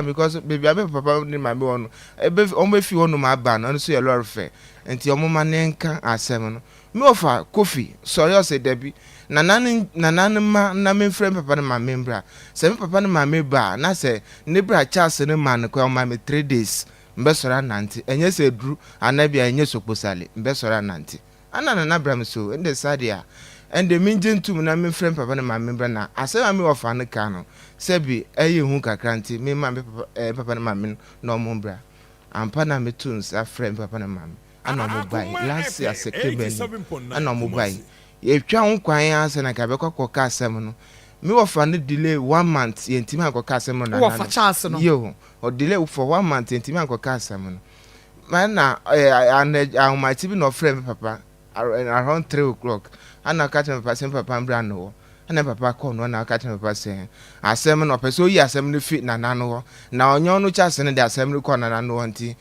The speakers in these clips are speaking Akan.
Because baabi a me papa ne maame wɔ no, ebe wɔn bɛfi hɔnom aba no, ɛno nso yɛ lɔre fɛ. Nti wɔn ma ne nka asɛm no. Me wɔfa Kofi sɔre, ɔsɛ dabi, nana ne nana ne ma na memfrɛ me papa ne maame mbra. Sɛ me papa ne maame ba a, na sɛ ne bra Charles ne ma no kwan, ɔma me 3 days mbɛsɔre anante. Ɛnyɛ sɛ duru anaa bi a ɛnyɛ sokposale, mbɛsɔre anante. Ana nana bra me so ɛnde saa deɛ a, ɛnde mengye ntom na memfrɛ me papa ne maame mbra, na asɛm a me wɔfa no ka no, sɛbi ɛyɛ hu kakra, nti mema me papa papa ne maame no na ɔmo mbra. Ampa na meto nsa frɛ me papa ne maame, ana ɔmo bae last year September ni ana ɔmo bae. Yɛtwa ho kwan ara sɛ na nka bɛkɔ akɔka asɛm no. Me wɔfa no delay one month, yɛntumi ankɔka asɛm no nana. Wɔfa no Charles no? Yo, ɔ delay for one month, yɛntumi ankɔka asɛm no. Ma na ɛɛ ana ahomakye bi na ɔfrɛ me papa around 3 o'clock, ana ɔka kyerɛ me papa sɛ me papa mbra no hɔ. Ɛna me papa kɔɔ no, na ɔka kyerɛ me papa sɛ asɛm no, ɔpɛ sɛ oyi asɛm no fi nana no hɔ, na ɔnyɛ ɔno kyɛ no de asɛm no kɔ nana no hɔ. Nti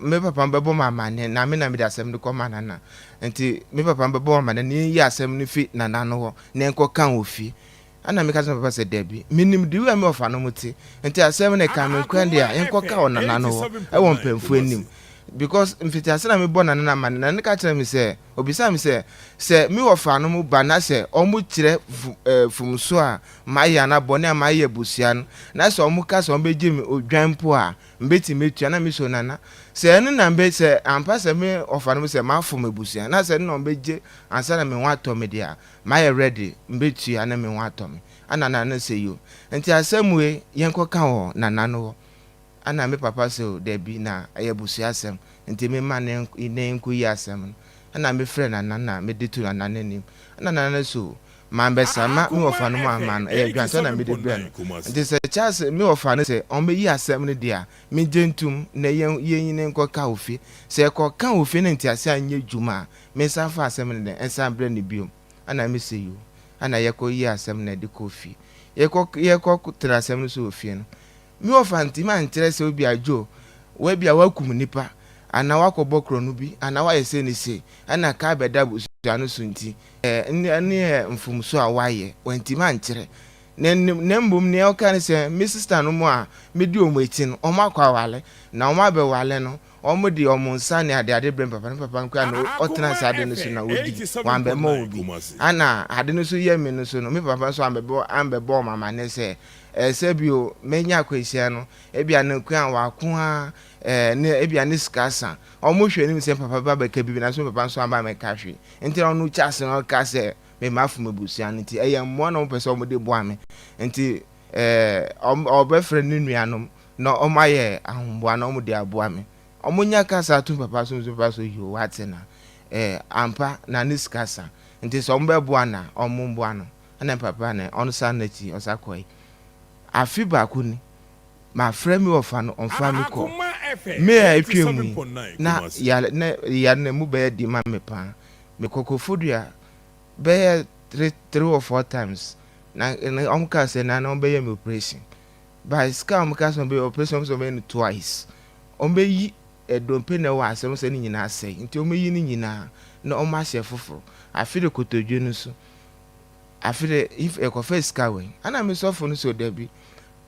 me papa bɛbɔ me amane na me na mede asɛm no kɔ ma nana, nti me papa bɛbɔ me amane na yɛnyi asɛm no fi nana no hɔ na yɛnkɔka wɔ fie. Ɛna meka kyerɛ me papa sɛ dabi, menim de wia me ɔfa no mu te, nti asɛm no ka me nkwan deɛ a, yɛnkɔka wɔ nana no hɔ ɛwɔ mpanyinfoɔ anim, because mfitiase na mebɔ nana no amane. Nana no ka kyerɛ me sɛ, obisa me sɛ me wɔfa no mu ba na sɛ ɔmo kyerɛ fumso a mayɛ anaa bɔne a mayɛ abusua no, na sɛ ɔmo ka sɛ ɔmo bɛgye me odwan mpo a, mbɛtumi etua. Na me so nana sɛ ɛno na mbɛ sɛ ampa sɛ me ɔfa no mu sɛ mafom abusua, na sɛ ɛno na ɔmo bɛgye ansa na me ho atɔ me deɛ a, mayɛ ready, mbɛtua na me ho atɔ me. Ana nana sɛ yo, nti asɛm wei yɛnkɔka wɔ nana no hɔ. Ana me papa sɛ o dabi, na ɛyɛ abusua asɛm, nti mema ne nkɔ yi asɛm no. Ɛna mefrɛ nana na mede to nana n'anim. Ɛna nana no so mambɛsa ma me wɔfa no mu ama no, ɛyɛ dwantɔ na mede brɛ no. Nti sɛ Charles me wɔfa no sɛ ɔmbɛyi asɛm no deɛ a, megye ntom na yɛnyine nkɔka wɔ fie. Sɛ ɛkɔka wɔ fie no, ntease anyɛ dwuma a, mensa fa asɛm no dɛ ɛnsan brɛ no biom. Ana mesɛ yo, ana yɛkɔ yi asɛm no ɛde kɔ fie. Yɛkɔ tena asɛm no so wɔ fie no, me wɔfa ntimi ankyerɛ sɛ obi adwo wabi a wakum nipa anaa wakɔbɔ korɔ bi anaa wayɛ sɛ ne se ɛna kaa bɛda abusua no so, nti ɛne yɛ mfomso a wayɛ, wantimi ankyerɛ. Na mmom nea ɔka ne sɛ me sister no mu a medi wɔn akyi no, wɔn akɔ awale na wɔn abɛwale no, wɔn de wɔn nsa ne adeade brɛ papa ne papa nkura na ɔtena saa ade no so na odi, wɔn abɛma wɔ bi. Ana ade no so yɛ me no so no, me papa nso ambɛbɔ wɔn amane sɛ ɛsɛ bio menya akwanhyia no, ebia ne kwan a wako a ne ebia ne sika sa. Wɔn hwɛ anim sɛ papa ba bɛka bibi, na so papa nso aba mɛka hwee. Nti ɔno kyɛ ase no, ɔka sɛ mema afom abusua no, nti ɛyɛ mmoa na wɔn pɛ sɛ wɔn de boa me, nti ɔbɛfrɛ ne nuanom na wɔn ayɛ ahomboa na wɔn de aboa me. Wɔn nya kasa to papa so nso, papa so yi o wate na ampa na ne sika sa, nti sɛ wɔn bɛboa na wɔn mboa no. Ɛna papa na ɔno sa n'akyi ɔsa kɔɛ. Afe baako ni mafrɛ mi wɔfa no, ɔmfa mi kɔ me a etwa mu yi na yare na yare na mu bɛyɛ di ma me paa. Mekɔ Kofodua bɛyɛ three or four times na wɔn kaa sɛ na wɔn bɛyɛ mi operation, but sika a wɔn kaa sɛ wɔn bɛyɛ operation, wɔn sɛ wɔn bɛyɛ no twice. Wɔn bɛyi ɛdompe na ɛwɔ asɛm sɛ ne nyinaa sɛe, nti wɔn bɛyi ne nyinaa na wɔn ahyɛ foforɔ. Afi de kotodwe no so, afi de if ɛkɔfɛ sika wɔ yi, ɛna mi sɔfo no so dabi,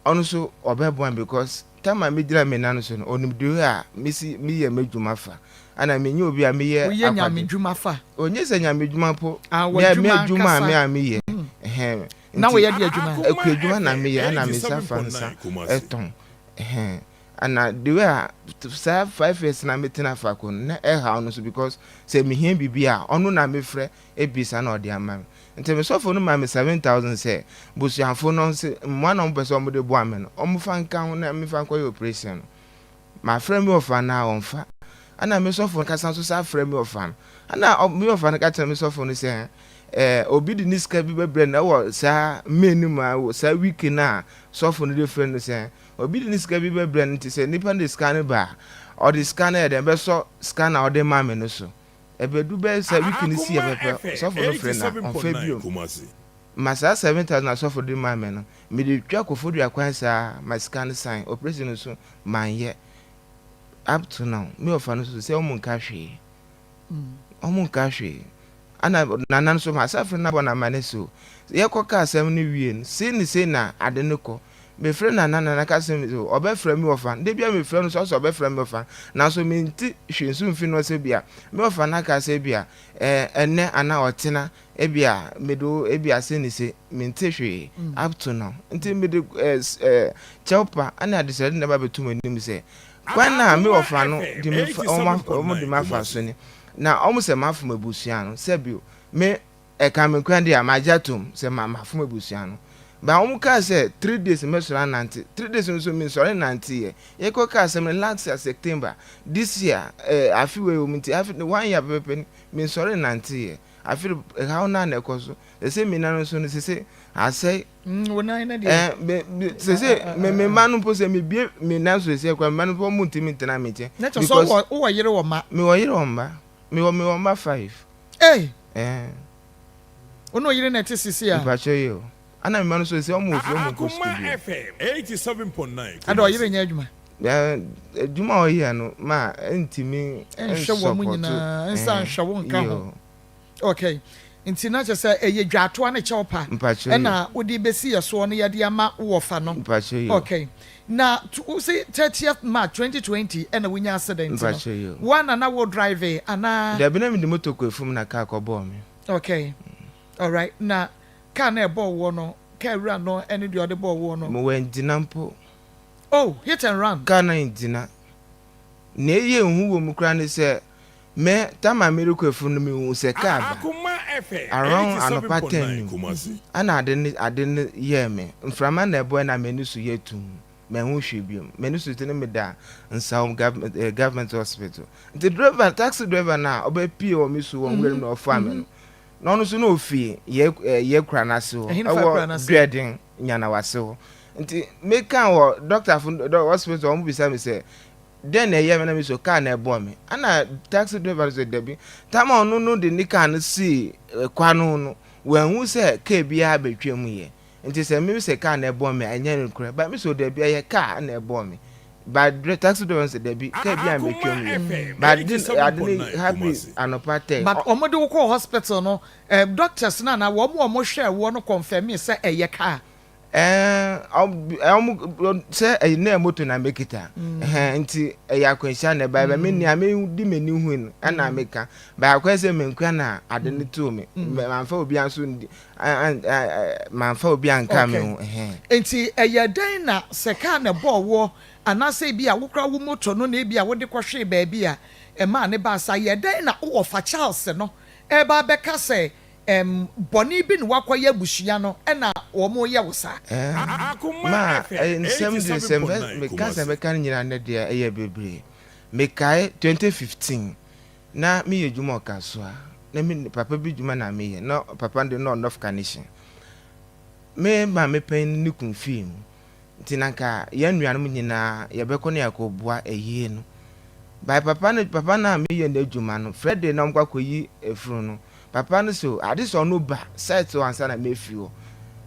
ɔno nso ɔbɛboa me because time a megyina me nan so no, onim de a mesi meyɛ m'adwuma fa, ɛna menye obi a meyɛ. Woyɛ nyame dwuma fa? Onye sɛ nyame dwuma po. Ah, me w'adwuma adwuma a ankasa. Me a meyɛ ɛhɛn. Na woyɛ de adwuma? Akua adwuma na meyɛ, ɛna me nsa fa nsa ɛtɔn ɛhɛn. Ɛna the way a saa 5 years na metena faako no na ɛhaw no so, because sɛ mehia biribi a, ɔno na mefrɛ ebisa na ɔde ama me. Nti me sɔfo no ma me 7,000 sɛ busuafo no nse mmoa na ɔmo pɛ sɛ ɔmo de boa me no, ɔmo fa nka ho na mefa nkɔyɛ operation no. Mafrɛ mi ɔfa na ɔmfa. Ɛna me sɔfo no kasa nso sa frɛ mi ɔfa no, ɛna mi ɔfa no ka kyerɛ me sɔfo no sɛ obi de ne sika bi bɛbrɛ no ɛwɔ saa May no mu a, wɔ saa week no a sɔfo no de frɛ no sɛ obi de ne sika bi bɛbrɛ no. Nti sɛ nipa no de sika no ba a, ɔde sika no yɛ dɛ bɛsɔ sika na ɔde ma me no so. Ɛbɛdu bɛyɛ sɛ week no si yɛ pɛpɛ, sɔfo no frɛ na ɔmfa bio. Ma saa 7,000 asɔfo de ma me no, mede twa Kofodua kwan saa ma sika no san operation no so manyɛ. Up to now, me ɔfa no so sɛ ɔmo nka hwee, ɔmo nka hwee. Ana nana nso ma asafo no abɔ n'amane so, yɛkɔ ka asɛm no wie no, sei ne sei na ade no kɔ. Mefrɛ Nana, Nana ka sɛ me ɔbɛfrɛ me wɔfa. Da biara mefrɛ no sɛ ɔsɛ ɔbɛfrɛ me wɔfa. Nanso mente hwee nso mfi no hɔ sɛ ebia me wɔfa no aka sɛ ebia ɛɛ ɛnnɛ anaa ɔkyena ebia mede wo ebia sei ne sei. Mente hwee up to now. Nti mede ɛɛ ɛɛ kyɛwpa ne adesrɛde na ɛba abɛto m'anim sɛ kwan a me wɔfa no de me fa wɔn wɔn de me afa so ni. Na wɔn sɛ mafom abusua no sɛ bio me Ɛka me nkwa deɛ a, magye atom sɛ ma mafom abusua no. But wɔn kaa sɛ 3 days mɛsɔre anante, 3 days no nso mensɔre nnanteeɛ. Yɛkɔ kaa asɛm no last year September, this year eh, afe wei wɔ mu nti afe one year pɛpɛpɛ ni mensɔre nnanteeɛ. Afe no ɛhaw no ara na ɛkɔ so. Sese me nan nso no sese asɛe. Wo nan no deɛ. Eh, me, me, sese me, me mma no mpo sɛ mebie me nan so sese koraa me mma no mpo wɔn ntumi ntena me nkyɛn. Na kyerɛ sɛ wowɔ wowɔ yere wɔ mma. Mewɔ yere wɔ mma. Mewɔ mma five. Ei! Eh. Wo ne oyere na ɛte sisi a? Mpakyɛ yi o. Ana me mma no so sɛ ɔmo wɔ fie ɔmo nkɔ sukuu Akoma bio. FM 87.9 Ada ɔyere Kumasi. nyɛ adwuma? Eh, adwuma a ɔyɛ no ma ɛntumi Nhwɛ wɔn nsɔpɔto. nyinaa, nsa Eh, nhwɛ wo nka yi ho. o. Okay. Nti na kyerɛ sɛ ɛyɛ dwaatoa ne kyɛw pa Mpakyɛ yi o. ɛna wode bɛsi yɛ soɔ no yɛde ama wo wɔfa no. Mpakyɛ yi o. Okay. Na wo se 30th March 2020 ɛna wonya accident no. Mpakyɛ yi o. Wo ara na na wo drive anaa? Dabi na mede moto kɔ afum na car kɔbɔɔ me. Okay. Alright. Na car no a ɛbɔɔ woɔ no, car wura no ɛne deɛ ɔde bɔɔ woɔ no? Mewɔ angyina mpo. Oh, hit and run. Car no angyina. Nea ɛyɛ nhu wɔ mu koraa ne sɛ Me time a merekɔ afuom no mehuu sɛ car ba Akoma FM around anɔpa 10 87.9 nim Kumasi. ɛna ade no ade no yɛɛ me mframa na ɛbɔɛ na m'ani so yɛ tumm manhu hwee biom m'ani so te no meda Nsawam government eh, government hospital nti driver taxi driver no a ɔbɛpie wɔ me so wɔ nwura mu na ɔfaa me no na ɔno nso na ofi yɛ eh, yɛ kura no ase hɔ Ɛhe ne fa kura ɛwɔ no ase? Duaden Nyanawase hɔ nti meka wɔ doctor fo hospital wɔn bisa me sɛ Dɛn na ɛyɛɛ me na me so kaa na ɛbɔɔ me? Ɛna taxi driver no sɛ dabi. Tam a ɔno no de ne kaa no sii kwan no ho no, wanhu sɛ kaa biara abɛtwa mu yɛ. Nti sɛ me sɛ kaa na ɛbɔɔ me a, ɛnyɛ nokorɛ. But me so dabi, ɛyɛ kaa na ɛbɔɔ me. But taxi driver no sɛ dabi, kaa biara Akoma ambɛtwa mu yɛ. FM But ade ade no 87.9 happy Kumasi. anɔpa 10. But wɔn de wo kɔɔ hospital no, eh, doctors no anaa wɔn a wɔhwɛɛ woɔ no confirmee sɛ ɛyɛ kaa? Ɛɛ ɔmo sɛ ɛyɛ na moto na mekita ɛhɛn nti ɛyɛ akwanhyia na ɛbae bɛ me nea me di m'ani hui no ɛna meka bɛ akɔyɛ sɛ menkura na ade no too me manfa obi anso ndi manfa obi anka me ho ɛhɛn. Nti ɛyɛ dɛn na sɛ kaa na ɛbɔɔ woɔ anaasɛ ebi a wokura wo moto no na ebi a wode kɔhwee baabi a ɛmaa ne baa saa ɛyɛ dɛn na wo wɔfa Charles no ɛreba abɛka sɛ Ɛm, bɔne bi na woakɔyɛ abusua no na wɔreyɛ wo saa. Ɛm, Akoma ma FM nsɛm de sɛ mɛ 87.9 meka sɛ Kumasi. mɛka no nyinaa nnɛ deɛ ɛyɛ bebree. Mekae 2015 na meyɛ adwuma wɔ Kasoa na me papa bi dwuma na meyɛ na papa no de na ɔwɔ North Carnation. Me maame panyin no ne kun fii mu Nti na nka yɛn nuanom nyinaa yɛbɛkɔ na yɛakɔboa ayie no. By papa no papa no a meyɛ n'adwuma no Friday na wɔkɔ akɔyi efunu no. Papa no so ade sɛ ɔno ba site hɔ ansa na mɛfiri hɔ.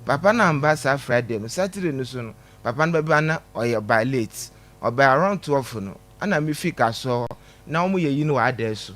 Papa no amba saa Friday no, Saturday no so no papa no bɛba na ɔyɛ ɔbae late. Ɔbae around 12 no ɛna mefi Kasoa hɔ na wɔyɛ ayi no wɔ Adɛɛso.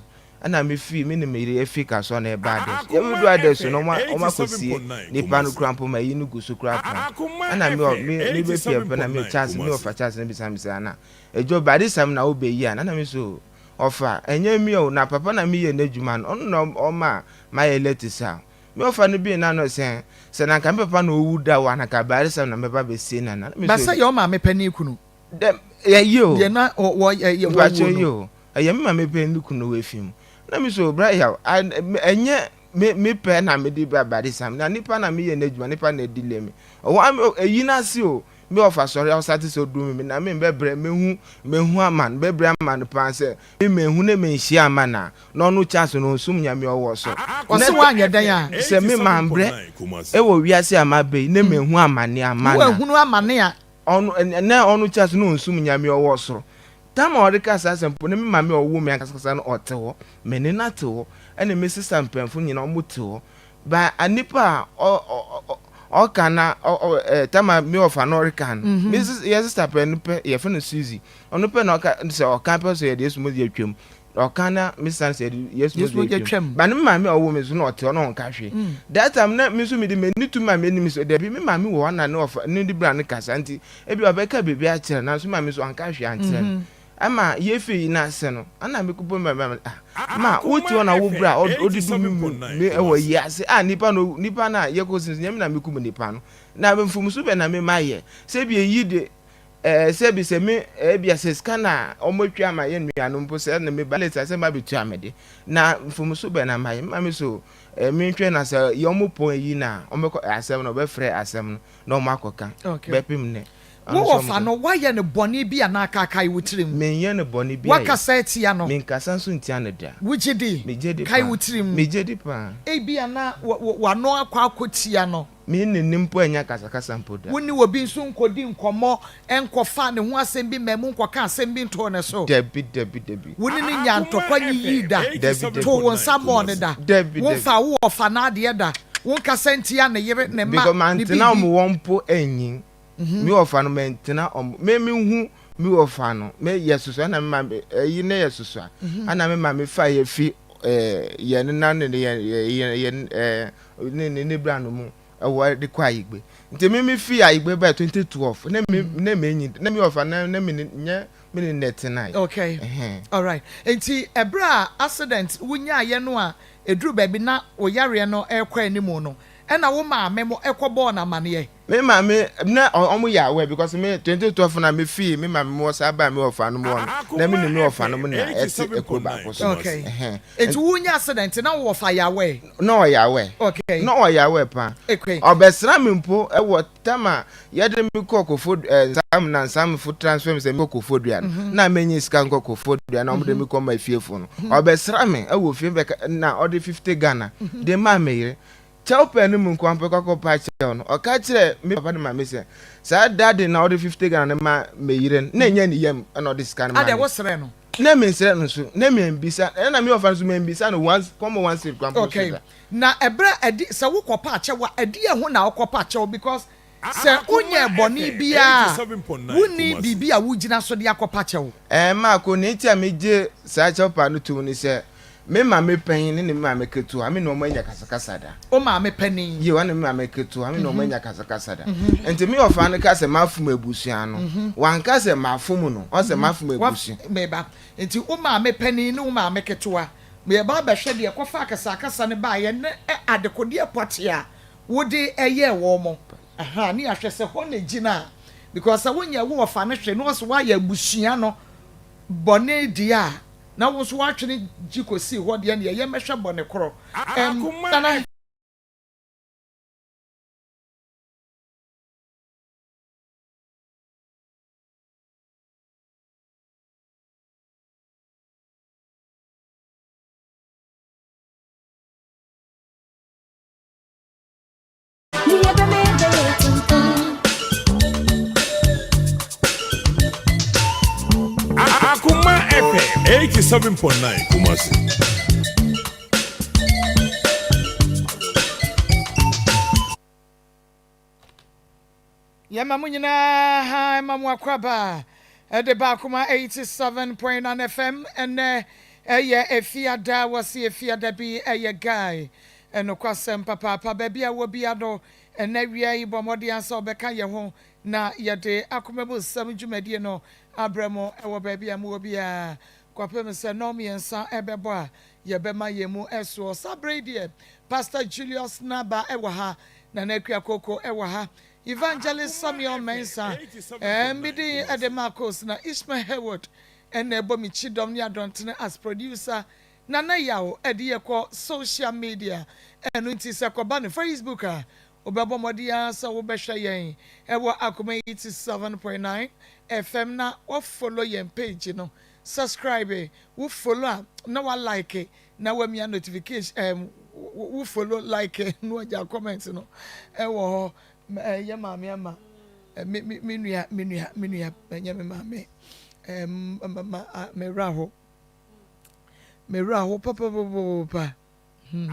Ɛna me fii, me ne me yere yɛfii Kasoa na yɛbaa Adeso. Akoma Yɛbɛduu Adeso no, FM wɔn wɔn akɔsie 87.9 nipa no Kumasi. koraa mpo ma ayi no gu so koraa pɔn. Akoma Ɛna me ɔ FM me mebɛpie pɛ na me Charles, me 87.9 ɔfa Kumasi. Charles no bisa me sɛ, Ana Adwo ba adesɛm na wobɛyi ana? Ɛna me so, Ɔfa, ɛnyɛ me o, na papa na meyɛ n'adwuma no, ɔno na ɔma mayɛ late saa. Me ɔfa no bue n'ano sɛ, Sɛ na anka me papa na ɔwu da o, ana anka abaresɛm na mɛba abɛsie no ana? Ɛna me Ba so, sɛ yɛ wo maame panin kunu. Dɛ, ɛyɛ o. Deɛ na wɔ wɔ yɛ wɔwuo Mpakyɛw no. yi o, ɛyɛ me maame pɛ ne kunu wɔ efi mu. Na me so, bra yaw, a, ɛnyɛ me me pɛ na me de ba badesam, na nipa na me yɛ n'adwuma, nipa na ɛdile me. Ɔwɔ ame eyi n'ase o, me ɔfa sɔre a ɔsate sɛ ɔduru me, na me mbɛbrɛ, mehu, mehu aman, bɛbrɛ aman paa sɛ me mehu ne menhyia aman a, na ɔno Charles no ɔnsum Nyame ɔwɔ soro. Ɔse Na woanyɛ dɛn a? sɛ me mambrɛ 87.9 Kumasi. ɛwɔ wiase a maba yi, ne mehu amane aman a. Woahunu amane a? Ɔno, na ɔno Charles no ɔnsum Nyame ɔwɔ soro. Tam a ɔreka saa asɛm mpo no, me maame a ɔwoo me ankasa no, ɔte hɔ. Me ne no te hɔ, ɛne me sista mpanyimfo nyinaa, wɔte hɔ. Ba nipa a ɔka na tam a me ɔfa no ɔreka no, me yɛ sista pɛ no pɛ, yɛfrɛ no Suzy, ɔno pɛ na ɔka sɛ ɔka pɛ sɛ yɛde Yesu mogya twam. Ɔka na me san sɛ Yesu Yesu mogya mogya atwam. twam. Ba ne me maame a ɔwɔ me so na ɔte hɔ na ɔnka hwee. That time na me nso mede m'ani to maame anim sɛ dabi me maame wɔ hɔ na ne ɔfa ne de bra no kasa nti ebi ɔbɛka biribi akyerɛ no nanso maame nso anka hwee ankyerɛ no. Ɛma yɛfii yi no ase no ɛna mekɔbɔ me maame ah ma wote hɔ na wo bra ɔde du me mu me ɛwɔ yi ase a nipa no nipa no a yɛkɔ sin so nyɛ me na mekum nipa no na mfomso bɛ na me ma yɛ sɛ bi eyi de Ɛɛ, sɛbi sɛ me, ebia sɛ sika na wɔatwa ama yɛn nuanom mpo sɛ na meba late a sɛ mabetua me de. Na mfomso bɛn na mayɛ? Me maame so, ɛɛ, mentwɛn na sɛ yɛ wɔn pɔn ayi no a, wɔbɛkɔ asɛm no, wɔbɛfrɛ asɛm no na wɔakɔka. Okay. Bɛpem nnɛ. Wo Ɔno nso wɔfa wɔkɔ. no, woayɛ no bɔne bi anaa kaakae wo tirim? Menyɛ no bɔne biara. Woakasa atia no? Menkasa nso ntia no da. Wogye di? Megye di Kae paa. wo tirim. Megye di paa. Ebia na w'ano akɔ akɔtia no. Me ne no mpo annya akasakasa mpo da. Wo ne obi nso nkɔdi nkɔmmɔ nkɔfa ne ho asɛm bi mmaa mu nkɔka asɛm bi ntoo ne so. Dabi, dabi, dabi. Wo ne no nyaa ntɔkwa nyiyii da. Dabi, dabi. Too wo nsa mmɔɔ no da. Dabi, dabi. Womfaa wo wɔfa n'adeɛ da. Wonkasa ntia ne yere, ne mma, Because ne mantena biribi. wɔn hɔ mpo anyin. Me wɔfa no mantena wɔn, me mehu me wɔfa no, me yɛ soso ɛna me maame, ɛyi ne yɛ soso a, ɛna me maame fa yɛ fi ɛɛ yɛn nena ne yɛn yɛn yɛn ɛɛ ne ne ne bra no mu ɛwɔ de kɔ ayigbe nti me me fi ayigbe bɛɛ 2012 ne me ne me nyi ne me ɔfa ne ne me nyɛ me ne ne tena yi. Okay, alright. Nti ɛberɛ a accident wonyaayɛ no a ɛduru baabi na wo yareɛ no ɛrekɔ anim no ɛna wo maame mo ɛkɔ bɔɔ no amaneɛ? Me maame na ɔmo yɛ aware because me 2012 na me fii me maame mu hɔ saa baa me wɔfa no mu hɔ no na me ne me wɔfa no mu na ɛte ekuro baako so. Okay. Nti wo nya accident na wo wɔfa yɛ aware? Na ɔyɛ aware. Okay. Na ɔyɛ aware paa. Okay. Ɔbɛsra me mpo ɛwɔ tam a yɛde me kɔ kofo ɛɛ nsam na nsamfo transfer me sɛ me kɔ kofodua no na menye sika nkɔ kofodua na ɔmo de me kɔ ma efiefo no. Ɔbɛsra me ɛwɔ fie bɛka na ɔde 50 Ghana de maa me yere. Kyɛwpɛ no mu nkoa mpo kɔkɔ pa kyɛw no, ɔka kyerɛɛ me papa ne maame sɛ, saa da de na ɔde 50 Ghana no ma me yere no, na ɛnyɛ ne yam na ɔde sika no maa Adɛn, me. wosrɛɛ no? Na mensrɛ no nso, na mambisa, ɛna me ɔfa no nso mambisa no one, kɔmmɔ one cedi koraa mpo nso Okay, da. na ɛberɛ a ɛde, sɛ wokɔpa akyɛw a, ɛdeɛn ho na wokɔpa kyɛw? Because sɛ wonyɛɛ bɔne biara a, wonni biribi a wogyina so de akɔpa kyɛw. Ɛɛ, Marko, nea enti a migye saa kyɛwpa no tom ne sɛ, me maame panyin ne me maame ketewa, me ne wɔn annya kasakasa da. Wo maame panin? Yiw, ɔne me maame ketewa, me ne wɔn annya kasakasa da. Enti me wɔfa no ka sɛ mafom abusua no. Wanka sɛ mafom no, ɔse mafom abusua. Me ba, enti wo maame panin ne wo maame ketewa, yɛba abɛhwɛ deɛ ɛkɔfaa akasakasa no baeɛ ne adekodeɛ pɔtee a wode yɛɛ wɔn. Ahaa ne yɛahwɛ sɛ hɔ na egyina a because sɛ wonyɛ wo wɔfa no hwee na ɔsɛ woayɛ abusua no bɔne deɛ a na wo nso woatwene gye kɔsii hɔ deɛ neɛ yɛmmɛhwɛ bɔne korɔ ɛm Nana. Akuma FM 87.9 Kumasi. Yɛma mo nyinaa ha ɛma mo akwaba ɛde ba Akoma 87.9 FM ɛnɛ ɛyɛ Efiada wɔsi Efiada bi ɛyɛ guy ɛnokwasɛm papaapa baabi a wɔ bia no ɛnɛ wia yi bɔ mmɔden asɛ ɔbɛka yɛ ho na yɛde akoma mu nsɛm dwumadie no abrɛ mo ɛwɔ baabi a mowɔ biara kɔpem sɛ nnɔn mmiɛnsa ɛbɛbɔ a yɛbɛma yɛn mu ɛsoɔ saa berɛ yi deɛ Pastor Julius Naba ɛwɔ ha Nana Akua Koko ɛwɔ ha Evangelist Samuel Mensah, eh, me din de Marcos na Ishmael Hayward na ɛbɔ me kyidɔm ne adɔntene as producer. Nana Yaw de yɛ kɔ social media, ɛno nti sɛ kɔba no Facebook a, wobɛbɔ mmɔden ara sɛ wobɛhwɛ yɛn ɛwɔ Akoma 87.9 FM na wa follow yɛn page no, subscribe, wo follow a na wa like na wamia notification ɛɛm wo follow like na wagya comment no ɛwɔ hɔ ɛyɛ maame ama me me me nua me nua me nua ɛnyɛ me maame ɛɛm ma me wura ho me wura ho papapapapa hmm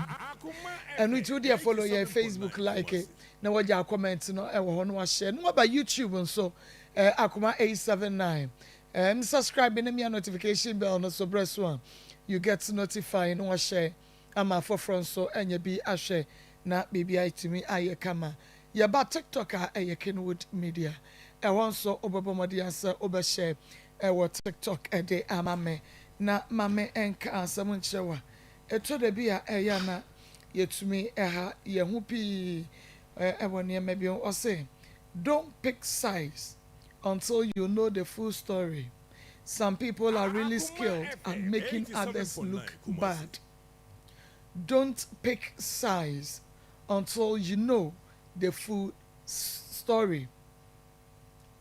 ɛno nti wodeɛ follow yɛ Facebook like na wagya comment no ɛwɔ hɔ na wahyɛ na waba YouTube nso ɛɛ akoma 879 ɛɛm subscribe na mia notification bell no so brɛ so a. you get notified na wahyɛ ama afoforɔ nso anya bi ahwɛ na biribiara atumi ayɛ kama. Yɛba TikTok a ɛyɛ Kenwood Media. Ɛhɔ nso wobɛbɔ mmɔden ara sɛ wobɛhyɛ ɛwɔ TikTok de ama me. Na ma me nka asɛm nkyerɛ wo a, ɛtɔ da bi a ɛyɛ a na yɛtumi ha yɛn ho pii wɔ nneɛma bi ho. Ɔse, Don't pick sides until you know the full story. Some people are really skilled at making others look bad. Don't pick sides until you know the full story.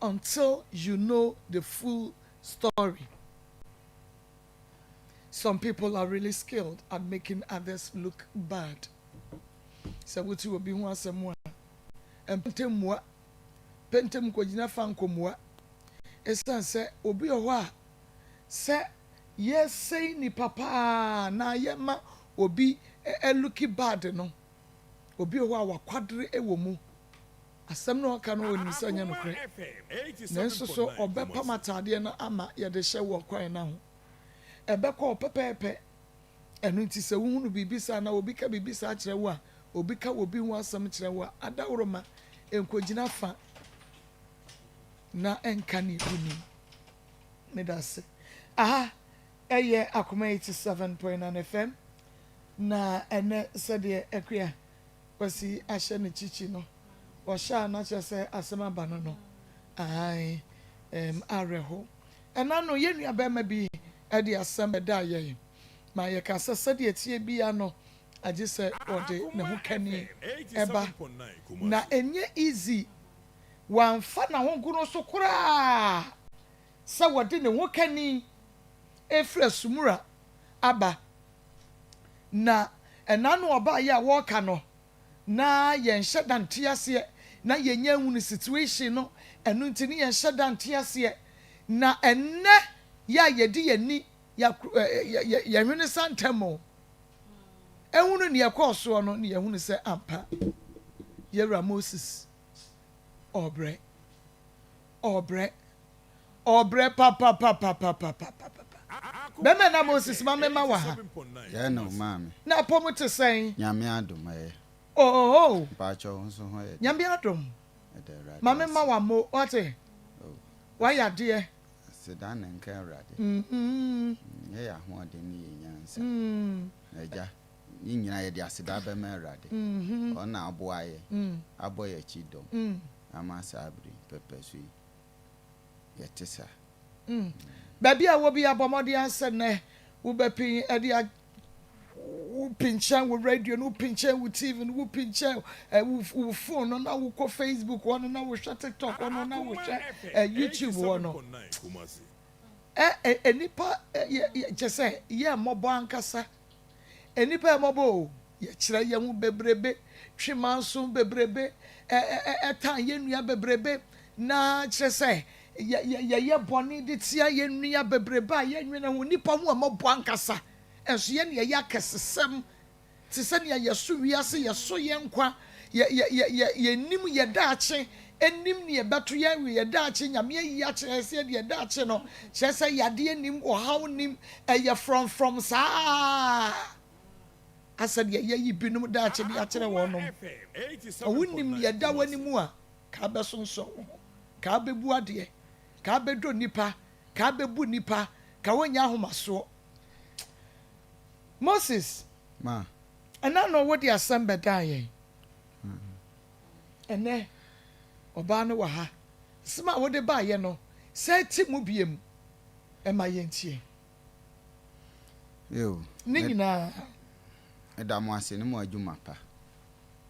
Until you know the full story. Some people are really skilled at making others look bad. Sɛ wote obi ho asɛm a, mpɛntɛm mua, pɛntɛm kɔgyina fa nkɔmua. Esiane sɛ obi wɔ hɔ a, sɛ yɛsɛe nnipa paa anaa yɛma obi looki bad no, obi wɔ hɔ a wakwadere wɔ mu. Asɛm no a ɔka no ɔnim sɛ ɛnyɛ nokorɛ, nanso so ɔbɛpam ataadeɛ no ama yɛde hyɛ wɔ kwan no ho. Ɛbɛkɔ hɔ pɛpɛɛpɛ. Ɛno nti sɛ wohunu biribi saa anaa obi ka biribi saa kyerɛ wo a, obi ka obi ho asɛm kyerɛ wo a, adaworoma, nkɔgyina fa na ɛnka nea wonim. Medase. Aha ɛyɛ Akoma 87.9 FM na ɛnɛ sɛdeɛ Akua Kwasi ahyɛ ne kyikyi no, ɔhyɛ a na kyerɛ sɛ asɛm aba no no. Aane, ɛɛm awerɛho. Ɛna no yɛn nua barima bi de asɛm bɛdaa yɛn ma yɛkaa sɛ sɛdeɛ ɛteɛ biara no agye sɛ ɔde ne ho kani ba. Na ɛnyɛ easy Wamfa n'ahogono so koraa sɛ wɔde ne hokani refiri Asumura aba. Na ɛna no ɔbaeɛ a wɔreka no, na yɛnhyɛ da nte aseɛ, na yɛnnya nhunu situation no, ɛno nti ne yɛnhyɛ da nte aseɛ. Na ɛnnɛ yɛ a yɛde yɛn ani, yɛn hwene sa ntɛm o, ɛhunu deɛ ɛkɔɔ soɔ no, na yɛhunu sɛ ampa, Yɛwura Moses Ɔɔbrɛ. Ɔɔbrɛ. Ɔɔbrɛ papapapapapapapa. Bɛmɛ na Moses ma me ma wɔ ha. Yɛ ne wo maame. Na apɔmu te sɛn? Nyame adom ɛyɛ. Oh. Mpakyɛw wo nso ho yɛ den? Nyame adom. Yɛda Awurade Ma me ma ase. wo amo wate. Oh. Wayɛ adeɛ. Aseda na nka Awurade. Nyɛ yɛ ahoɔden ne yɛ nyansa. Agya. Ne nyinaa yɛde aseda bɛma Awurade. Ɔno na aboa yɛn, abɔ yɛn akyi dɔm ama saa bere yi pɛpɛso yi yɛte saa. Baabi a wɔ biara bɔ mmɔden ara sɛ nnɛ wobɛpin de a wopinkyɛn wo radio no, wopinkyɛn wo TV no, wopinkyɛn wo phone no na wokɔ Facebook hɔ no na wohwɛ TikTok hɔ no na wohwɛ YouTube hɔ no. Ɛ ɛ nnipa kyɛ sɛ yɛ mmɔbɔ ankasa. Nnipa yɛ mmɔbɔ o, yɛkyerɛ yɛn ho bebrebe, twe manso bebrebe, ɛ ɛ ɛ tan yɛn nua bebrebe, na kyerɛ sɛ yɛ yɛ yɛyɛ bɔne de tia yɛn nua bebrebe a yɛnnwene ho. Nnipa ho mmɔbɔ ankasa, nso yɛn na yɛyɛ akɛsesɛm te sɛ nea yɛso wiase, yɛso yɛn nkwa, yɛ yɛ yɛ yɛ yɛnnim yɛn daakye, nnim nea ɛbɛto yɛn wɔ yɛn daakye, Nyame ayi akyerɛ yɛn sɛ yɛde yɛn daakye no, kyerɛ sɛ yadeɛ nnim, ɔhaw nnim, ɛyɛ frɔmfrɔm saa ara asɛ deɛ yɛayi binom daakye de akyerɛ wɔnom. Na wonnim nea ɛda w'anim a, ka abɛsonsɔn wo ho, ka abɛbu adeɛ, ka abɛdɔ nnipa, ka abɛbu nnipa, ka woanya ahomasoɔ. Moses, Ma. ɛna no wode asɛm bɛdaa yɛn. Ɛnnɛ, ɔbaa no wɔ ha. Asɛm a wode baeɛ no, san ti mu biom ma yɛntie. Eo, Ne me, nyinaa. meda mo ase ne mo adwuma pa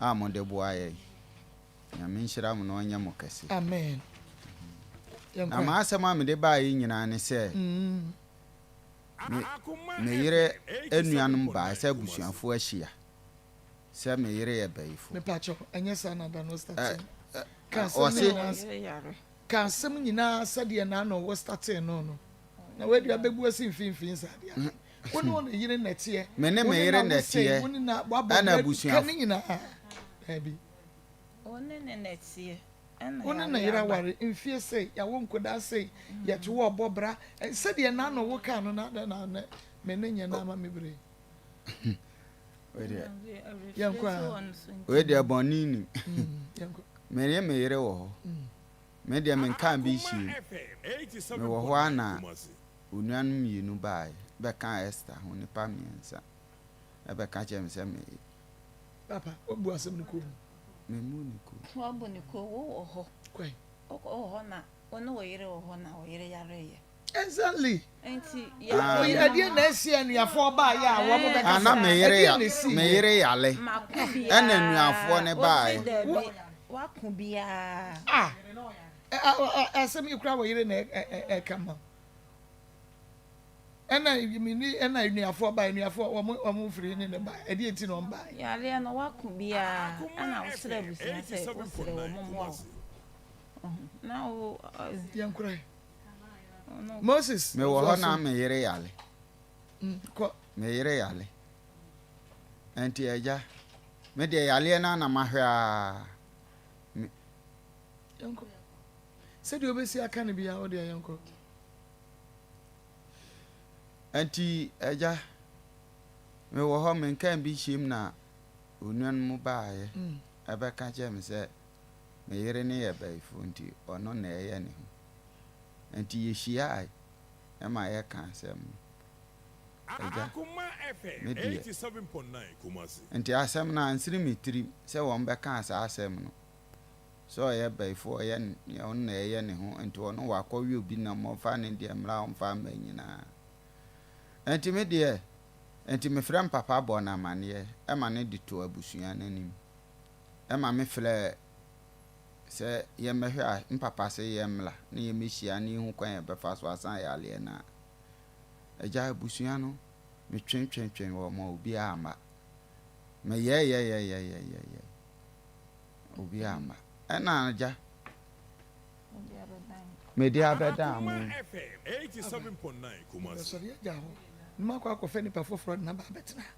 a mode boa yɛn. Nyame nhyira mo na ɔnyɛ mo kɛse. Amen. Na Yɛnkɔ ɛ. m'asɛm a mede baeɛ yi nyinaa ne sɛ, me, me yere nuanom baeɛ sɛ abusuafoɔ ahyia. Sɛ me yere yɛ bayifo. Mepakyɛw, ɛnyɛ saa na da no startee no. Ɛ, Ka asɛm no ɔse. nyinaa, ka asɛm nyinaa sɛdeɛ n'ano wo startee no no. Na wei deɛ abɛbu asi mfimfini saa deɛ ade. Wo ne wo yere na ɛteɛ. Me ne Wo me ne yere na na wo sei, ɛteɛ, wo ne na wabɔ ɛna bra, ka abusuafo. ne nyinaa. Daabi. Wo ne ne na ɛteɛ, ɛna Wo ne ne yare yere aba. aware mfie sei, yɛawo nkwadaa sei, yɛte hɔ ɔbɔ bra. Sɛdeɛ n'ano wo kaa no na adɛn na. Me ne nyɛ na ama me bere. Yɛnkɔ a. Wei deɛ bɔne nim. Me ne me yere wɔ hɔ. Me deɛ menkaa bi nhyiam. Mewɔ hɔ ara na onuanom mmienu baeɛ bɛkaa Esther ho, nnipa mmiɛnsa bɛka kyerɛɛ me sɛ me. Papa, woabu asɛm no kɔn mu. Memmu ne kɔn. Woabu ne kɔn, wowɔ hɔ. Kwan. Wowɔ hɔ na wo ne wo yere wɔ hɔ na wo yere yareeɛ. Exactly. Nti Oyi ɛdeɛ na ɛsi anuafoɔ baayɛ a wɔn bɛka Ah, sɛ na me yere ɛdeɛ ya na ɛsi me yɛ. yere yale Mako ɛna biara anuafoɔ no ɔse baeɛ. daabi wako biara. Ah, asɛm yi koraa wɔ yere na ɛka ma. Ɛna mini ɛna anuafoɔ baeɛ anuafoɔ wɔn wɔn firi ne ne baeɛ ɛdeɛ nti na wɔn baeɛ. Yareɛ no wako biara ɛna wosrɛ abusua sɛ wosrɛ wɔn mmoa wo na wo. Yɛn koraa. Moses. Mewɔ hɔ na me yere yale. Kɔ. Me yere yale. Nti agya, me deɛ yaleɛ no na mahwɛ aa. Me. Yɛnkɔ. Sɛdeɛ wobɛsi aka no biara wo deɛ yɛnkɔ. Nti agya, mewɔ hɔ menkaa bi nhyiam na onuanom baeɛ ɛbɛka kyerɛ me sɛ me yere no yɛ bayifoɔ nti ɔno na ɛyɛ ne ho. Enti yɛhyiaae ma yɛkaa asɛm no. Agya, me deɛ. Enti asɛm no ansene me tirim sɛ wɔbɛkaa saa asɛm no, sɛ ɔyɛ bayifoɔ, ɔyɛ nea ɔno na ɛyɛ ne ho, enti ɔno wakɔwe obi nam, ɔmfa ne deɛ mmra, ɔmfa mma nyinaa. Enti me deɛ, enti mefrɛ me papa bɔɔ no amaneɛ ma no de too abusua no anim, ma mefrɛɛ Sɛ yɛmmɛhwɛ a, me papa se yɛmmra na yɛmmɛhyia na yɛhu kwan a yɛbɛfa so asan yareɛ no a. Agya, abusua no, metwentwentwen wɔn a obiara amma. Meyɛɛyɛyɛyɛyɛyɛyɛ, obiara amma. Ɛna agya, mede abɛdan mo. Mebɛsɔre agya hɔ na makɔ akɔfa nipa foforɔ de no aba abɛtena ha.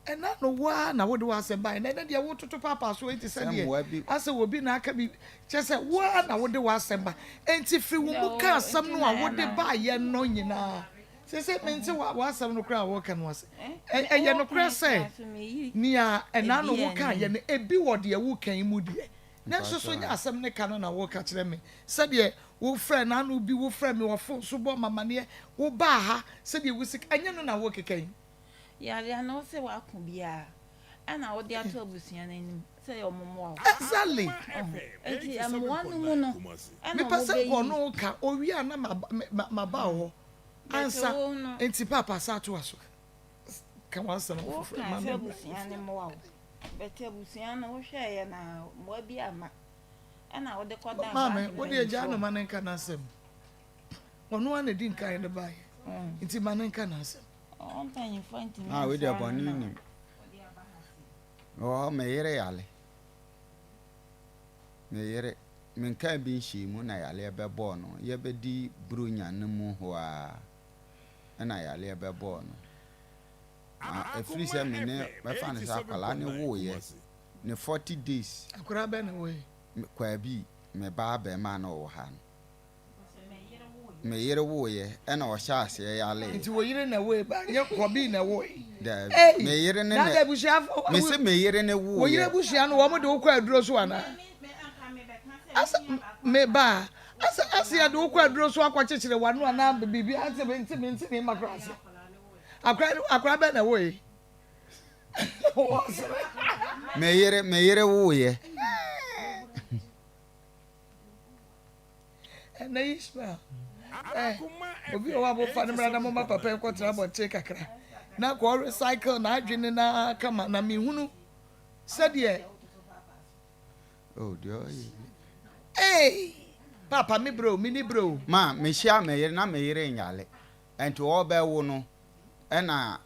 Ɛna no wo ara na wode w'asɛm baeɛ, na ɛnɛ deɛ wototo paapaa so enti Sɛ mmoa sɛdeɛ bi. asɛ obi na aka bi, kyerɛ sɛ wo ara na wode w'asɛm ba. Enti firi wo mu ka asɛm no a wode baeɛ no nyinaa. Seesei mente w'asɛm no koraa a woreka no ase. Ɛyɛ nokorɛ sɛ nea ɛna no wokaeɛ no, ebi wɔ deɛ woreka yi mu deɛ, nanso so nyɛ asɛm no ka no na woreka kyerɛ me? Sɛdeɛ wofrɛɛ n'ano bi, wofrɛɛ me wɔ fon so bɔɔ me amaneɛ, wobaa ha, sɛdeɛ wosi ka, ɛnyɛ no na worekeka yi? Yareɛ no wose wako biaa ɛna wode ato abusua no anim sɛ ɔmo mmoa wo. Exactly. Ɔho nti mmoa no mu no ɛna Mepɛ ɔmo sɛ nka bɛyi. ɔno ka owie a na maba wo hɔ But ansa wo no. nti paapa saa toa so ka w'asɛm Wo foforɔ kaa ma sɛ me mmra abusua no mmoa wo but abusua no wo hwɛɛyɛ na mmoa bi amma ɛna wode kɔ dan saa Maame wo deɛ gyaa no mpanyinfoɔ. ma no nka n'asɛm ɔno ara na ɛdi nkan de baeɛ nti ma no nka n'asɛm. Ah, wei deɛ bɔne nnim. Mewɔ hɔ, me yere yale. Me yere, menkaa bi nhyɛɛ mu na yaleɛ bɛbɔɔ no. Yɛbɛdi Buronya no mu hɔ ara ɛna yaleɛ bɛbɔɔ no. Na ɛfiri sɛ me ne, mɛfa no sɛ akwadaa no woeɛ ne 40 days. Akwadaa bɛn na woeɛ? Kwaabi, me ba abarimaa na ɔwɔ ha no. Me yere woeɛ ɛna ɔhyɛ aseɛ yareeɛ. Nti wo yere na ɛwoe ba nyɛ kɔbii na ɛwoe. Daabi Ei me yere ne na na adɛ abusuafo me se me yere ne wo yere woeɛ. abusua no wɔn de wo kɔ aduro so anaa? Asa me ba asa ase yɛde wo kɔ aduro so akɔ kyekyere wano anaa biribi ase me nti me nti ne ma kora ase. Akora akora bɛn na ɛwoe? Wɔsere. Me yere me yere woeɛ. Ɛnɛ Ishmael, eh, obi wɔ hɔ a mofa no mmra na momma papa yi nkɔtena abɔnten kakra na kɔ recycle n'adwene na kama na mehunu sɛdeɛ. Oh, deɛ ɔyɛ bi. Hey, papa me brɛ o, me ni brɛ o. Ma mehyia me yere na me yere nyale, ɛnti ɔbɛwo no ɛna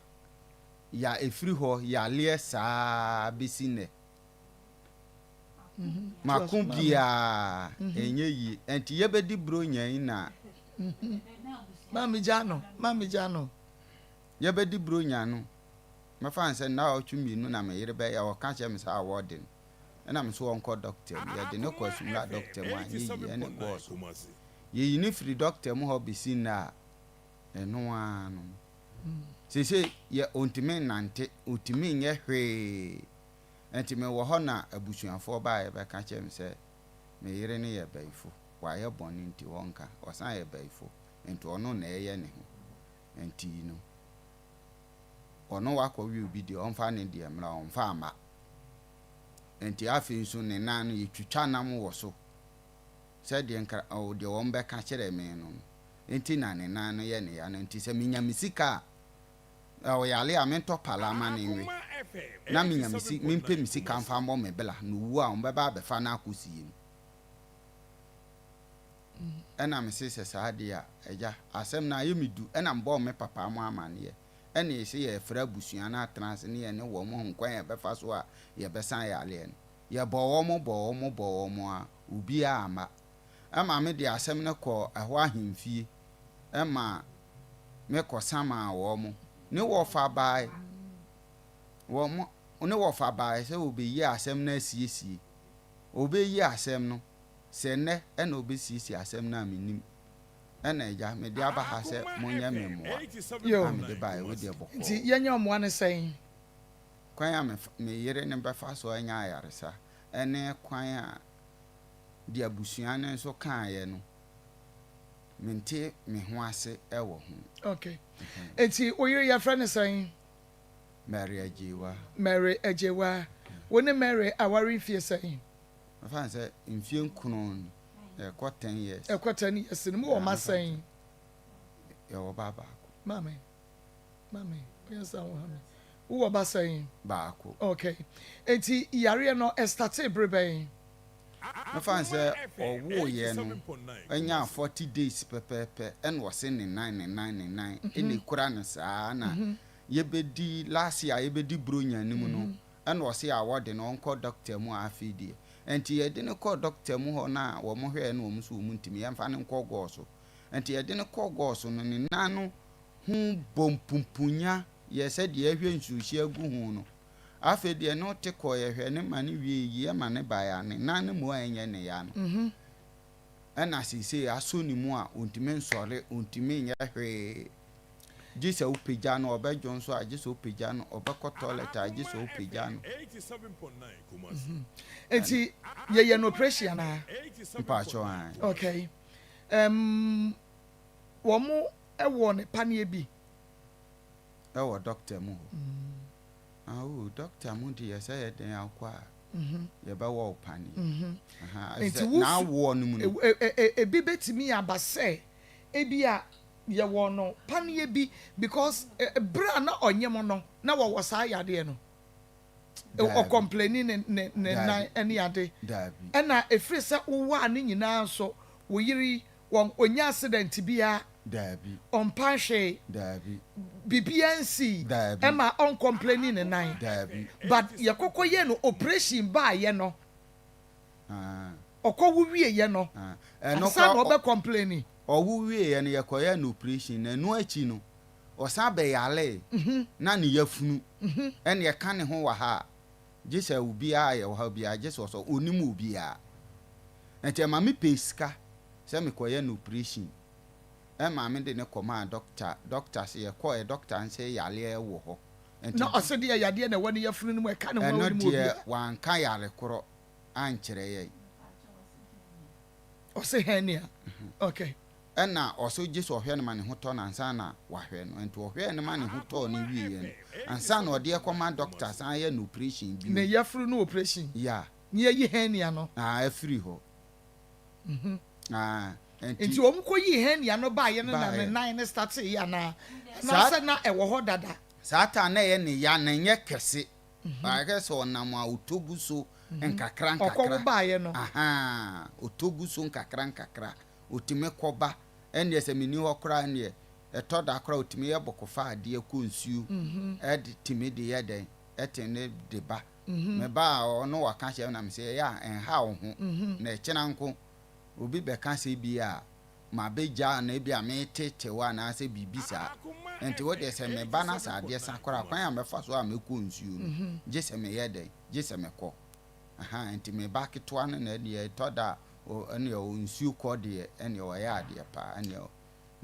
ya ɛfiri hɔ yaleɛ saa bɛsi nnɛ. Mako biaa ɛnyɛ yie. Ɛnti yɛbɛdi bronya yi na. Maame gya no, maame gya no. Yɛbɛdi bronya no, mɛfa no sɛ nnawɔtwe mmienu na me yere bɛyɛ, ɔka kyerɛ me sɛ awɔ de no. Ɛna me nso ɔnkɔ dɔkta mu. Yɛde no kɔ Asumla dɔkta mu anyɛ yie, ɛne kɔɔ so. Yɛyi no firi dɔkta mu hɔ bɛsi nnɛ a, ɛno ara no. Seesei yɛ ɔntumi nnante, ɔntumi nyɛ hwee. Nti mewɔ hɔ na abusuafoɔ baeɛ bɛka kyerɛɛ me sɛ me yere no yɛ bayifo, wayɛ bɔne nti ɔnka, ɔsan yɛ bayifo nti ɔno na ɛyɛ ne ho nti no ɔno wakɔwe obi deɛ ɔmfa ne deɛ mmra, ɔmfa mma. Nti afei nso ne nan no yɛtwitwa nam wɔ so sɛdeɛ nkra ɔ deɛ wɔn bɛka kyerɛɛ me no no nti na ne nan no yɛ ne ya no nti sɛ menya me sika a Ɔyare a, mentɔ pala ma no nwe, na menya me si, mempɛ me sika mfa mmɔ me bla, na owu a, wɔbɛba abɛfa no akɔsie no. Ɛna mese, Sɛ saa deɛ a, agya, asɛm no ayɛ me du. Ɛna mebɔɔ me papa mo amaneɛ. Ɛna yɛse yɛrefrɛ abusua no atena ase ne yɛne wɔn ahu kwan a yɛbɛfa so a yɛbɛsa yareɛ no. Yɛbɔɔ wɔn, bɔɔ wɔn, bɔɔ wɔn a, obiara amma. Ɛma mede asɛm no kɔɔ ɛhɔ ahemfie ma me kɔsamaa wɔn. Ne wɔfa bae, wɔn, ne wɔfa bae sɛ wɔbɛyi asɛm no asiesie. Wɔbɛyi asɛm no, sɛ nnɛ ɛna wɔbɛsiesie asɛm no a mennim. Ɛna agya, mede aba ha sɛ monyɛ me mmoa Yo. a mede baeɛ, wo deɛ bɔkɔɔ. Nti yɛnyɛ mmoa no sɛn? Kwan a me, me yere no bɛfa so anya ayaresa ɛne kwan a deɛ abusua no nso kaeɛ no, mente me ho ase wɔ ho. Okay. Enti wo yere yɛfrɛ no sɛn? Mary Agyewa. Mary Agyewa. Wo ne Mary aware mfie sɛn? Mɛfa no sɛ mfie nkono ni, ɛkɔ ten years. Ɛkɔ ten years ni. Mowɔ mma sɛn? Yɛwɔ ba baako. Maame, maame, woyɛ saa wo ha me. Wowɔ ba sɛn? Baako. Okay. Enti yareɛ no ɛstartee bere bɛn? Mɛfa no sɛ ɔwooeɛ no, ɔnyaa 40 days pɛpɛɛpɛ ɛna ɔse ne nan ne nan ne nan ɛna ɛkura no saa na yɛbɛdi last year a yɛbɛdi Buronya no mu no ɛna ɔse awɔ de no ɔnkɔ doctor mu a afei deɛ ɛnti yɛde no kɔɔ doctor mu hɔ no a wɔn hwɛɛ no wɔn nso wɔn ntumi yɛmfa no nkɔ gɔɔ so ɛnti yɛde no kɔɔ gɔɔ so no ne nan no ho bɔ mpumpunya yɛ sɛ deɛ ɛhwɛ nsuohyeɛ agu ho no Afei deɛ ne ɔte kɔeɛ hwɛ ne ma no wiee yie ma ne baeɛ a ne nan no mu a ɛnyɛ ne ya no ɛna seesei asɔ ne mu a ɔntumi nsɔre ɔntumi nyɛ hwee gye sɛ wopagya no ɔbɛdwo nso a gye sɛ wopagya no ɔbɛkɔ toilet a gye sɛ wopagya no. Nti yɛyɛ no operation anaa? Mpakyɛw ae. Okay. Um, wɔn wɔ ne paneɛ bi. Ɛwɔ doctor mu hɔ. Aoo doctor mu deɛ sɛ yɛ dɛn akɔ a yɛbɛwɔ wo paneɛ. Ahaa Nti efisɛ wo n'awoɔ no mu no. Ebi bɛtumi aba sɛ ebi a yɛwɔ no paneɛ bi because berɛ a na ɔnyem no na wɔwɔ saa yadeɛ no. Daabi. Ɔcomplaini ne ne ne nan Daabi. ne ade. Daabi. Ɛna ɛfiri sɛ wowaa ne nyinaa nso wo yere yi wɔn ɔnya accident biara. Daabi. Ɔmpa hwee. Daabi. Biribiara nsii Daabi. ɛma ɔncomplaini ne nan. Daabi. But yɛkɔkɔ yɛɛ no operation baayɛ no, Ah. ɔkɔwo wieɛ no, Ah. Ɛno ansa na koraa ɔbɛ complaini. ɔwo wieɛ no yɛkɔyɛɛ no operation na ɛno akyi no ɔsan bɛyaree na ne yafunu ɛne ɛka ne ho wɔ ha a gye sɛ obiara a yɛwɔ ha biara gye sɛ ɔsɔ ɔnim obiara nti ɛma me pɛ sika sɛ mekɔyɛ no operation Ɛmaa me de no kɔmaa dɔkta, dɔkta se yɛkɔɔɛ dɔkta no se yareɛ wɔ hɔ nti. Na ɔse deɛ yadeɛ na ɛwɔ ne yafunu no mu ɛka ne ho a Ɛno ɔnim deɛ obiara. wanka yare korɔ ankyerɛ yɛn. Ɔse hernia ok. Ɛna ɔse gye sɛ ɔhwɛ no ma ne ho tɔ no ansa na wahwɛ no, nti ɔhwɛɛ no ma ne ho tɔɔ no wieɛ no ansa na ɔde ɛkɔma dɔkta san ayɛ no operation bio. Ne yafunu no operation. Yeah. Ne yɛyi hernia no. Ah afiri hɔ. Ah, nti nti wɔn kɔ yii hernia no baayɛ no na ne nan no startee yɛ anaa? Anaasɛ na ɛwɔ hɔ dada? Saa ta na ɛyɛ ne ya na ɛnyɛ kɛse. Ayɛ sɛ ɔnam a ɔtɔ gu so nkakra nkakra. Ɔkɔwo baayɛ no. Ahaa, ɔtɔ gu so nkakra nkakra. Ɔtumi kɔba. Ɛnneɛ sɛ menni hɔ koraa ɛnneɛ ɛtɔ da koraa ɔtumi yɛ bɔkɔfa adeɛ kɔ nsuo ɛde tumi de yɛ dɛn ɛtene de ba. Me ba a ɔno waka kyerɛ me na mese ɛyɛ a ɛnha wo ho na ɛkyena nko obi bɛka sɛ ebia mabɛgya anaa ebia meretetew anaasɛ biribi saa. Nti wo deɛ sɛ meba na sɛ adeɛ sa koraa kwan a mɛfa so a mɛkɔ nsuo no gye sɛ meyɛ dɛn? Gye sɛ mekɔ. Ahaa nti me ba ketewa no na ɛdeɛ ɛtɔ da a ɛneɛ nsuo kɔ deɛ ɛneɛ ɔyɛ adeɛ paa ɛneɛ.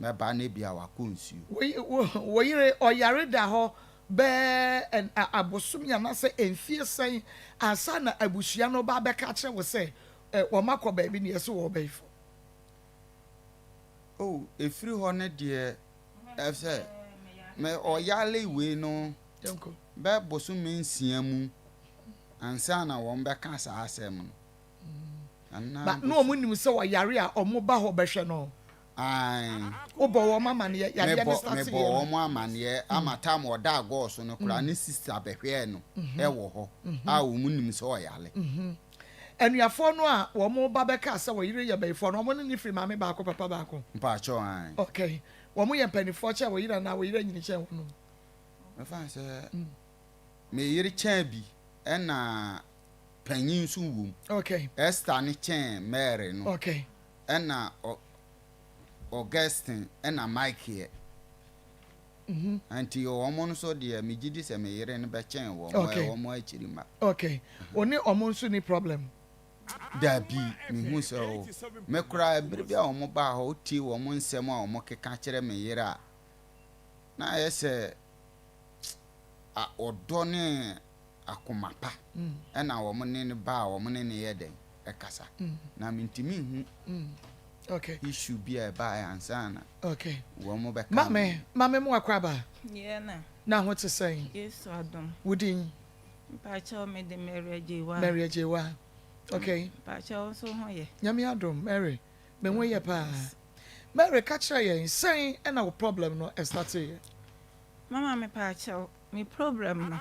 Mɛba na ebia wakɔ nsuo. Wo, wo yere ɔyare da hɔ bɛɛ abosome anaasɛ mfie sɛn ansa na abusua no ba abɛka akyerɛ wo sɛ wɔn akɔ baabi na yɛse wɔwɔ bɛyifo? Oh, ɛfiri hɔ no deɛ, ɛsɛ me ɔyare wei no bɛ bosome nsia mu ansa na wɔn bɛka saa asɛm no. Ba na wɔn nim sɛ ɔyare a wɔn ba hɔ bɛhwɛ no. Ae. Wobɔ wɔn amaneɛ yadeɛ no start yɛ no. Mebɔ wɔn amaneɛ ama time ɔda agɔɔ so no koraa ne sister bɛhwɛɛ no ɛwɔ hɔ a wɔn nim sɛ ɔyare. Anuafoɔ no a wɔn ba bɛkaa sɛ wɔyere yɛ bayifoɔ no wɔn ne no firi maame baako papa baako? Mpakyɛw ae. Okay. Wɔn yɛ mpaninfoɔ kyɛn wɔyere anaa wɔyere anyini kyɛn wɔn? Mɛfa no sɛ me yere kyɛn bi ɛna panyin nso wom. Okay. Esther no kyɛn Mary no. Okay. Ɛna Augustine ɛna Mike yɛ. Nti wɔn nso deɛ megye di sɛ me yere no bɛkyɛn wɔn. Okay. Wɔn akyiri mma. Okay. Wɔne wɔn nso ni problem? Dabi, mehu sɛ o. Me koraa bere bi a wɔn baa hɔ, wotie wɔn nsɛm a wɔn keka kyerɛ me yere a, na ayɛ sɛ ɔdɔ ne akoma pa na wɔn ne no ba a wɔn ne no yɛ dɛn ɛkasa. Na mentumi nhu okay. issue bi a ɛbaeɛ ansa na okay. wɔn bɛka. Mame, mame mu akɔ aba. Yeah, na. Na ho te sɛn? Yesu adom. Wo din? Mpakyɛw me de Mary Agyewa. Mary Agyewa. Okay. Mpakyɛw nso ho yɛ. Nyame adom, Mary. Me ho yɛ paa. Mary ka kyerɛ yɛn sɛn ɛna wo problem no ɛstarteeɛ? Mama me pakyɛw. Me problem no,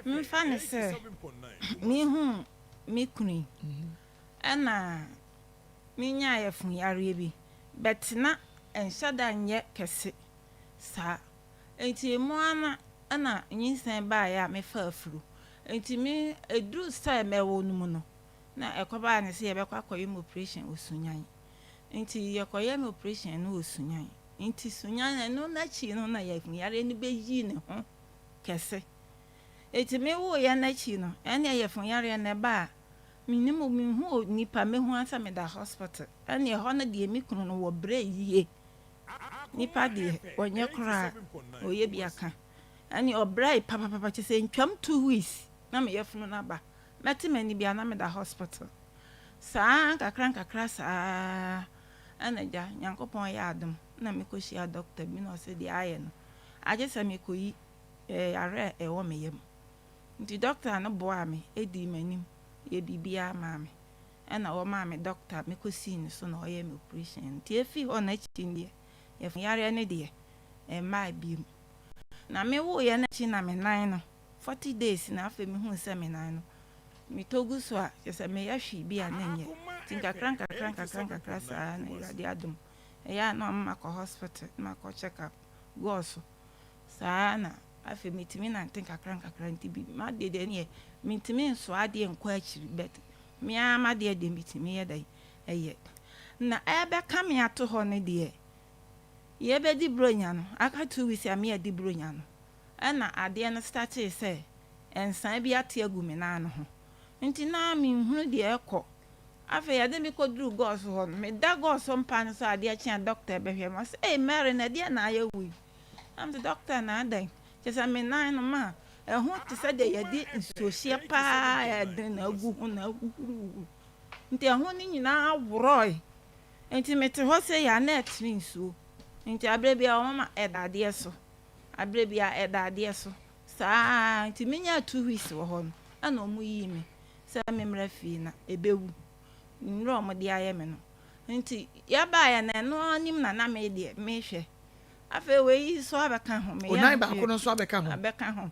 memfa no sɛ mehuu me kunu yi ɛna menyaa yafunu yareɛ bi but na ɛnhyɛ da nyɛ kɛse saa nti emu ara na ɛna nyinsɛn baeɛ a mefaa afuru nti me ɛduru sɛ mɛwo no mu no na ɛkɔbaa ne sɛ yɛbɛkɔ akɔyɛ me operation wɔ Sunyani nti yɛkɔyɛ me operation no wɔ Sunyani Ntsi Sunyani no n'ekyir no na yafunyareɛ no beyii ne ho kɛse. Ntsi mewooeɛ no ekyir no, ɛnneɛ yafunyareɛ no ɛba a, mennim o, mennhu onipa, mehu ara sɛ meda hospital. Ɛnneɛ ɛhɔ no deɛ me kunu no wɔbrɛ yie. Nipa deɛ ɔnyɛ koraa, ɔyɛ bi aka. Ɛnneɛ ɔbrɛe papapapa kyerɛ sɛ ntwam 2 weeks na me yafunu no aba. Mɛte m'ani biara na meda hospital. Saa nkakra nkakra saa Ɛna agya, Nyankopɔn yɛ adom na me kɔ hyia doctor bi na ɔse deɛ ayɛ no agye sɛ me kɔ yi yare a ɛwɔ me yam. Nti doctor no boaa me dii m'anim yɛ biribiara maa me ɛna wɔmaa me doctor me kɔ sii ne so na ɔyɛɛ me operation no. Nti ɛfiri hɔ no akyi no deɛ yafunu yareɛ no deɛ ɛmmaa biom. Na me woeɛ no akyi na me nan no 40 days na afei me huu sɛ me nan no Metɔ gu so a, kyerɛ sɛ meyɛ hwee bi a na ɛnyɛ. Nti nkakra nkakra nkakra nkakra saa na Awurade adom. Ɛyɛ a na ɔma makɔ hospital na makɔ check up, gɔɔ so. Saa na afei metumi nante nkakra nkakra nti bi m'adeɛ deɛ ɛneɛ mentumi nsoa adeɛ nkɔ akyiri but me ara m'adeɛ deɛ metumi yɛ dɛn ɛyɛ. Na ɛrebɛka me ato hɔ no deɛ yɛbɛdi Buronya no, aka 2 weeks a me adi Buronya no ɛna adeɛ no startee sɛ nsan bi ate agu me nan no ho. Nti na menhunu deɛ ɛrekɔ. Afei yɛde me kɔduruu gɔɔso hɔ no, meda gɔɔso mpa no so a adeɛ kye a dɔkta bɛhwɛ me. Ɔse, Ei Mary, na ɛdeɛn na ayɛ wo yi? Na mese, Dɔkta, na adɛn? Kyerɛ sɛ me nan no ma ɛho te sɛ deɛ yɛde nsuohyeɛ paa a ɛden na agu ho na ahuhuruhuru. Nti ɛho no nyinaa worɔe. Nti mete hɔ sei a na ɛtene nsuo. Nti aberɛ biara wɔma ɛda adeɛ so. Aberɛ biara ɛda adeɛ so. Saa ara nti menyaa 2 weeks wɔ hɔ no ɛna ɔmo yii me sɛ me mmra fie na ɛbɛwu nnuro a ɔmo de ayɛ me no nti yɛbaeɛ no ɛno anim na na me deɛ mehwɛ afei wei nso abɛka ho meyɛ Onan baako no nso abɛka ho. Abɛka ho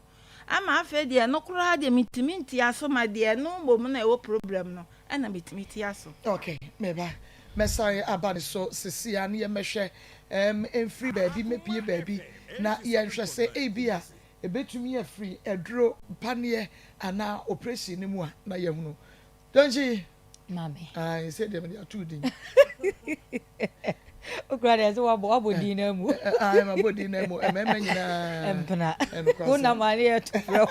ama afei deɛ ɛno koraa deɛ metumi ntia so ma deɛ ɛno mmom na ɛwɔ problem no ɛna metumi tia so. Ok, meba. Mɛsan aba ne so sisi a ne yɛmmɛhwɛ um, mfiri baabi mmɛpie baabi na yɛnhwɛ sɛ ebi a ebetumi afiri aduro paneɛ anaa operation no mu a na yɛhunu. Dɔnkyi. Maame. Ayi sɛ deɛ mede ato din. Okura deɛ sɛ wabɔ din na mu. Ayi mabɔ din na mu mmarima nyinaa. Mpena. Wonam ane yɛ to frɛ wo.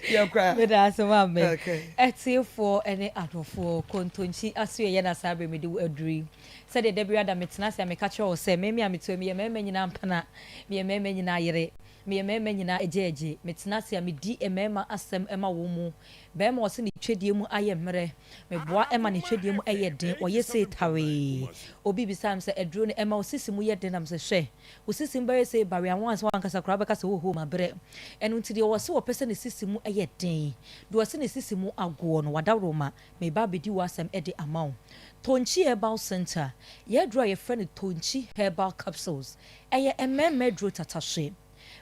Yɛn kora. Meda ase maame. Okay. Ɛtiefoɔ ne adɔfoɔ kontonkyi aso yɛ na saa berɛ mede wo aduru yi. Sɛdeɛ da biara da metena ase a meka kyerɛ wo sɛ, me me a mete hɔ yi, meyɛ mmarima nyinaa mpena, meyɛ mmarima nyinaa yere, meyɛ mmarima nyinaa agyaagye. Metena ase a medi mmarima asɛm ma wɔn mu. Barima a ɔse ne twedeɛ mu ayɛ mmerɛ, meboa ma ne twedeɛ mu yɛ den, ɔyɛ sei tawee. Obi bisaa me sɛ, Aduro no, ɛma wo sisi mu yɛ den? Na mese, Hwɛ, wo sisi mu bɛyɛ sei bawee a, w'ankasa koraa wobɛka sɛ, Hoho, mabrɛ. Ɛno nti deɛ ɔse ɔpɛ sɛ ne sisi mu yɛ den, deɛ ɔse ne sisi mu agoɔ no, wadaworo ma. Mereba abɛdi w'asɛm de ama wo. Tonkyi Herbal Centre, yɛn aduro a yɛfrɛ no Tonkyi Herbal Capsules, ɛyɛ mmarima aduro tatahwe.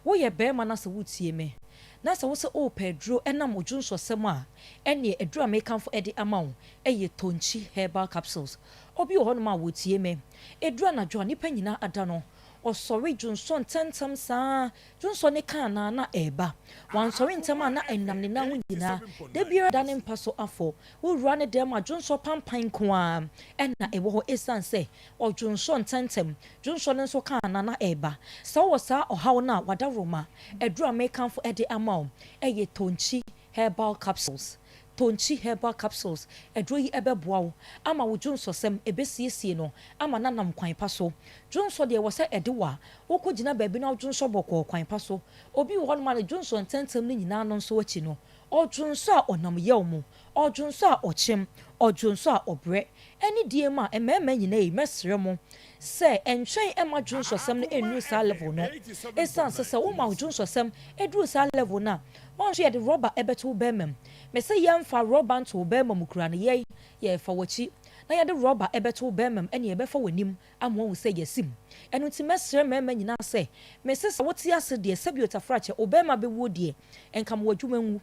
Woyɛ barima na sɛ woretie me, na sɛ wose worepɛ aduro ɛnam wo dwonsɔsɛm a, ɛnneɛ aduro a merekamfo de ama wo yɛ Tonkyi Herbal Capsules. Obi wɔ hɔnom a ɔretie me, ɛduru anadwo a nnipa nyinaa ada no, ɔsɔre dwonsɔ ntɛmntɛm saa ara, Dwonsɔ ne kaa no a na ɛreba. Wansɔre ntɛm a na ɛnam ne nan ho nyinaa. Da biara da ne mpa so afɔ. Wowura ne dan mu a dwonsɔ pampan nko ara na ɛwɔ hɔ esiane sɛ ɔdwonsɔ ntɛmntɛm. Dwonsɔ no nso kaa no a na ɛreba. Sɛ wowɔ saa ɔhaw no a, w'adaworoma, aduru a mekamfo de ama wo yɛ Tonkyi Herbal Capsules. Tonkyi Herbal Capsules, Aduro yi bɛboa wo ama wo dwonsɔsɛm, ɛbɛsiesie no ama no anam kwan pa so. Dwonsɔ deɛ ɛwɔ sɛ ɛde wo a, wokɔgyina baabi na wodwonsɔ bɔkɔɔ kwan pa so. Obi wɔ hɔnom a ne dwonsɔ ntɛmntɛm no nyinaa no nso akyi no, ɔdwonsɔ a ɔnam yaw mu, ɔdwonsɔ a ɔkyem, ɔdwonsɔ a ɔbrɛ. Ɛne deɛ mu a mmarima nyinaa yi mɛsrɛ mo sɛ ɛntwɛn mma dwonsɔsɛm no nnuru saa level no. Ɛsiane sɛ sɛ woma wo dwonsɔsɛm duru saa level no a, woanhwɛ yɛde rɔba bɛto wo barima mu. Mese yɛmfa rɔba nto wo barima mu koraa no yɛn yɛrefa w'akyi na yɛde rɔba bɛto wo barima mu ɛne yɛbɛfa w'anim ama woahu sɛ yɛasi mu. Ɛno nti mɛsrɛ mmarima nyinaa sɛ, mese sɛ wote ase deɛ sɛbi otafrakyɛ wo barima bɛwuo deɛ nka ma w'adwuma nwu.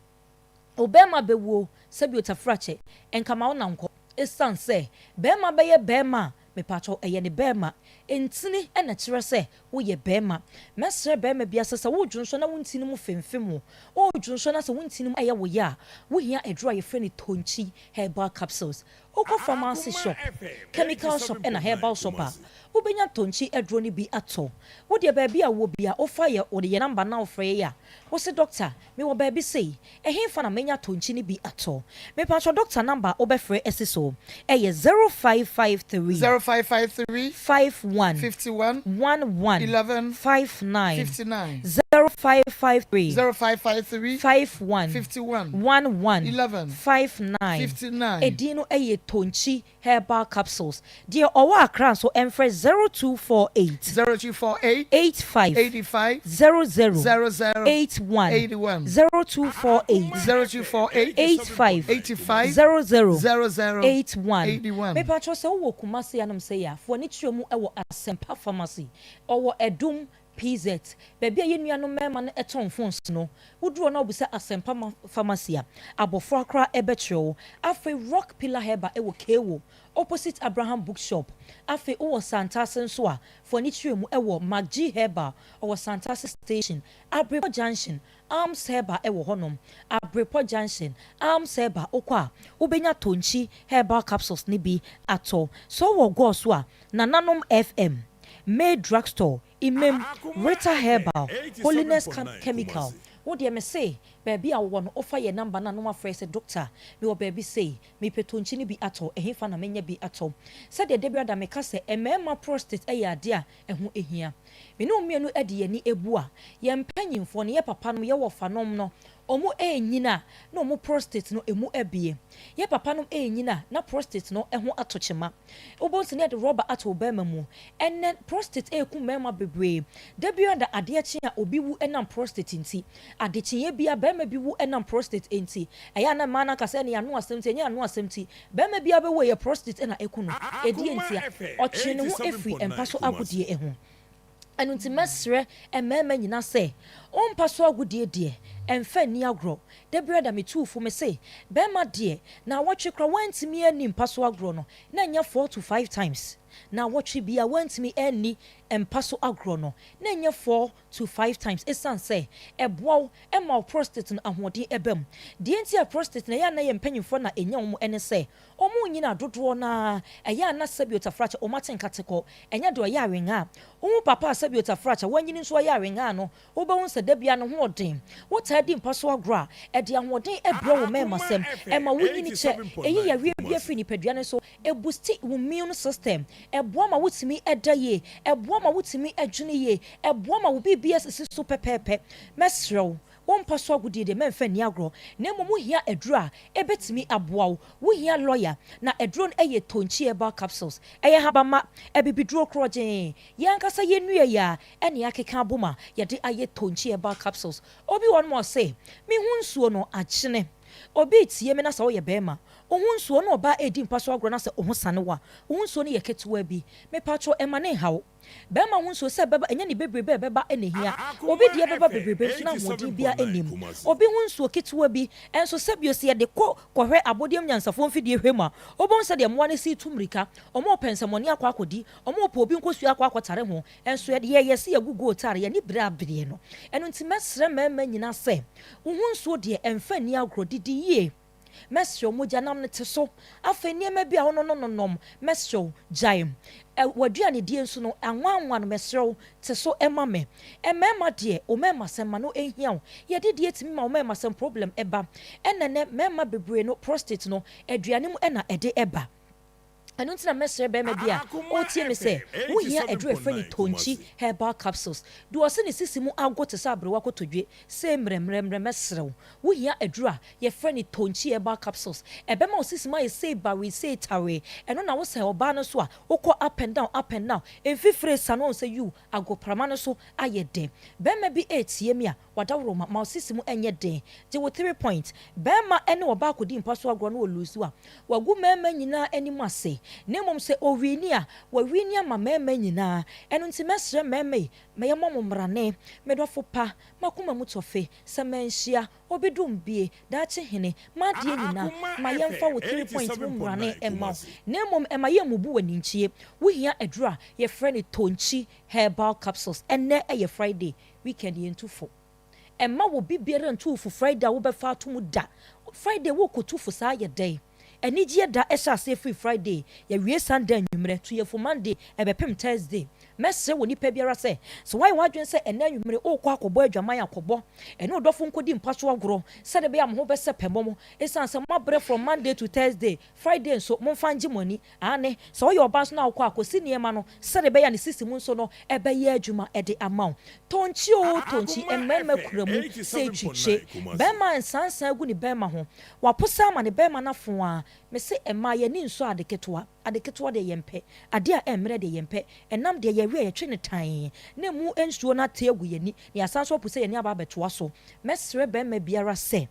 Wo barima bɛwuo sɛbi otafrakyɛ nka ma wo na nkɔ. Ɛsiane sɛ barima bɛyɛ barima a Mepakyɛw, ɛyɛ ne bɛɛma ntini na ɛkyerɛ sɛ woyɛ bɛɛma. Mɛsrɛ bɛɛma biara sɛ, sɛ woredwonsɔ na wo ntini mu femfem wo, woredwonsɔ na sɛ wo ntini mu yɛ wo ya a, wohia aduru a yɛfrɛ no Tonkyi Herbal Capsules. Wokɔ pharmacy shop, chemical shop ɛna herbal shop a, wobɛnya Tonkyi aduro no bi atɔ. Wo deɛ baabi a wowɔ biara, wofa yɛ wode yɛ number na wofrɛ yɛn a, wose doctor, mewɔ baabi sei, Ɛhefa na menya tonkyi no bi atɔ? Mepakyɛw doctor number a wobɛfrɛ asi so yɛ 0553. 0553. 51. 51. 11. 11. 59. 59. 0553. 0553. 51. 51. 11. 11. 59. 59. Edin no yɛ Tonkyi Herbal capsules. Deɛ ɔwɔ Accra nso ɛmfrɛ 0248. 0248. 85. 85. 00. 00. 81. 81. 0248. 0248. 85. 85. 00. 00. 81. 81. Mepakyɛw sɛ wowɔ Kumasi anom sɛi a, fa w'ani kyerɛ mu wɔ Asɛmpa Pharmacy. Ɔwɔ Adum PZ, baabi a yɛn nuanom mmarima no tɔn phones no. Woduru hɔ na wobisa Asɛmpa Pharmacy a, abɔfra koraa bɛkyerɛ wo. Afei Rock Pillar Herbal wɔ Kewo, opposite Abraham Bookshop. Afei wowɔ Santase nso a, fa w'ani kyerɛ mu wɔ McGee Herbal, ɔwɔ Santase Station, Abrepɔ Junction, Arms Herbal wɔ hɔnom. Abrepɔ Junction, Arms Herbal, wokɔ a, wobɛnya Tonkyi Herbal Capsules no bi atɔ. Sɛ wowɔ Gɔɔ so a, Nananom FM, May Drugstore, Imam, Rita Herbal, Holiness Chemical, wo deɛ mese baabi a wowɔ no wofa yɛn number no a na wafrɛ sɛ doctor mewɔ baabi sei mepɛ tonkyi no bi atɔ ɛhefa na menya bi atɔ sɛdeɛ da biara da meka sɛ mmarima prostate yɛ adeɛ a ɛho hia me ne wo mmienu de yɛn ani bu a yɛn mpanyinfoɔ no yɛ papa nom yɛ wɔfa nom no wɔn ɛrenyini a na wɔn prostate no ɛmu abue yɛ papa nom ɛrenyini a na prostate no ɛho ato kyema Wobɛhu sɛ na yɛde rɔba ato wo barima mu. Ɛnnɛ, prostate reku mmarima bebree. Da biara da adeɛ kye a, obi wu ɛnam prostate nti. Adekyeeɛ biara, barima bi wu ɛnam prostate nti. Ɛyɛ a na mmaa no aka sɛ ɛne ano asɛm nti, ɛnyɛ ano asɛm nti. Barima biara bɛwu a, ɛyɛ prostate na ɛku no. Ɛdeɛn ntia? Ɔtwe ne ho firi mpa so agodie ho. Ɛno nti mɛsrɛ mmarima nyinaa sɛ, wo mpa so agodie deɛ, mfa nni agorɔ. Da biara da metuu fo, mese, barima deɛ, naawɔtwe koraa woantumi anni mpa so agorɔ no, na ɛnyɛ 4 to 5 times. Naawɔtwe biara woantumi anni mpa so agorɔ no, na ɛnyɛ 4 to 5 times ɛsiane sɛ ɛboa wo ma wo prostate no ahoɔden ba mu. Deɛ nti a prostate no ɛyɛ a na yɛn mpanyinfoɔ na ɛnya wɔn ne sɛ, wɔn nyina dodoɔ no ara ɛyɛ a na sɛbi otafrakyɛ wɔn ate nkate kɔ, ɛnyɛ deɛ ɔyɛ awenga a. Wohu papa a sɛbi otafrakya, wanyini nso ɔyɛ awengaa no, wobɛhu sɛ da biara ne ho ɔden. Wotaa di mpa so agorɔ a, ɛde ahoɔden brɛ wo mmarimasɛm, ɛma wonyini kyɛ, ɛyi yareɛ biara firi nipadua no so, ɛbusti wo immune system, ɛboa ma wotumi da yie, ɛboa ma wotumi dwene yie, ɛboa ma wo biribiara sisi so pɛpɛɛpɛ. Mɛsrɛ wo, Wo mpa so agodie deɛ mɛmfa nni agorɔ na mmom wohia aduro a ɛbɛtumi aboa wo. Wohia lɔya na aduro no yɛ Tonkyi Herbal Capsules. Ɛyɛ habamma, abibiduro korɔgyee. Yɛn ankasa yɛn nnua yi ara na yɛakeka abom a yɛde ayɛ Tonkyi Herbal Capsules. Obi wɔ hɔnom a ɔse, Me ho nsuo no akyene. Obi retie me na sɛ woyɛ barima, wo ho nsuo ne ɔbaa redi mpa so agorɔ na sɛ wo ho sane wo a, wo ho nsuo no yɛ ketewa bi. Mepakyɛw mma no nha wo. Bɛrima ho nsuo sɛ ɛbɛba, ɛnyɛ ne bebrebe a ɛbɛba na ɛhia. Obi deɛ bɛba bebrebe nso na ahoɔden biara nnim. Obi ho nsuo ketewa bi nso sɛbio sɛ yɛde kɔ kɔhwɛ abɔdeɛm nyansafoɔ mfidie hwɛ mu a, wobɛhu sɛdeɛ mmoa no si retu mmirika. Wɔrepɛ nsɛmmɔne akɔ akɔdi, wɔrepɛ obi nkosua akɔ akɔtare ho nso yɛde yɛyɛ sɛ yɛgu gold tare, yɛn ani bere abereɛ no. Ɛno nti mɛsrɛ mmarima nyinaa sɛ, wo ho nsuo deɛ ɛmfa nni agorɔ, didi yie. Mɛsrɛ wo, mogyanam no te so. Afei nneɛma bi a wo no nonom, mɛsrɛ wo, gyae. Ɛ, w'aduanedie nso no, anwanwa no, mɛsrɛ wo, te so ma me. Mmarima deɛ, wo mmarimasɛm, ma no nhia wo. Yɛdidie tumi ma wo mmarimasɛm problem ba. Ɛna nnɛ, mmarima bebree no, prostate no, aduane mu na ɛde ba. Ɛno nti na mɛsrɛ barima bi a ɔretie me sɛ, wohia aduru a yɛfrɛ no Tonkyi Herbal Capsules. Deɛ ɔse ne sisi mu ago te sɛ aberewa kotodwe sei mmerɛmmerɛmmerɛ, mɛsrɛ wo, wohia aduru a yɛfrɛ no Tonkyi Herbal Capsules. Ɛbɛma wo sisi mu ayɛ sei bawee, sei tawee. Ɛno na wosɛe ɔbaa no so a, wokɔ up and down, up and down. Mfifire resa no, woahu sɛ yiw, agoprama no so ayɛ den. Barima bi retie me a, W'adaworoma, ma wo sisi mu nyɛ den. Gye wo three point. Barima ne ɔbaa kɔdi mpa so agorɔ na ɔluusu a, wagu mmarima nyinaa anim ase. Na mmom sɛ ɔwiini a, wawiini ama mmarima nyinaa. Ɛno nti mɛsrɛ mmarima yi, ma yɛmmɔ mo mmrane. Me dɔfo pa, m'akoma mu tɔfe, sɛ manhyia, obi dom bie, daakye hene, m'adeɛ nyinaa, ma yɛmfa wo three point mu mmrane mma wo. Na mmom mma yɛmmubu w'aninkyie. Wohia aduro a yɛfrɛ no Tonkyi Herbal Capsules. Ɛnnɛ yɛ Friday. Weekend yɛntu fo. Mma obi biara ntu wo fo Friday a wobɛfa ato mu da. Friday worekɔtu fo saa yɛ dɛn? Anigyeɛ da hyɛ aseɛ firi Friday, yɛwie Sunday anwummerɛ, tu yɛn fo Monday ɛbɛpem Thursday. Mɛsrɛ wɔ nipa biara sɛ, sɛ woayɛ w'adwene sɛ ɛnnɛ anwummere worekɔ akɔbɔ adwaman a, kɔbɔ. Ɛne wo dɔfo nkɔdi mpa so agorɔ sɛdeɛ ɛbɛyɛ a mo ho bɛsɛpɛ mo. Ɛsiane sɛ moabrɛ from Monday to Thursday, Friday nso momfa ngye mo ani. Aane, sɛ woyɛ ɔbaa nso na wokɔ a, kɔsi nneɛma no sɛdeɛ ɛbɛyɛ a ne sisi mu nso no ɛbɛyɛ adwuma de ama wo. Tonkyi oo tonkyi, mmarima kura mu sɛ twitwe. Barima nsansan agu ne barima ho. Waposa ama ne barima no afo ara. Mese mmaa, yɛn ani nsɔ ade ketewa. Ade ketewa deɛ yɛmpɛ. Adeɛ a ɛmmerɛ deɛ yɛmpɛ. Ɛnam deɛ yɛwe a yɛtwe no tann na ɛmu nsuo no ate agu yɛn ani na yɛasan nso apu sɛ yɛn ani aba abɛtoa so. Mɛsrɛ barima biara sɛ.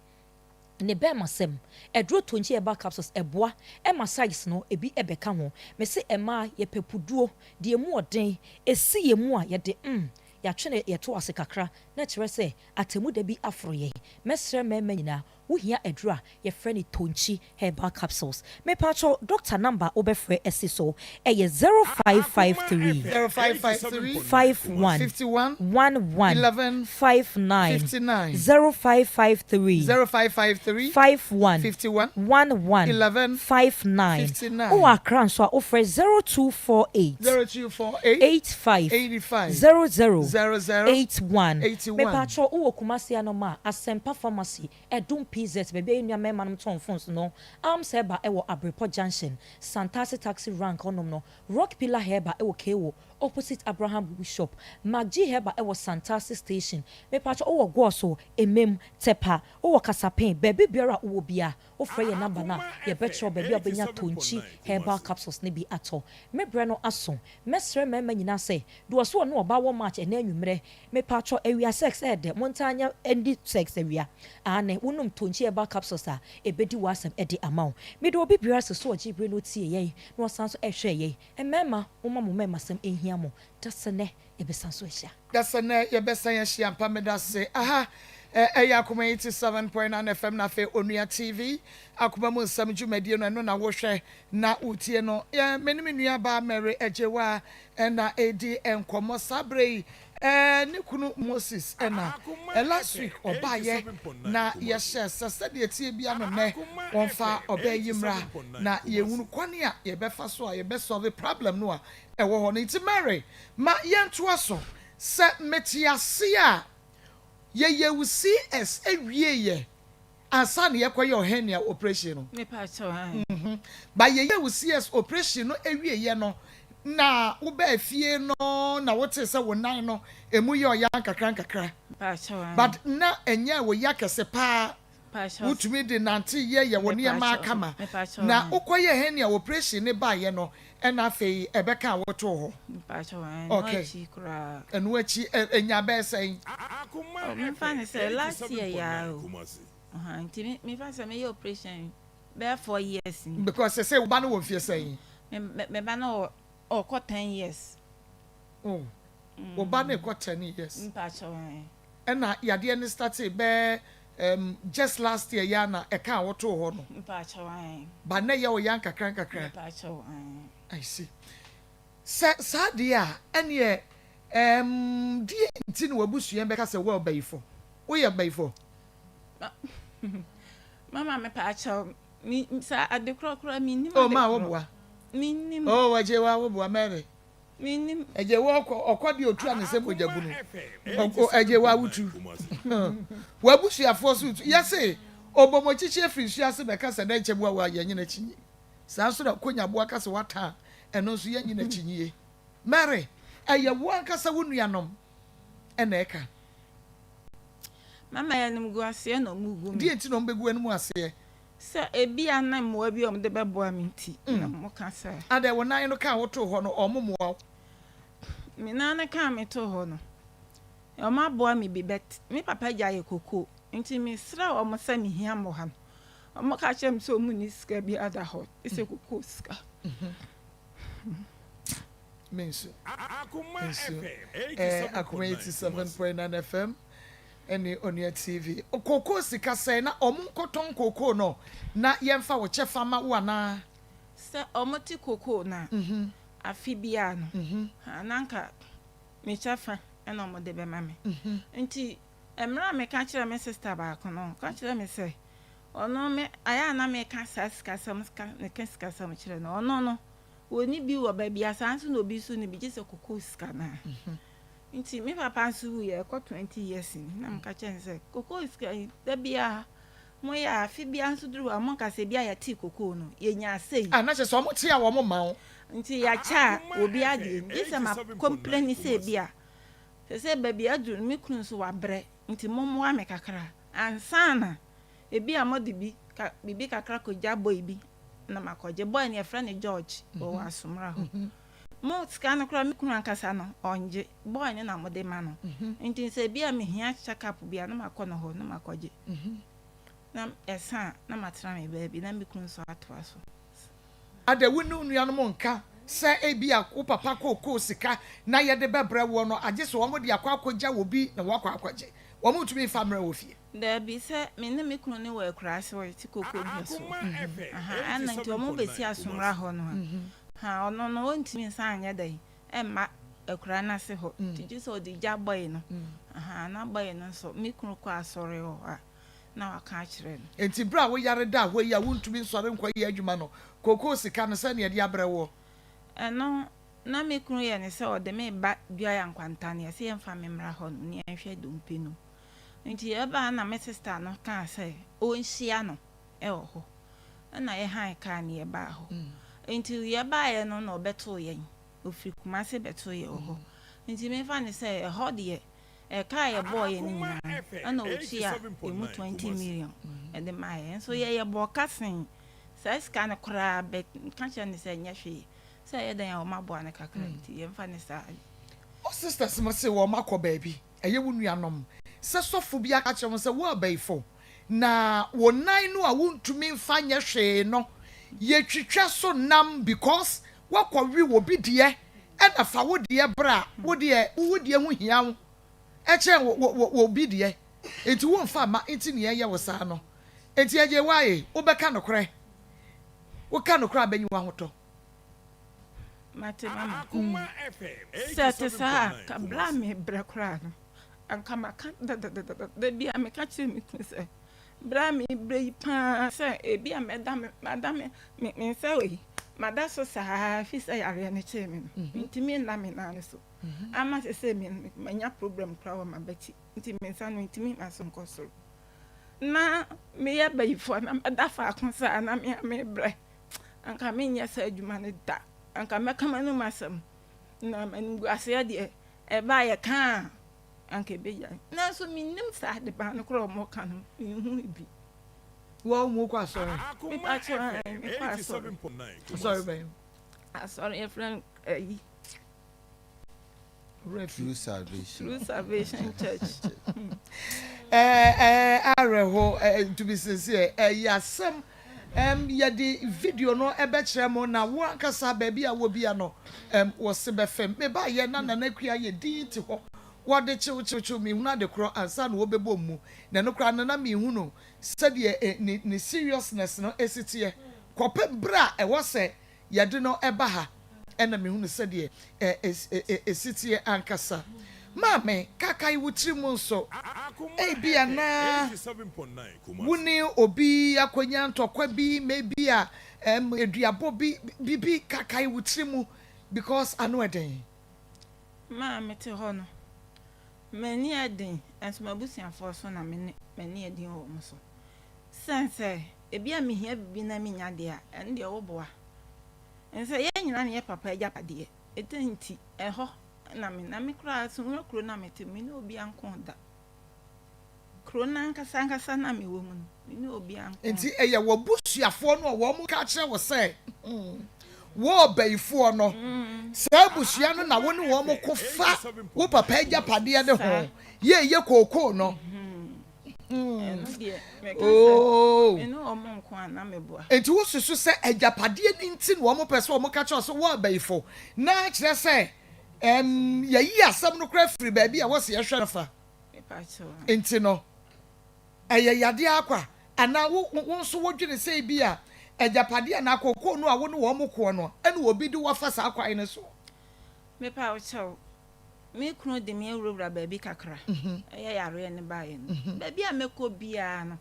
Ne bɛɛmasɛm, aduro tonkyi herbal capsules ɛboa ɛma size no ebi ɛbɛka ho. Mese ɛmaa yɛpɛ puduo, deɛ emu ɔden, ɛsi yɛn mu a yɛde mm yɛatwe no yɛto ase kakra na ɛkyerɛ sɛ atemmuda bi aforo yɛn. Mɛsrɛ mmarima nyinaa wohia aduro a yɛfrɛ no tonkyi herbal capsules. Mepakyɛw doctor number a wobɛfrɛ asi so ɛyɛ 0553 0553 51 51 11 11 59 59 0553 0553 51 51 11 11 59 59 Wowɔ Accra nso a wofrɛ 0248 0248 85 85 00 00 81 81. Mepakyɛw wowɔ Kumasi anom a Asɛmpa Pharmacy Ɛdom PZ, baabi a yɛn nua mmarima nom tɔn phones no, Arms Herbal wɔ Abrepɔ Junction, Santase Taxi Rank hɔnom no, Rock Pillar Herbal wɔ Kewo, opposite Abraham Bookshop, MacG Herbal wɔ Santase Station. Mepakyɛ wowɔ Goaso, Emem, Tepa, wowɔ Kasapen, baabi biara a wowɔ biara, wofrɛ yɛn number no a, yɛbɛkyerɛ wo baabi a wobɛnya Tonkyi Herbal Capsules no bi atɔ. Me berɛ no aso, mɛsrɛ mmarima nyinaa sɛ, deɛ ɔse ɔne ɔbaa wɔ match ɛnnɛ anwummerɛ, Mepaatwɔ awia sex ɛyɛ dɛ montaa nyɛ ndi sex awia aane wonom tonkyi herbal capsules a ɛbɛdi w'asɛm de ama wo meda obi biara ase sɛ ɔgyee bere na ɔtiee yɛn na ɔsan nso ɛhwɛɛ yɛn mmarima momma mo mmarimasɛm nhia mo dasɛnɛ yɛbɛsan so ahyia. Dasɛnɛ yɛbɛsan ahyia ampa medase aha. Ɛyɛ Akoma 87.9 FM na afei Onua TV, Akoma mu nsɛm dwumadie no, ɛno na wohwɛ na wotie no. Yɛ, me ne me nua baa Mary Agyewaa na ɛredi nkɔmmɔ saa berɛ yi. Ne kunu Moses na last week ɔbaeɛ na yɛhyɛɛ sɛ sɛdeɛ ɛteɛ biara no nnɛ wɔmfa ɔbaa yi mmra na yɛhunu kwan a yɛbɛfa so a yɛbɛ solve problem no a ɛwɔ hɔ no. Nti Mary, ma yɛntoa so. Sɛ mete ase a, yɛyɛ wo CS wieɛ ansa na yɛkɔyɛ wo hernia operation no. Mepakyɛw, ae. Mhm. But yɛyɛɛ wo CS operation no wieɛ no, na wobaa fie no na wotee sɛ wo nan no ɛmu yɛ ɔya nkakra nkakra. Mepakyɛw, ae. But na ɛnyɛɛ wo ya kɛse paa. Mepakyɛw. Wotumi de nante yɛ yɛ wo nneɛma Mepakyɛw, kama. mepakyɛw, Na ae. wokɔyɛɛ hernia operation no baeɛ no, ɛna afei ɛbɛkaa wo too hɔ. Mepakyɛw, ae. Ɛno Okay. akyi koraa. Ɛno akyi, ɛ, ɛnyaa bɛyɛ sɛn? Oh, memfa no sɛ last year yi ara o. Ɔhaa, nti me, mefa sɛ meyɛ operation bɛyɛ 4 years ni. Because sɛsɛi wo ba no wɔ mfeɛ sɛn? Me ba no wɔ, ɔkɔ 10 years. Oh, wo ba no rekɔ 10 years. Mpakyɛw, ɛɛ. Ɛna yadeɛ no startee bɛyɛ um, just last year yi ara na ɛkaa wo too hɔ no. Mpakyɛw, ɛɛ. But na ɛyɛ wo ya nkakra nkakra. Mpakyɛw, ɛɛ. I see. Sɛ saa deɛ a, ɛneɛ um, deɛ nti na w'abusua bɛka sɛ wo ɔbayifo? Woyɛ bayifo? Mama mepaakyɛw me saa ade korɔ koraa mennim Oh ade ma korɔ woboa. Mennim. Oh agye wa woboa Mary. Mennim. Agye wa ɔkɔ ɔkɔ deɛ otu a ne nsam mogya bunu. Ɔkɔ agye wa wotu. W'abusuafoɔ so tu. Yɛse ɔbɔmɔkyikyi afiri nsuo ase bɛka sɛ dɛn kyɛ boa wo a yɛnye no akyinnye. Saa nso na konyaboa ka sɛ wata a ɛno nso yɛnnye no akyinnye. Mary, ɛyɛ wo ankasa wo nuanom na ɛka. Mama yɛ animguaseɛ na wɔgu me. Deɛ nti na wɔbɛgu w'anim aseɛ? Sɛ ebia na mmoa bi a wɔde bɛboa me nti na wɔka sɛ. Adɛn, wo nan no ka a wotoo hɔ no, wɔmmoa wo? Me nan no ka a metoo hɔ no, wɔaboa me bi but me papa gya yɛ kokoo nti mesrɛɛ wɔn sɛ mehia mmoa no, wɔka kyerɛɛ me sɛ wɔnni sika biara da hɔ gye sɛ kokoo sika. Me nso nso eh, Akoma 87.9 FM ɛne Onua TV. Kookoo sika sɛn na ɔmo nkɔtɔn kookoo no na yɛmfa wo kyɛfa ma wo anaa? Sɛ ɔmo te kookoo no a, afe biara no, na anka me kyɛfa na ɔmo de bɛma me. Nti mmerɛ a meka kyerɛɛ me sister baako no, ɔka kyerɛɛ me sɛ ɔno me ayɛ a na meka saa sikasɛm meka sikasɛm kyerɛ no, ɔno no wɔnni bi wɔ baabi a saa nso na obi nso nni bi gye sɛ kookoo sika no a. Nti me papa nso wuiɛ ɛkɔ 20 years ni na meka kyerɛ no sɛ kookoo sika yi da biara moyɛ a afe biara nso duru hɔ a monka sɛ bi a yɛtee kookoo no yɛnyaa sei. Ah, na kyerɛ sɛ ɔmo te a wɔn ma wo. Nti yɛakyɛ a obiara deɛ gye sɛ ma complain sɛ bi a sɛ sɛ baabi aduru no me kunu nso wabrɛ nti mommoa me kakra ansa na ebi a mode bi ka biribi kakra kɔgya boy bi na makɔgye. Boy no yɛfrɛ no George ɔwɔ Asomra hɔ. Mo sika no koraa me kunu ankasa no ɔngye, boy no na mode ma no. Nti sɛ ebi a mehia check up bi a na makɔ no hɔ na makɔgye. Na ɛsa a na matena me baabi na me kunu nso atoa so. Adɛn, wo ne wo nuanom nka sɛ ebia wo papa kookoo sika na yɛde bɛbrɛ woɔ no, agye sɛ wɔde akɔ akɔgya obi na woakɔ akɔgye? Wɔntumi mfa mmrɛ wo fie. Daabi, sɛ me ne me kunu no wɔ akuraase hɔ, yɛte kookoo dua so. Aha, ɛna nti wɔn bɛsi Asomra hɔ no a, ha, ɔno no ɔntumi nsan nyɛ dɛn mma akuraa no ase hɔ, nti gye sɛ ɔde gya bɔe no. Aha, na bɔe no nso, me kunu kɔ asɔre wɔ hɔ a, na waka akyerɛ no. Enti bere a woyare daa hɔ yi a wuntumi nsɔre nkɔyɛ adwuma no, kookoo sika no, sɛn na yɛde abrɛ woɔ? Ɛno, na me kunu yɛ no sɛ ɔde me reba Duaya Nkwanta no, yɛse yɛmfa me mmra hɔ nom na yɛnhwɛ dompe no mu. Nti yɛbaa na me sista no kaa sɛ ɔnhyia no wɔ hɔ. Ɛna yɛhan kaa no yɛbaa hɔ. Nti yɛbaeɛ no na ɔbɛtoo yɛn. Ɔfiri Kumasi bɛtoo yɛn wɔ hɔ. Nti memfa no sɛ ɛhɔ deɛ, ɛka a yɛbɔɔ yɛn no nyinaa no, ɛna ɔtua ɛmu 20 million de maa yɛn. Nso yɛ yɛbɔɔ ka sen saa sika no koraa but meka kyerɛɛ no sɛ ɛnyɛ hwee. Sɛ ɛyɛ dɛn a wɔaboa no kakra nti yɛmfa no saa. Wo sisters mo se wɔn akɔ baabi, ɛyɛ wo nuanom, sɛ sɔfo bi aka akyerɛ wɔn sɛ wo abayifo, na wo nan no a wontumi mfa nyɛ hwee no, yɛtwitwa so nam because woakɔ we obi deɛ ɛna fa wo deɛ bra, wo deɛ wo deɛ ho hia wo ɛkyɛn wo wo obi deɛ. Enti womfa mma nti na yɛyɛ wo saa no. Enti ɛgye wae, wobɛka nokorɛ. Woka nokorɛ a bɛnyi w'ahotɔ. Mate mama. Sɛ ɛte saa a, ka berɛ a mebrɛ koraa no, anka maka dadadadada. Da biara meka kyerɛ me kunu sɛ, berɛ a mebrɛ yi pa ara sɛ ebia mɛda me, mada me, me, me nsa wei, mada so saa ara firi sɛ yareɛ no kyee me no, mentumi nna me nan no so. Ama seesei me, manya problem koraa wɔ m'abati nti me nsa no mentumi mma so nkɔ soro. Na meyɛ bayifoɔ na mɛda faako saa na me a mebrɛ. Anka menyɛ saa adwuma no da. Anka mɛka m'anom asɛm, na m'animguaseɛ deɛ, ɛba a yɛka a, anka ɛbɛgyae. Nanso mennim saa adeban no koraa a wɔka no, menhuu bi. Wo mu kɔ asɔre? Mepa kyɛw, ae, mekɔ asɔre. Asɔre bɛn? Asɔre yɛfrɛ no ayi. True Salvation. True Salvation Church. Awerɛho eh, to be sincere, ɛyɛ asɛm. Um, yɛde video no ɛbɛkyerɛ mo na wo ankasa baabi a wɔ bia no, um, wɔse bɛfam. Mebaayɛ na Nana Akua yɛ din te hɔ. Wɔde kyewkyewkyew mehunu ade korɔ ansa na wɔbɛbɔ mu. Na ɛno koraa no na mehunu sɛdeɛ eh, ne, ne seriousness no esi teɛ. Kɔpem berɛ a ɛwɔ sɛ yɛde no ba ha na mehunu sɛdeɛ ɛsi teɛ ankasa. Maame, kaakae wo tirim nso, ebia na wo ne obi akɔnya ntɔkwa bi, maybe a aduabɔ bi, biribi, kaakae wo tirim because ano ɛden. Maa mete hɔ no, m'ani ɛden, nso m'abusuafoɔ so na me ne m'ani ɛden wɔ wɔn so. Sɛn sɛ ebia mehia biribi na minnya de a, ɛno deɛ woboa. Ɛnsɛ yɛn nyinaa na yɛ papa agyapadeɛ. Ɛdɛn nti? Ɛhɔ na me, na me koraa Sumina kuro no a mete mu, me ne obiara nko da. Kuro no ankasa ankasa no a mewɔ mu no, me ne obiara nko. Enti ɛyɛ w'abusuafoɔ no a wɔka kyerɛ wo sɛ wo ɔbayifoɔ no, saa abusua no na wo ne wɔn ko fa wo papa agyapadeɛ no ho, yɛ yɛ kookoo no. Oh. Enti wosusu sɛ agyapadeɛ no nti na wɔpɛ sɛ wɔka kyerɛ sɛ wɔ abayifo na kyerɛ sɛ um, yɛyi asɛm no koraa firi baabi a wɔsi yɛhwɛ no fa. Nti no, ɛyɛ yadeɛ akwa anaa wo wo nso wodwene sɛ bi a agyapadeɛ anaa kookoo no a wo ne wɔn koɔ no ɛna obi de wafa saa kwan no so. Mepa wo kyɛw, Me kunu de me awurawura baabi kakra, ɛyɛ yareɛ no baeɛ no. Baabi a mɛkɔ biara no,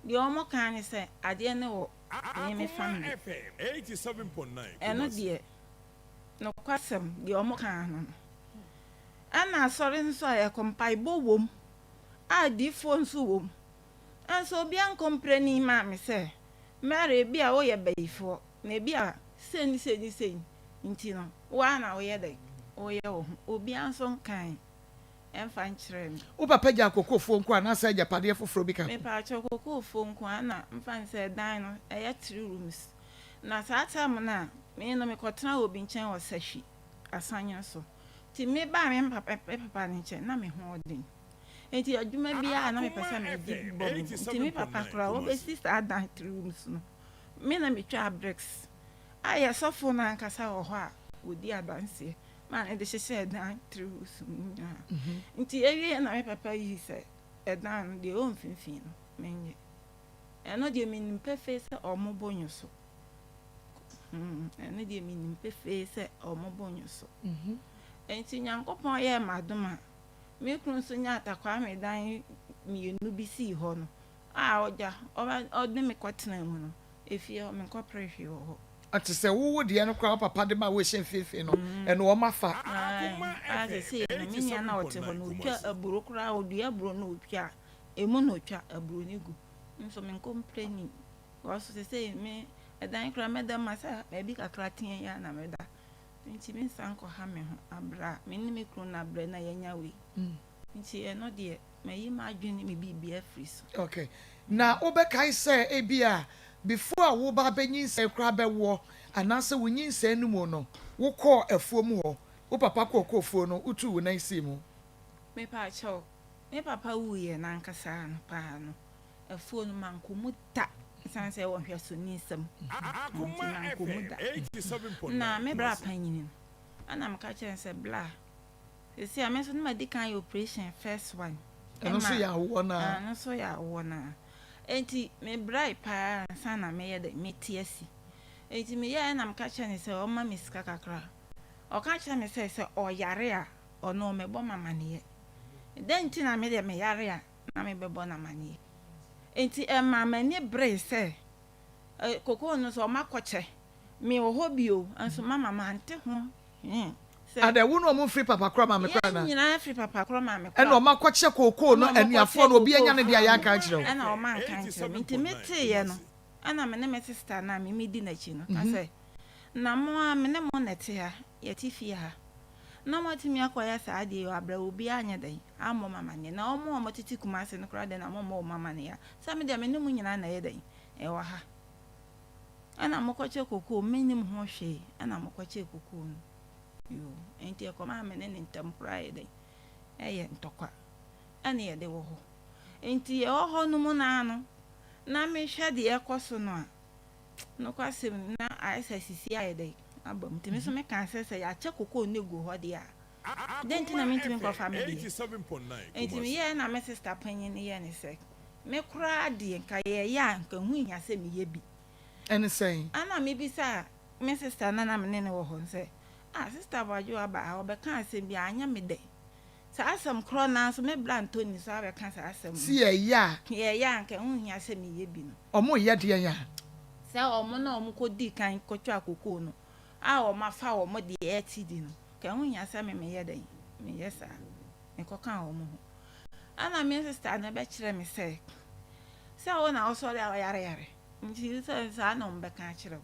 deɛ wɔka ara ne sɛ adeɛ no wɔ me me family. Ɛno deɛ, nokwasɛm, deɛ wɔka ara no no. Ɛna asɔre nso a yɛkɔ, mpaebɔ wom, a adiyifoɔ nso wom. Nanso obiara nkɔmprɛni mmaa me sɛ, Mary, ebia woyɛ bayifoɔ. Na ebia sei ne sei ne sei nti no, wo ara na woyɛ dɛn? Woyɛ wo ho. Obiara nso nkae mfa nkyerɛɛ me. Wo papa gyaa kokofoɔ nko anaasɛ agyapadeɛ foforɔ bi ka ho? Mepaakyɛw, kokofoɔ nko ara na mfa no sɛ dan no ɛyɛ three rooms. Na saa time no a, me no mekɔtenaa obi nkyɛn wɔ Sahwi, Asanyene so. Nti mebaa me papa me papa no nkyɛn na me ho ɔden. Nti adwuma biara a na mepɛ sɛ megye bɔ me bo. Nti me papa koraa ɔbɛsi saa dan three rooms no. Me na metwaa bricks a yɛ sɔfo no ankasa wɔ hɔ a ɔdi adanseɛ maa no de hyehyɛɛ dan tiri roofs mu nyinaa. Nti ɛwieɛ na me papa yii sɛ ɛdan no deɛ ɛwɔ mfimfini no menyɛ. Ɛno deɛ menim pefee sɛ ɔmo bo nyo so. Ɛno deɛ menim pefee sɛ ɔmo bo nyo so. Nti Nyankopɔn yɛɛ m'adom a me kunu nso nyaa Takwame dan mmienu bi sii hɔ no, A ɔgya, ɔde me kɔtenaa mu no, efie hɔ, menkɔperee hwee wɔ hɔ. Te sɛ wo wo deɛ no koraa wo papa de ma wo ɛhyɛ mfimfini no, ɛno wɔn afa. Ae, a seesei no, me nua no a ɔte hɔ no, ɔtwa aburo koraa, ɔdua aburo na ɔtwa a, emu na ɔtwa aburo no gu. Me nso menkɔmpere ni, because seesei me, ɛdan koraa mɛda mu a, sɛ baabi kakra teɛ yi ara na mɛda. Nti mensan nkɔha me ho abrɛ a me ne me kunu no abrɛ na yɛanya wei. Nti ɛno deɛ, mayi m'adwene ne me biribiara afiri so. Okay. Na wobɛkae sɛ ebia before a wo ba bɛnyinsɛn koraa bɛwoɔ anaasɛ wo nyinsɛn no mu no, wokɔɔ afuom hɔ, wo papa kɔɔ kɔɔfuo no, wotuu wo nan sii mu? Mepaakyɛw, me papa wuiɛ no ankasa no paa no, afuo no mankɔ mu da, ɛsiane sɛ ɛwɔ nhwɛsoni nsam nti mankɔ mu da. Na me bra panyini no, ɛna meka kyerɛɛ no sɛ, Bla, Seesei a me nso na madi kan ayɛ operation first one. Ɛno nso yɛ awoɔ no ara. Ɛno nso yɛ awoɔ no ara. Enti mebrae pa ara ansa na mɛyɛ dɛn, mete asi. Enti meyɛeɛ na meka kyerɛɛ no sɛ ɔmma me sika kakra. Ɔka kyerɛɛ me sɛ, sɛ ɔyare a, ɔno ɔmmɛbɔ me amaneɛ. Dɛn nti na me deɛ meyare a na mebɛbɔ no amaneɛ? Enti ɛmaa m'ani beree sɛ kokoo no nso wɔakɔkyɛ. Mewɔ hɔ bio nso mama mante ho hwee sɛ. Adɛn, wo ne wɔn mfiri papa korɔ maame korɔ Yɛn anaa? nyinaa firi papa korɔ maame korɔ. Ɛna wɔakɔkyɛ kookoo no Ɛna wɔkɔkyɛɛ anuafoɔ no, obi kookoo anya ne deɛ a foɔ yɛanka no, ankyerɛ wo? ɛna wɔanka ankyerɛ me. Nti meteeɛ no, ɛna me ne me sista no a me medi n'akyi no ka sɛ, Na mo ara, me ne mo na ɛte ha, yɛte fie ha, na moatumi akɔyɛ saa adeɛ yi wɔ aberɛ a obiara anyɛ dɛn ammɔ mo amaneɛ, na wɔn a wɔtete Kumasi no koraa deɛ na mommɔ wɔn amaneɛ a, sɛ me deɛ me ne mo nyinaa na ɛyɛ dɛn ɛwɔ ha. Ɛna mokɔkyɛ kokoo, mennim ho hwee, ɛna mokɔkyɛɛ kokoo no. Yoo, enti ɛkɔmaa me ne ne ntam koraa yɛ dɛn ɛyɛ ntɔkwa, ɛne yɛde wɔ hɔ. Enti yɛwɔ hɔ no mu no ara no, na mehwɛ deɛ ɛrekɔ so no a, Nokwasɛm ni, na ayɛ sɛ sisi ayɛ dɛn aba mu. Nti me nso mekaa sɛ, sɛ yɛakyɛ kokoo no agu hɔ deɛ a, dɛn nti na mentumi nkɔfa me deɛ? Nti meyɛɛ na me sista panyin no yɛɛ ne sɛ, me koraa deɛ nka yɛreyɛ a, nka ɛho nhia sɛ meyɛ bi. Ɛne sɛn? Ɛnna mebisaa me sista no a na me ne no wɔ hɔ no sɛ, Ah, Sista Boadwo aba ha, ɔbɛkaa asɛm bi a, anyɛ me dɛ. Saa asɛm korɔ no ara nso, me bra Anthony nso abɛka saa asɛm no. Se yɛyɛ a. Yɛyɛ a, anka ɛho nhia sɛ meyɛ bi no. Wɔn reyɛ deɛn a? Sɛ wɔn na wɔn kɔdii kan kɔtwaa kokoo no a wɔn afa wɔn deɛ ɛte di no, anka ɛho nhia sɛ me meyɛ dɛn? Meyɛ saa. Mekɔkaa wɔn ho. Ɛna me sista no bɛkyerɛ me sɛ, sɛ wo na wosɔre a woyareyare, nti sɛ saa na wɔbɛka akyerɛ wo.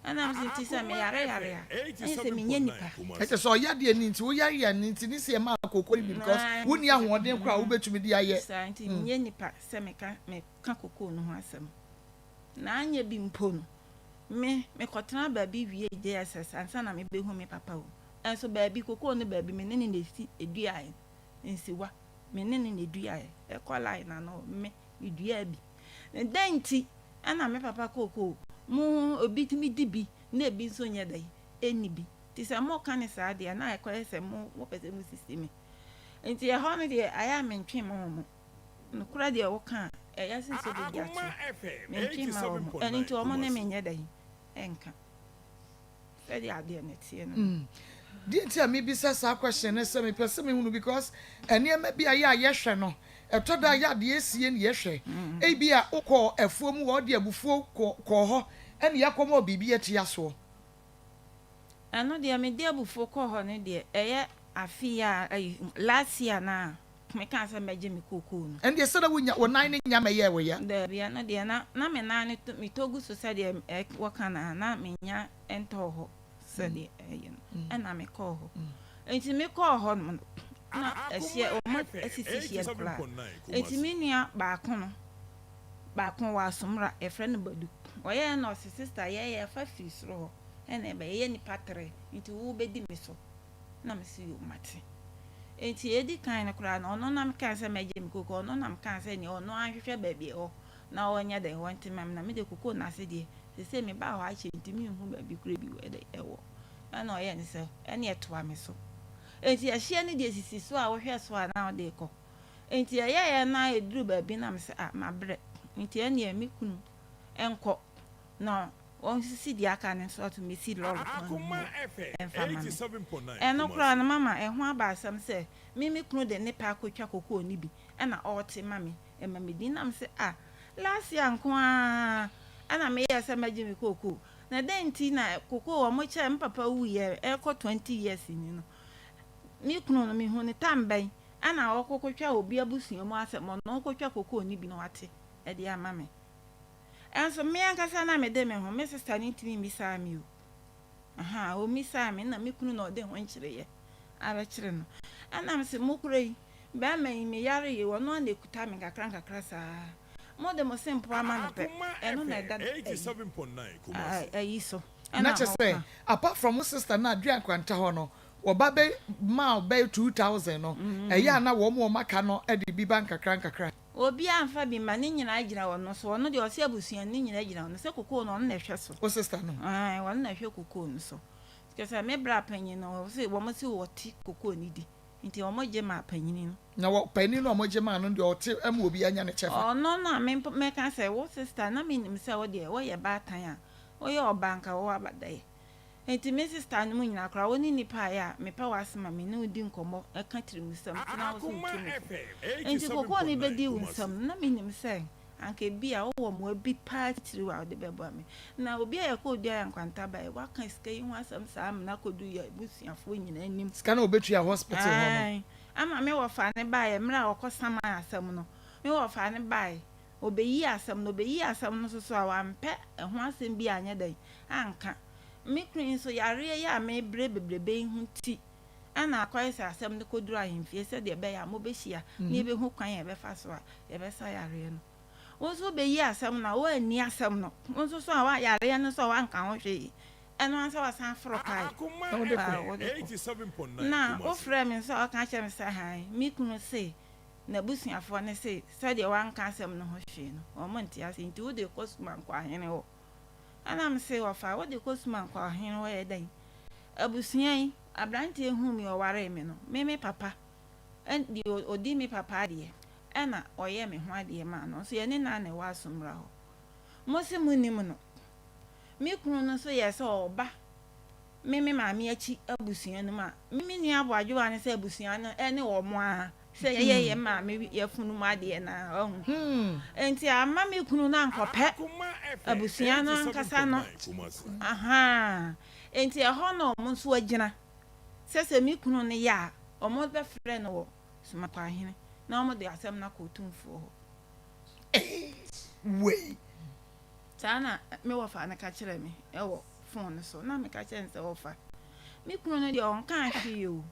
Ɛna mese nti sɛ meyare yare a, ɛne sɛ menyɛ nipa. Ɛkyɛ sɛ ɔya deɛ ni nti woyare yare no nti ne sɛ ɛma kooko no bi because wonni ahoɔden koraa a wobɛtumi de ayɛ. Saa nti menyɛ nipa sɛ meka meka kokoo no ho asɛm. Na anyɛ bi mpo no, me mekɔtena baabi wiee JSS ansa na mebɛhu me papa o. Ɛnso baabi kokoo no baabi me ne no na ɛsi ɛduaeɛ, nsiwa, me ne no na ɛduaeɛ, ɛkɔ line ano me meduaa bi. Na dɛn nti na me papa kookoo mo obi tumi di bi na ebi nso nyɛ dɛn ɛnni bi? Nti sɛ moka no saa deɛ a na ɛkɔyɛ sɛ mo mopɛ sɛ mosisi me. Nti ɛhɔ no deɛ ayɛ a mentwe mma wɔn. Nokorɛ deɛ woka a ɛyɛ sen sɛ wobɛdi atorɔ. Mentwe mma wɔn. Ɛno nti wɔn ne me nyɛ dɛn ɛnka. Sɛdeɛ adeɛ no teɛ no no. Deɛ nti a mebisa saa question no sɛ mepɛ sɛ mehunu because nneɛma bi a yɛ a yɛhwɛ no ɛtɔ da a yɛ a deɛ ɛsie ne yɛhwɛ. Ebi a wokɔɔ afuo mu hɔ wode abufuo kɔɔ hɔ ɛne yɛakɔma wo biribi atua soɔ. Ɛno deɛ mede abufuo kɔɔ hɔ no deɛ ɛyɛ afe yi a ayi last year no a mekaa sɛ mɛgye me kookoo no. Ɛndeɛ sɛ na wonya wo nan no nya mɛyɛɛ wo ya. Daabi ɛno deɛ na na me nan no to metɔ gu so sɛdeɛ ɛ wɔka no a na menya ntɔɔ hɔ sɛdeɛ ɛyɛ no ɛna mekɔɔ hɔ nti mekɔɔ hɔ nom no na ɛhyeɛ wɔn asisi hyeɛ no koraa nti me nua baako no baako wɔ asomra yɛfrɛ no Badu ɔyɛɛ na ɔse sister yɛyɛ fa firi soro hɔ ɛna ɛbɛ yɛyɛ nipa tere nti wo bɛdi me so na mese yoo mate. Enti edi kan no koraa no, ɔno na mekaa sɛ mɛgye me koko, ɔno na mekaa sɛ nea ɔno ara nhwehwɛ baabi ɛwɔ na ɔnyɛ dɛn ɔnte ma me, na me deɛ koko no ase deɛ, seesei mebaa hɔ akyɛ nti menhu baabi koraa bi wɔ dɛn ɛwɔ. Ɛna ɔyɛɛ ne sɛ ɛne ɛtoa me so. Enti ɛhyeɛ no deɛ sisi so a wohwɛ so a na wode rekɔ. Enti ɛyɛeɛ na ɛduru baabi na mese ah mabrɛ, nti ɛneɛ me kunu nkɔ na Wɔnsisi deɛ aka no nso ato mmɛsi lɔre kwan no mu hɔ mfa mma me. Ɛno koraa no, mama ɛho aba asɛm sɛ me me kunu de ne pɛ akɔtwa kokoo no bi na ɔrete ma me ma medi. Na mese, ah, last year nko ara na meyɛɛ sɛ mɛgye me kokoo. Na dɛn nti na kokoo a wɔkyɛɛ me papa wuiɛ ɛrekɔ 20 years ni no, me kunu no mehu no tam bɛn na ɔrekɔkɔtwa obi abusua mu asɛm, ɔno ɔrekɔtwa kokoo no bi na wate de ama me. Nso me ankasa na mede me ho, me sista no ntumi mmisaa me o. Ahaa, ɔmmisaa me, na me kunu na ɔde ho nkyereyɛ abɛkyere no. Ɛna mese, mo kora yi, bɛrima yi, me yare yi, ɔno ara na ɛkuta me nkakra nkakra saa. Mo de mo se mpoa ma no pɛ, ɛno na ɛda ayi, ayi so. Na Ɛna kyerɛ sɛ, ɔka. apart from wo sister no a dua nkwanta hɔ no, wɔba bɛ maa wo bɛyɛ 2000 no, ɛyɛ a na wɔn a wɔaka no de bi ba nkakra nkakra. Obiara nfa bi mma, ne nyinaa gyina ɔno so. Ɔno deɛ ɔse abusua no ne nyinaa gyina ɔno sɛ kokoo no ɔno na ɛhwɛ so. Wo sister no? Ae, ɔno na ɛhwɛ kokoo no so. Kyerɛ sɛ me bra panyin no ɔse wɔn se wɔte kokoo no di. Nti wɔgye maa panyini no. Na wɔ panin no a wɔgye maa no no deɛ ɔte ma obiara nya ne kyɛfa. Ɔno na me mpo mɛka sɛ wo sister na menim sɛ wo deɛ woyɛ baatan a woyɛ ɔbaa nka wowɔ abadaeɛ. Nti me sister nom nyinaa koraa wo ne nipa a yɛ a mepɛ w'asɛm a me ne wo di nkɔmmɔ ka tirimusɛm tena wo so ntu me fo. Nti kokoo no bɛdii wo nsam no na menim sɛ Anka ebia wowɔ mmoa bi paa titiriw a wode bɛboa me. Na obi a yɛkɔɔ dua yɛ nkwanta bae, waka sika yi ho asɛm saa amena akodu yɛn abusuafoɔ nyinaa anim. Sika no a obetua hospital hɔ no. Aane. Ama me wɔfa no baeɛ, mmerɛ a wɔkɔsamaa asɛm no, me wɔfa no baeɛ, ɔbɛyii asɛm no, ɔbɛyii asɛm no nso so a, wampɛ ɛho asɛm bi anyɛ dɛn, anka. Me kunu yi nso, yareɛ yi a merebrɛ bebrebe yi ho nti, Ɛnna akɔyɛ sɛ asɛm no kɔduru ahemfie sɛdeɛ ɛbɛyɛ a mobɛhyia na yɛbɛhu kwan a yɛbɛfa so a yɛbɛsa yareɛ no. Wo nso wobɛyi asɛm no a, woanni asɛm no. Wo nso so a yareɛ no nso a woanka ho hwee. Ɛno ara sɛ wasan aforo kae a wode kɔ. Na wofrɛɛ me nso a woka kyerɛɛ me sɛ hann, me kunu se n'abusuafoɔ no se sɛdeɛ woanka asɛm no ho hwee no, wɔnte aseɛ nti wode rekɔ Sumankwahene hɔ. Ɛna mese wɔfa wode kɔ Sumankwahene hɔ yɛ dɛn? Abusua yi, aberanteɛ yi huu me ɔwaree me no, me me papa, deɛ ɔdi me papa adeɛ, ɛna ɔyɛɛ me ho adeɛ maa no, nso yɛne no ara na ɛwɔ Asommra hɔ. Mose monnim no. Me kunu no nso yɛɛ sɛ ɔba me me maame akyi abusua no mu a, me me nua Aboadwowa no sɛ abusua no ɛne wɔn ara sɛ yɛyɛ yɛn maame yafunu mu adeɛ no ara, wahu. Enti amma me kunu no ankɔpɛ abusua no ankasa no, ahaa. Enti ɛhɔ na wɔn nso agyina sɛ sɛ me kunu no yɛ a, wɔbɛfrɛ no wɔ Somakwahene na wɔde asɛm no akɔ Otumfoɔ hɔ. Ei, wei! Saa na me wɔfa no ka kyerɛɛ me wɔ fon no so. Na meka kyerɛɛ no sɛ, Wɔfa, me kunu no deɛ ɔnkaa hwee o,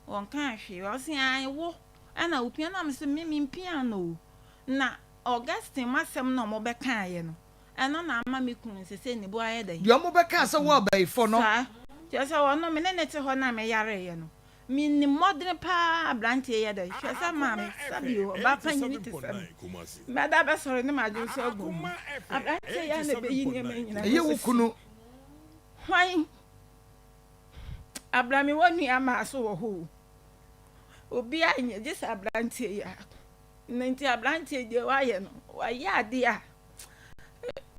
ɔnkaa hwee. Ɔse, Ae, wo na wopia. Na mese, Me, mempiaa no o. Na Augustine m'asɛm no a wɔbɛkaeɛ no, Ɛno na ama me kunu seesei ne bo ayɛ dɛn? Deɛ wɔbɛkaa sɛ wo abayifɔ no. Saa. Kyerɛ sɛ ɔno, me ne no te hɔ no a meyareeɛ no, menim mmɔdene pa ara aberanteɛ yi yɛ dɛn? Hwɛ sɛ maame, sɛbi o, ɔbaa panyini te sɛ me, mɛda abɛsɔre ne m'adwene so agu ho. Aberanteɛ yi ara na ɛbɛyi nneɛma yi nyinaa Ɛyɛ wo kɔsi. kunu. Hwan? Abra mewɔ nua maa so wɔ hɔ o. Obiara nyɛ gye sɛ aberanteɛ yi ara. Na nti aberanteɛ yi deɛ wayɛ no, wayɛ adeɛ a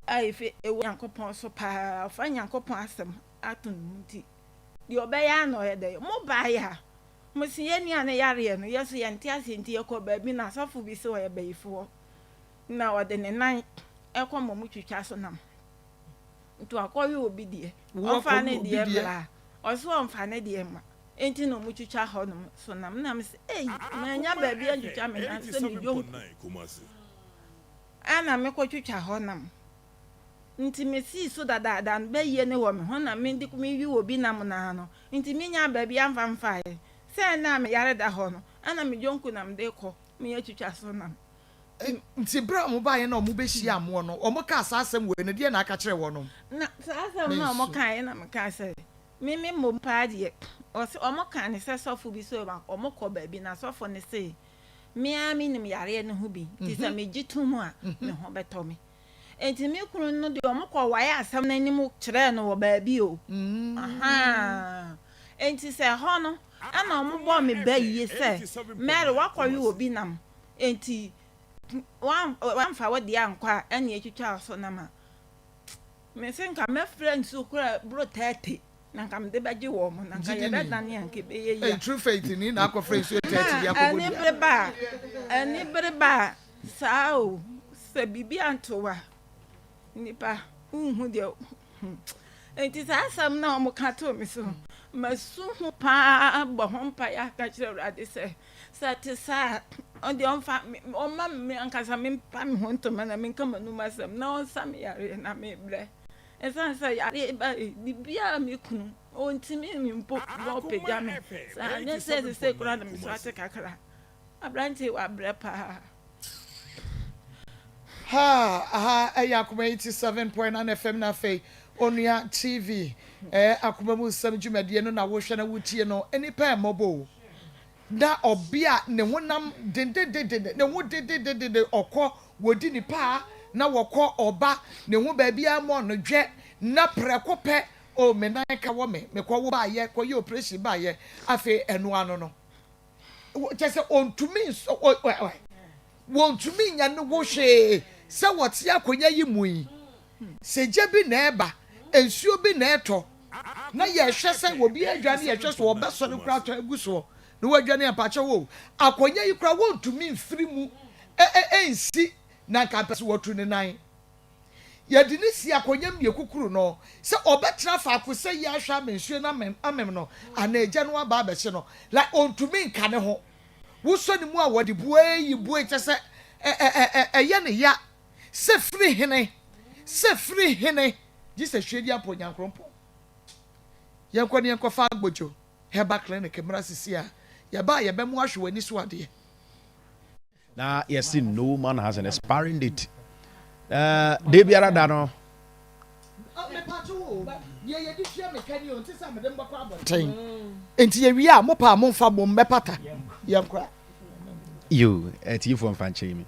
a efi ɛwɔ Nyankopɔn so paa, ɔfa Nyankopɔn asɛm ato ne mu nti, deɛ ɔbɛyɛ ara na ɔyɛ dɛ. Mo baeɛ a, mo se yɛn nua no yareɛ no, yɛ so yɛnte aseɛ nti yɛkɔɔ baabi na asɔfo bi se ɔyɛ bayifoɔ, na ɔde ne nan ɛkɔ ma ɔmo twitwa so nam. Nti wakɔwe obi deɛ, ɔmfa ne deɛ mmra a, ɔse ɔmfa ne deɛ mma. Enti na wɔtwitwa hɔnom so nam. Na mese, Ei, mannya baabi antwitwa me nan sɛ me dwonku. Ɛna mekɔtwitwa hɔ nam. Nti mesii so dadaada no, bɛyie no wɔ me ho na mede mewi obi nam no ara no. Nti menyaa baabi amfa mfaeɛ. Sɛ ɛnnɛ a me yare da hɔ no, ɛna me dwonku na mede kɔ meyɛ twitwa so nam. Nti berɛ a wɔbaeɛ na wɔbɛhyiaa moɔ no, wɔkaa saa asɛm wei no, deɛn na aka kyerɛɛ wɔnom? Na saa asɛm no a Mensu. wɔkaeɛ na mekaa sɛ, Me me mmom paa deɛ, ɔse ɔmo kaa no sɛ sɔfo bi sɛ ɔmo kɔ baabi na sɔfo no se me ara me nim yareɛ no ho bi nti sɛ me gye to mu a me ho bɛtɔ me. Nti me kunu no deɛ ɔmo kɔ wae asɛm no anim kyerɛɛ no wɔ baabi o. Ahaa. Nti sɛ ɛhɔ no ɛna ɔmo bɔɔ me ba yie sɛ Mary wakɔwe obi nam nti wamfa wo deɛ ankɔ a ɛne atwitwa wo so nam a. Mese nka mɛfrɛ nsuo koraa boro 30 na nka mede bɛgye wɔn na nka yɛbɛdane a nka ɛbɛyɛ yie a. True faith ni na akɔfrɛ nsuo 30 de akɔbɔ dua. Anibere ba a, anibere ba a, saa o, sɛ biribi anto wo a, nipa wonhu deɛ hmm. Enti saa asɛm no a wɔka too me so no, masu ho paa bɔ ho mpaeɛ aka kyerɛ Awurade sɛ, sɛ ɛte saa a, ɔno deɛ ɔmfa me, ɔmma me ankasa mempa me ho ntoma na menka m'anom asɛm na ɔnsa me yareɛ na mebrɛ. Ɛsiane sɛ yareɛ ba yi, biribiara me kunu, ɔntumi me mpo ma ɔpagya me. Saa nyɛ sɛ sesei koraa na me so ate kakra. Aberanteɛ yi wabrɛ paa. Haa aha ɛyɛ Akoma 87.9 FM na afei Onua TV ɛɛ Akoma mu nsɛm dwumadie no na wohwɛ na wotie no. Nnipa ɛmmɔbɔ o. Na ɔbea a ne honam dendendenden, ne ho dendendenden, ɔkɔ, wɔdi ne paa, na wɔkɔ, ɔba, ne ho baabiara mmɔ no dwɛ, na prɛko pɛ, oh, me nan ka wɔ me, mekɔwo baeɛ, kɔyɛ operation baeɛ, afei ɛno ano no. Kyerɛ sɛ ɔntumi nsɔ, ɔ, ɔ, ɔ, wɔntumi nyɛ ne ho hwee sɛ wɔte akonnwa yi mu yi. Sɛ gya bi na ɛreba, nsuo bi na ɛretɔ, na yɛhwɛ sɛ obi adwane, yɛhwɛ sɛ ɔbɛsɔre koraa atɔ agu soɔ na wadwane a, mpakyɛw o, akonnwa yi koraa wɔntumi mfiri mu ɛ, ɛ, ɛnsi na nka mpɛ sɛ wɔtu ne nan. Yɛde no si akonnwa mu na yɛkukuru no sɛ ɔbɛtena faako sɛ yi ahwɛ ama nsuo no amem, amem no anaa egya no aba abɛhye no. Like ɔntumi nka ne ho. Wosɔ ne mu a wɔde bue yi bue kyɛ sɛ ɛ, ɛ, ɛ, ɛ, ɛyɛ ne ya sɛ firi hene, sɛ firi hene, gye sɛ hwie di apɔ Nyankrompɔn. Yɛnkɔ ne yɛnkɔfa Agbodjo Herbal Clinic mmra sisi a yɛba a yɛbɛmo ahwɛ w'ani so adeɛ. Na yɛse no man has an expiring date. Eh, da biara da no. Nti yɛwie a mopɛ a momfa mom mmɛpata yɛn koraa. Yo, atiefoɔ mfa nkyɛn mi.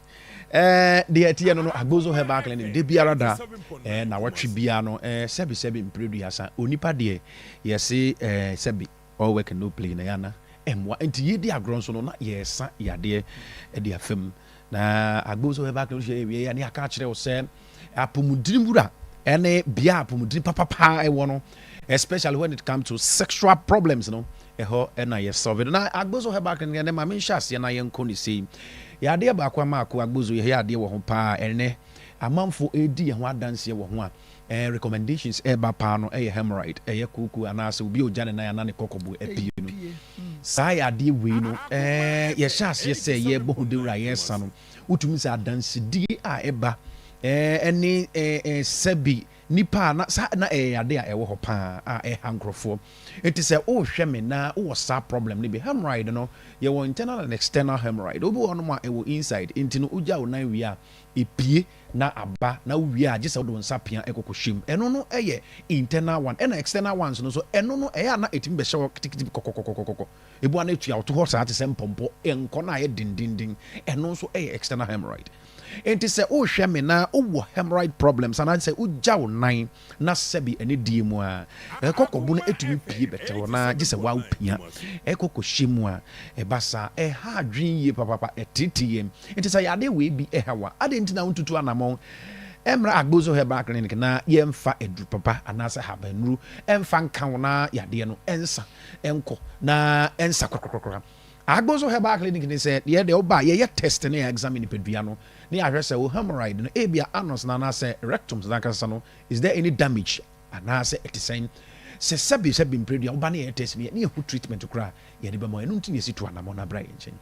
Eh, deɛ ɛteɛ no no, Agbozo Herbal Clinic, da biara da, eh, na wɔtwe biara no, eh, sɛbi sɛbi mprɛduasa, onipa deɛ, yɛse, eh, sɛbi. All work and no play na ɛyɛ a na ɛmmoa. Nti yɛredi agorɔ nso no na yɛresa yadeɛ de afa mu. Na Agbo nso herbal clinic yɛ wie a ne yɛaka akyerɛ wo sɛ apɔmuden wura ɛne bea a apɔmuden papapa ɛwɔ no, especially when it comes to sexual problems no, ɛhɔ ɛna yɛ solve no. Na Agbozo herbal clinic ɛnɛ ma menhyɛ aseɛ na yɛnkɔ ne sei. Yadeɛ baako ama ako Agbozo yɛyɛ adeɛ wɔ ho paa ɛnɛ amanfo ɛredi yɛn ho adanseɛ wɔ ho a Eh recommendations ɛɛba paa no ɛyɛ hemorrhoid, ɛyɛ kooko anaasɛ obi a ogya ne nan anaa ne kɔkɔbo apue no. Saa yɛ adeɛ wei no eh yɛhyɛ aseɛ sɛ yɛɛbɔ ho dawuro a yɛɛsa no, wotumi sɛ adansedie a ɛba eh ɛne eh eh sɛbi nipa a na saa na ɛyɛ adeɛ a ɛwɔ hɔ paa a ɛha nkorɔfoɔ. Nti sɛ wohwɛ me na wowɔ saa problem no bi, hemorrhoid no yɛwɔ internal and external hemorrhoid, obi wɔ hɔnom a ɛwɔ inside nti no wogya wo nan wie a ɛpue na aba na wo wie a gye sɛ wode wo nsa pia kɔ kɔhyɛ mu. Ɛno no yɛ internal one. Ɛna external ones no nso ɛno no ɛyɛ a na ɛtumi bɛhyɛ hɔ kitikiti kɔkɔkɔkɔkɔ. Ebi wɔ a na ɛtua wo to hɔ saa te sɛ mpɔmpɔ, ɛnkɔ na ayɛ dendenden. Ɛno nso yɛ external hemorrhoid. Enti sɛ wohwɛ me na wowɔ hemorrhoid problems anaa sɛ wogya wo nan na sɛbi ɛne die mu a, kɔkɔbo no tumi pue bɛtɛ hɔ na gye sɛ woapia kɔ kɔhyɛ mu a, ɛba saa a, ɛha adwene yie papaapa, ɛteetee yɛn. Nti sɛ yadeɛ wei bi ha wo a, adɛn nti na wontutu anammɔn mmra Agbozo Herbal Clinic na yɛmfa aduru papa anaasɛ ahabannuru mfa nka wo na yadeɛ no nsa nkɔ na ɛnsa korakora. Agbozo Herbal Clinic ne sɛ yɛ deɛ woba a yɛyɛ test na yɛ examine nipadua no na yɛahwɛ sɛ wo hemorrhoid no ebia anus no anaasɛ rectums no ankasa no is there any damage anaasɛ ɛte sɛn. Sɛ sɛbe sɛbe mprɛdua woba na yɛyɛ test no na yɛhu treatment koraa a yɛde bɛma wo. Ɛno nti na yɛsi tu anamɔn abra yɛn nkyɛn.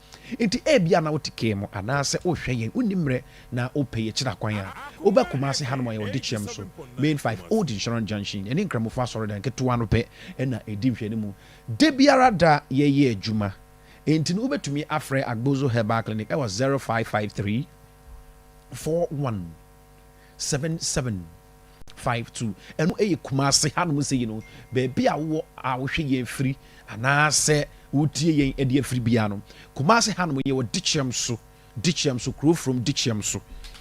Nti ebia na wote kaa mu anaasɛ wohwɛ yɛn wonni mmerɛ na wopɛ yɛn kyerɛ akwan a, woba Kumasi hanom a yɛwɔ Dekyeɛm so, Main 5, Old Insurance Junction, yɛne Nkramofo Asɔredan ketewa no pɛ na ɛdi nhwɛanimu. Da biara da yɛyɛ adwuma, enti no wobɛtumi afrɛ Agbozo Herbal Clinic wɔ 0553 41 77 52. Ɛno yɛ Kumasi hanom sei no, baabi a wowɔ a wohwɛ yɛn firi anaasɛ wotie yɛn de afiri biara no, Kumasi hanom yɛwɔ Dikyɛm so. Dikyɛm so, kuro from Dikyɛm so.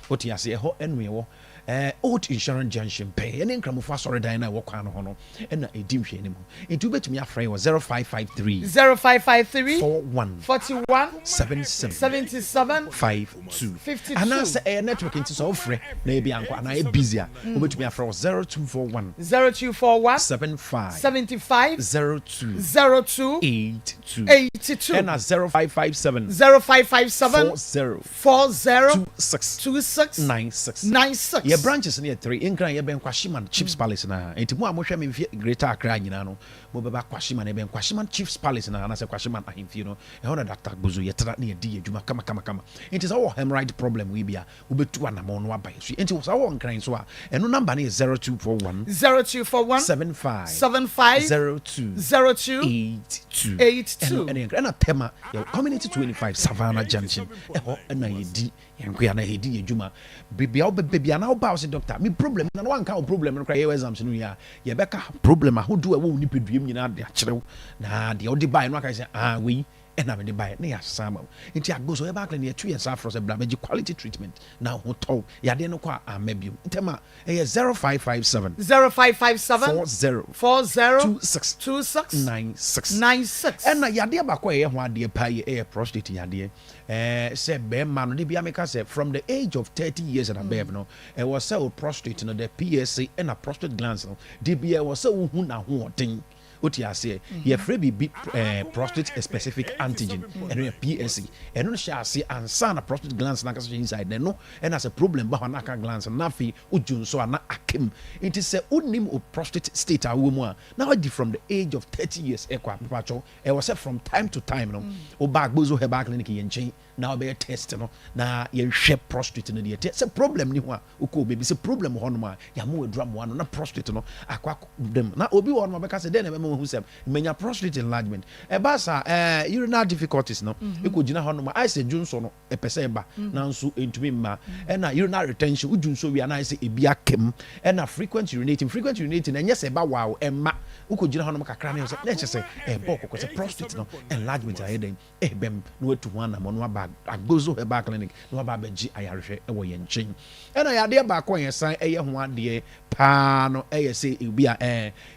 Wote ase? Ɛhɔ ɛno yɛwɔ. Eh, Old Insurance Junction pɛɛ, yɛne Nkramofo asɔredan no a ɛwɔ kwan no ho no na ɛdi nhwɛanim. Enti wobɛtumi afrɛ yɛn wɔ 0553 0553 41 41 77 77 52. 52. Anaasɛ ɛyɛ network nti sɛ wofrɛ na ebi ankɔ anaa ɛyɛ busy a, wobɛtumi afrɛ wɔ 0241 0241 75 75 02 02 82 82. Ɛna 0557 0557 40 40 26 26 96. 96. Yɛ branches no yɛ three, Nkran yɛbɛn Kwashiman Chiefs Palace no ara, nti mo a mohwɛ me mfie Greater Accra nyinaa no mobɛba Kwashiman, yɛbɛn Kwashiman Chiefs Palace no ara anaasɛ Kwashiman Ahemfie no, ɛhɔ na Doctor Gbozo yɛtena na yɛdi yɛn adwuma kama kama kama. Nti sɛ wowɔ hemorrhoid problem wei bi a, wobɛtu anamɔn no aba yɛn so. Nti sɛ wowɔ Nkran nso a, ɛno number no yɛ 0241 0241 75 75 02 02 82. 82. Ɛno ɛne Nkran. Ɛna Tema yɛwɔ Community 25 Savannah Junction, ɛhɔ na yɛdi Yɛn nkoa na yɛdi yɛn dwuma. Baabi a wobɛba biara na woba a wose doctor me problem na wanka wo problem no koraa yɛyɛ exams no wie a yɛbɛka problem ahodoɔ a ɛwɔ wo nipadua mu nyinaa de akyerɛ wo na deɛ wode baeɛ no aka sɛ ah wei ɛna mede baeɛ na yɛasesa ama wo. Nti Agbozo Herbal Clinic yɛtu yɛn nsa afrɛ sɛ bra bɛgye quality treatment na wo ho tɔ wo. Yadeɛ no kɔ a amma biom. Ntɛm a ɛyɛ 0557 0557 40 40 26 26 96. 96. Ɛna yadeɛ baako a ɛyɛ ho adeɛ paa yie ɛyɛ prostate yadeɛ. Ɛɛ sɛ bɛrima no de bia meka sɛ from the age of 30 years and above no ɛwɔ sɛ wo prostate no, the PSA ɛna prostate glands no, de bia ɛwɔ sɛ wohu n'ahoɔden. Wote aseɛ? Yɛfrɛ biribi prostate specific antigen, ɛno yɛ PSA. Ɛno no hyɛ ase ansa na prostate glands no ankasa hyɛ inside na ɛno ɛna sɛ problem ba hɔ na aka glands no na afei wodwo nso a na akem. Nti sɛ wonim wo prostate state a wowɔ mu a na wadi from the age of 30 years ɛkɔ a, mepakyɛw, ɛwɔ sɛ from time to time no woba Agbozo Herbal Clinic yɛn nkyɛn na wobɛyɛ test no na yɛnhwɛ prostate no deɛ ɛteɛ. Sɛ problem ni ho a wokɔ baabi sɛ problem wɔ hɔnom a yɛama waduru amoa no na prostate no akɔ akɔ na obi wɔ hɔnom a bɛka sɛ dɛn na ɛbɛma wahu sɛ manya prostate enlargement. Ɛba saa urinal difficulties no ɛkɔ gyina hɔnom a ayɛ sɛ dwonso no ɛpɛ sɛ ɛba nanso ɛntumi mma, ɛna urinal retention, wodwu nso wie a na ayɛ sɛ ebi akam, ɛna frequent urinating. Frequent urinating ɛnyɛ sɛ ɛba wow, ɛmma wokɔ gyina hɔnom kakra ne sɛ na ɛkyɛ sɛ ɛbɔ kɔkɔ sɛ prostate no enlargement ayɛ dɛn ɛbɛm na watu ho anammɔ na waba Agbozo Herbal Clinic na waba abɛgye ayarehwɛ ɛwɔ yɛn nkyɛn. Ɛna yadeɛ baako a yɛsan ɛyɛ ho adeɛ paa no ɛyɛ sɛ ebi a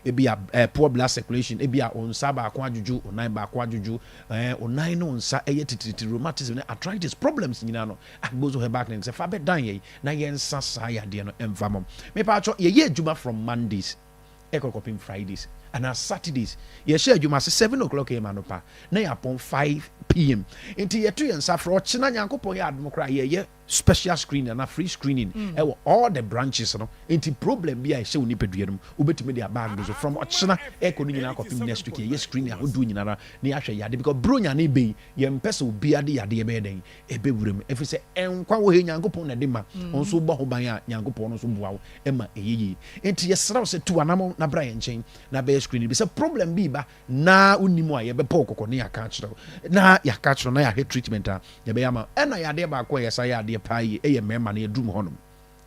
ebi a poor blood circulation, ebi a nsa baako adwodwo, onan baako adwodwo, onan ne nsa ɛyɛ titiritii, rheumatism ne arthritis problems nyinaa no, Agbozo Herbal Clinic sɛ fa bɛdan yɛn na yɛnsa saa yadeɛ no ɛmfa mɔ. Mepatwɔ, yɛyɛ adwuma from Mondays ɛkɔ kɔpem Fridays anaa Saturdays. Yɛhyɛ adwuma ase 7 o'clock am anɔpa na yɛapɔn 5 p.m. Nti yɛto yɛn nsa frɛ ɔkyena, Nyankopɔn yɛ adom koraa, yɛyɛ special screening anaa free screening ɛwɔ all the branches no. Nti problem bi a ɛhyɛ wo nipadua no mu, wobɛtumi de aba Agbo so from ɔkyena ɛkɔ no nyinaa kɔpem next week. Yɛyɛ screening ahodoɔ nyinara na yɛahwɛ yade because buro nyane bɛyi yɛmpɛ sɛ obiara de yadeɛ bɛyɛ dɛn ɛbɛwura mu, ɛfiri sɛ ɛnkwa wɔ hɛ, Nyankopɔn na de ma. Ɔnso bɔ ho ban a Nyankopɔn no nso boa wo ɛma ɛyɛ yie. Nti yɛsrɛ wo sɛ tu anamɔ na bra yɛn nkyɛn na bɛyɛ screening bi. Sɛ problem bi ba na wonim a, yɛbɛpɔ wo kɔkɔ ne yɛaka akyerɛ wo na yɛaka akyerɛ wo na yɛahwɛ treatment a yɛbɛyɛ ama. Ɛna yɛadeɛ baako a yɛsa yɛ adeɛ paa yi ɛyɛ mmarima no yɛduru mu hɔnom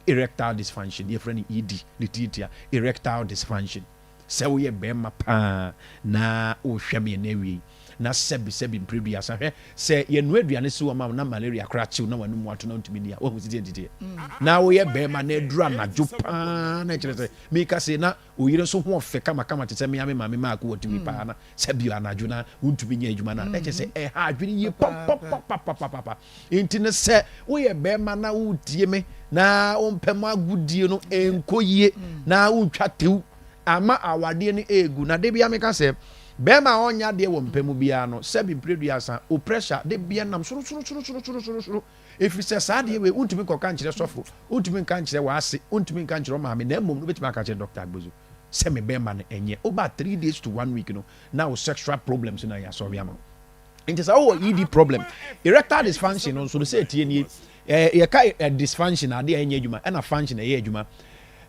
erectile dysfunction, yɛfrɛ no ED ne tiatia, erectile dysfunction. Sɛ woyɛ bɛrima paa na wohwɛ me ɛnɛ awie na sɛbi sɛbi mprɛduasa, hwɛ sɛ yɛnoa aduane si wɔ ma wo na malaria koraa kyew na w'anom ato na wontumi di a, woahu sisi ntiteɛ na woyɛ bɛrima na aduru anadwo paa na ɛkyerɛ sɛ meka se na oyere nso ho ɔfɛ kamakama te sɛ mea me maame maako watumi paa na sɛbi anadwo na wontumi nyɛ adwuma no a, na ɛkyerɛ sɛ ɛha adwene yie papapapapapa. Nti no sɛ woyɛ bɛrima na wotie me na wompɛ mo agodie no ɛnkɔ yie na wontwa tew ama awadeɛ no ɛɛgu na de bia meka sɛ bɛrima a ɔnyɛ adeɛ wɔ mpɛ mu biara no, sɛbi mprɛduasa o, pressure de bia nam soro soro soro soro soro soro soro, ɛfiri sɛ saa adeɛ wei wontumi nkɔka nkyerɛ sɔfo, wontumi nka nkyerɛ w'ase, wontumi nka nkyerɛ maame, na mmom no wobɛtumi aka kyerɛ Dr. Agbozo sɛ me bɛrima no ɛnyɛ over 3 days to one week no na wo sexual problems no ayɛ asɔre ama wo. Nti sɛ wowɔ ED problem, erectile dysfunction no nso no, sɛ ɛtie nie, yɛka dysfunction, adeɛ a ɛnyɛ adwuma, ɛna function ɛyɛ adwuma.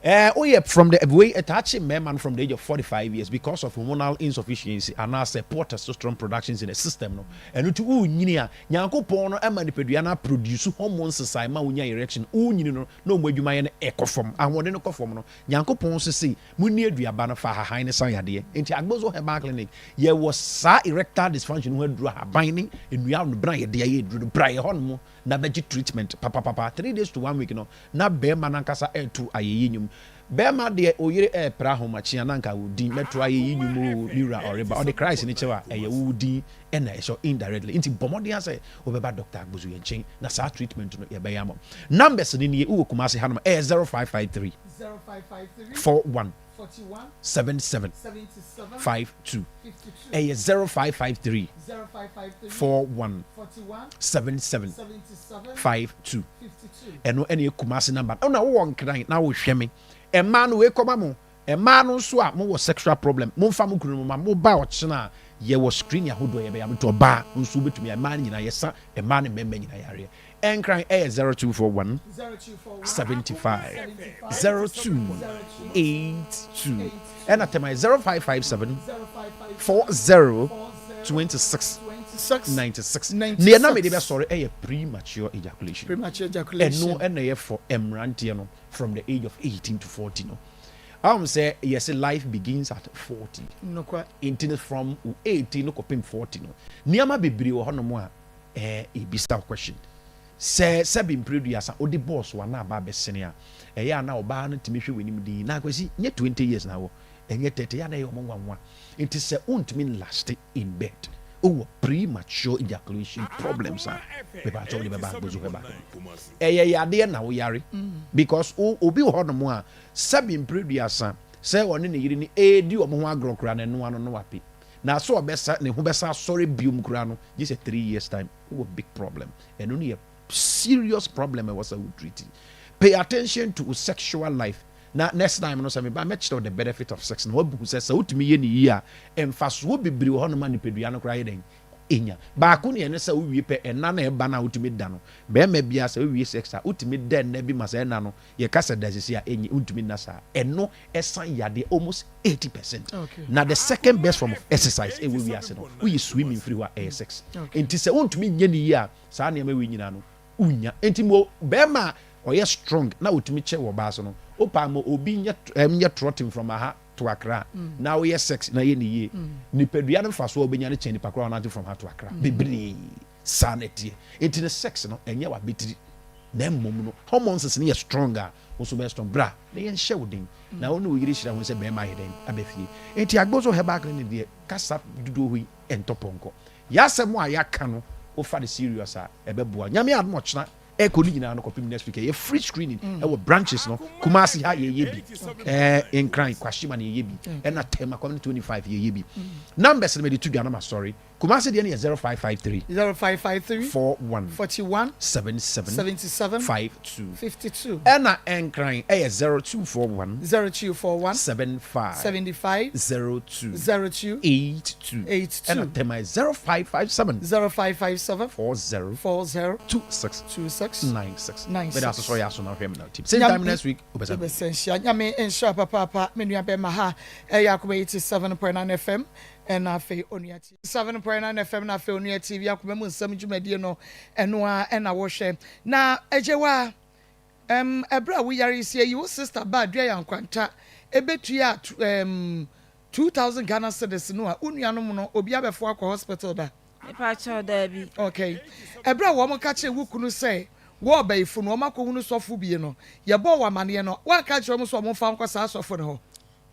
Woyɛ from the way ɛtaa kye mmarima no from the age of 45 years because of hormonal insufficiency anaasɛ poor testosterone productions in the system no. Ɛno nti wonyini a, Nyankopɔn no ɛma nipadua no aproduce hormones sesae ma wonya erection. Wonyini no na ɔmo adwumayɛ no ɛkɔ fam, ahoɔden no kɔ fam no, Nyankopɔn nso se munni aduaba no fa ahahan ne san yadeɛ. Nti Agbozo Herbal Clinic yɛwɔ saa erectile dysfunction ho aduru, ahaban ne nnua no bra yɛde ayɛ aduru no. Bra yɛ hɔ nom na bɛgye treatment papapapa. 3 days to one week no na bɛrima nankasa ɛɛto ayɛyi nnwom. Bɛrima deɛ oyere ɛɛpra ahomakye a nanka wo din mɛto ayɛyi nnwom o, ne wura ɔreba ɔde Christ ne kyɛw a ɛyɛ wo din ɛna ɛhyɛ indirectly. Nti bɔ mmɔden asɛ wobɛba Dr. Agbozo yɛn nkyɛn na saa treatment no yɛbɛyɛ ama wo. Numbers no nie: wowɔ Kumase hanom, ɛyɛ 0553 0553 41 41 77 77 52. 52. Ɛyɛ 0553 0553 41 41 77 77 52. 52. Ɛno ɛne Kumase number. Ɛna wowɔ Nkran na wohwɛ me, ɛmaa no wei kɔma mo ɛmaa no nso a mowɔ sexual problem, momfa mo kunu no ma moba ɔkyena a yɛwɔ screen ahodoɔ yɛbɛyɛ nti ɔbaa nso wobɛtumi. Ɛmaa no nyinaa yɛsa, ɛmaa no mmarima nyinaa yareɛ. Ɛnkran ɛyɛ 0241 0241 75 0282, ɛna Tɛma 0557 40 26 26 96. 96. Nea na mede bɛsɔre ɛyɛ premature ejaculation. Premature ejaculation. Ɛno ɛna ɛyɛ for mmeranteɛ no from the age of 18 to 40 no. Ahom sɛ yɛse life begins at 40. Nokware. Nti no from wo 18 no kɔpem 40 no, nneɛma bebree wɔ hɔnom a ɛɛ ebisa wo question. Sɛ sɛbe mprɛduasa wode bɔɔ so a na aba abɛsene a, ɛyɛ a na ɔbaa no tumi hwɛ w'anim dinn. Na Kwasi, nyɛ 20 years na wɔ, ɛnyɛ 30, ɛyɛ a na ɛyɛ wɔn nwanwa. Nti sɛ wontumi nlaste in bed, wowɔ premature ejaculation problems a, mepakyɛ wode bɛba Agbozo Herbal Clinic. Ɛyɛ yadeɛ na woyare because wo obi wɔ hɔnom a sɛbe mprɛduasa sɛ ɔne ne yere no ɛredi wɔn ho agorɔ koraa no ɛno ano no wape. Na sɛ ɔbɛsa ne ho bɛsa asɔre biom koraa no gye sɛ 3 years time. Wowɔ big problem. Ɛno no yɛ serious problem a ɛwɔ sɛ wo treat. Pay attention to wo sexual life na next time no sɛ meba a mɛkyerɛ wo the benefit of sex na woahu sɛ sɛ wotumi yɛ no yie a mfasoɔ bebree wɔ hɔnom a nipadua no koraa yɛ dɛn ɛnya. Baako ne ɛne sɛ wowie pɛ ɛna na ɛba no a wotumi da no. Barima biara sɛ wowie sex a wotumi da nna bi ma saa ɛna no yɛka sɛ da sisi a ɛnyɛ wontumi nna saa. Ɛno ɛsan yadeɛ almost 80 percent. Na the second best form of exercise ɛwɔ wiase no woyi swimming firi hɔ a ɛyɛ sex. Nti sɛ wontumi nyɛ no yie a saa nneɛma wei nyinaa no wonnya. Nti mo barima a ɔyɛ strong na ɔtumi kyɛ wɔ ɔbaa so no wopaa ma obi nyɛ nyɛ trotting from aha to Accra na woyɛ sex na yɛ no yie nipadua no mfasoɔ a wobɛnya no kyɛn nipa korɔ a ɔnante from ha to Accra bebree. Saa na ɛteɛ. Nti no sex no ɛnyɛ w'abɛtiri na mmom no hormones no yɛ strong a wo nso bɛyɛ strong. Bra na yɛnhyɛ wo den na wo ne wo yere hyira hu sɛ bɛrima ayɛ dɛn aba fie. Nti Agbozo Herbal Clinic deɛ kasa dodoɔ hɔ yi ɛntɔ pɔnkɔ. Y'asɛm a y'aka no wo fa no serious a ɛbɛboa. Nyame adom ɔkyena ɛkɔ ne nyinaa no kɔpem next week ɛyɛ free screening ɛwɔ branches no. Kumasi ha yɛyɛ bi, ɛɛ Nkran Kwashima na yɛyɛ bi, ɛna Tema Community 25 yɛyɛ bi. Numbers no mede to dwa na masɔre. Kumasi deɛ no yɛ 0553. 0553. 41. 41. 77. 77. 52. 52. Ɛna Nkran ɛyɛ 0241. 0241. 75. 75. 02. 02. 82. 82. Ɛna Tema yɛ 0557. 0557. 40. 40. 26. 26. 96. 96. Meda ase sɛ ɔyɛ aso na ɔhwɛ me na ɔtie. Same time next week wobɛsan. Wobɛsan hyia. Nyame nhyira papaapa me nua bɛma ha ɛyɛ Akoma 87.9 FM. Ɛna afei Onua TV. 7.9 FM na afei Onua TV akoma mu nsɛm dwumadie no ɛno ara ɛna wohwɛ. Na Agyewa, ɛm ɛberɛ a woyare yi sɛ yɛyi wo sister ba Dua Yankwanta ɛbɛtua ɛm 2000 Ghana cedis no a wo nuanom no obiara bɛfoa akɔ hospital da? Mepakyɛw, daabi. Okay. Ɛberɛ a wɔn ka kyerɛɛ wo kunu sɛ wo ɔbayifo no wɔn akɔhunu sɔfo bie no, yɛbɔɔ wo amaneɛ no, woanka ankyerɛ wɔn sɛ wɔn mfa wo nkɔ saa sɔfo no hɔ?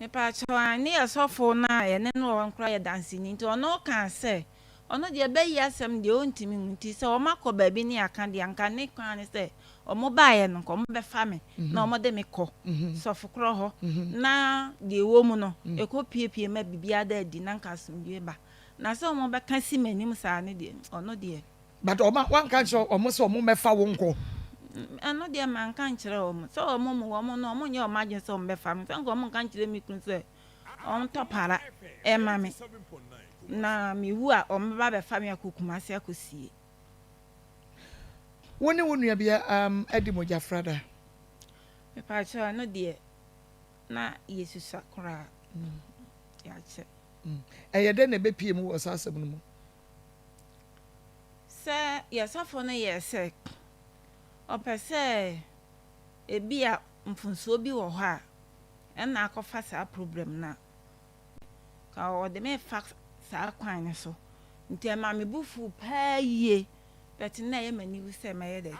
Mepakyɛw, aane, ɔsɔfo no a yɛne no wɔ hɔ no koraa yɛ danseni, nti ɔno kaa sɛ, ɔno deɛ bɛyi asɛm deɛ ɔntumi nhu, nti sɛ wɔakɔ baabi ne aka deɛ, anka ne kwan ne sɛ wɔbaeɛ no, nka wɔbɛfa me na wɔde me kɔ sɔfo korɔ hɔ, na deɛ ɛwɔ mu no, ɛkɔ piepie ma biribiara da adi na nka asomdwoeɛ ba. Na sɛ wɔbɛka si m'anim saa no deɛ, ɔno deɛ. But ɔma wanka ankyerɛ wɔn sɛ wɔn mmɛfa wo nkɔ? Ɛno deɛ manka ankyerɛ wɔn. Sɛ wɔn mu wɔn no wɔn nyɛ wɔn adwene sɛ wɔn bɛfa me. Sɛ nka wɔn nka nkyerɛ me kunu sɛ ɔntɔ para ɛma me na me wu a wɔn bɛba abɛfa me akɔ Kumasi akɔsie. Wo ne wo nua bi um adi mogyafra da? Mepakyɛw ɛno deɛ na yɛsusua koraa yɛakyɛ. Ɛyɛ dɛn na ɛbɛpue mu wɔ saa asɛm no mu? Sɛ yɛ sɔfo no yɛɛ sɛ ɔpɛ sɛ ebia mfomsoɔ bi wɔ hɔ a ɛna akɔfa saa problem no a, nka ɔde me refa saa kwan no so. Nti ɛma me bo fuu paa yie but na ɛyɛ m'aniwu sɛ mɛyɛ dɛ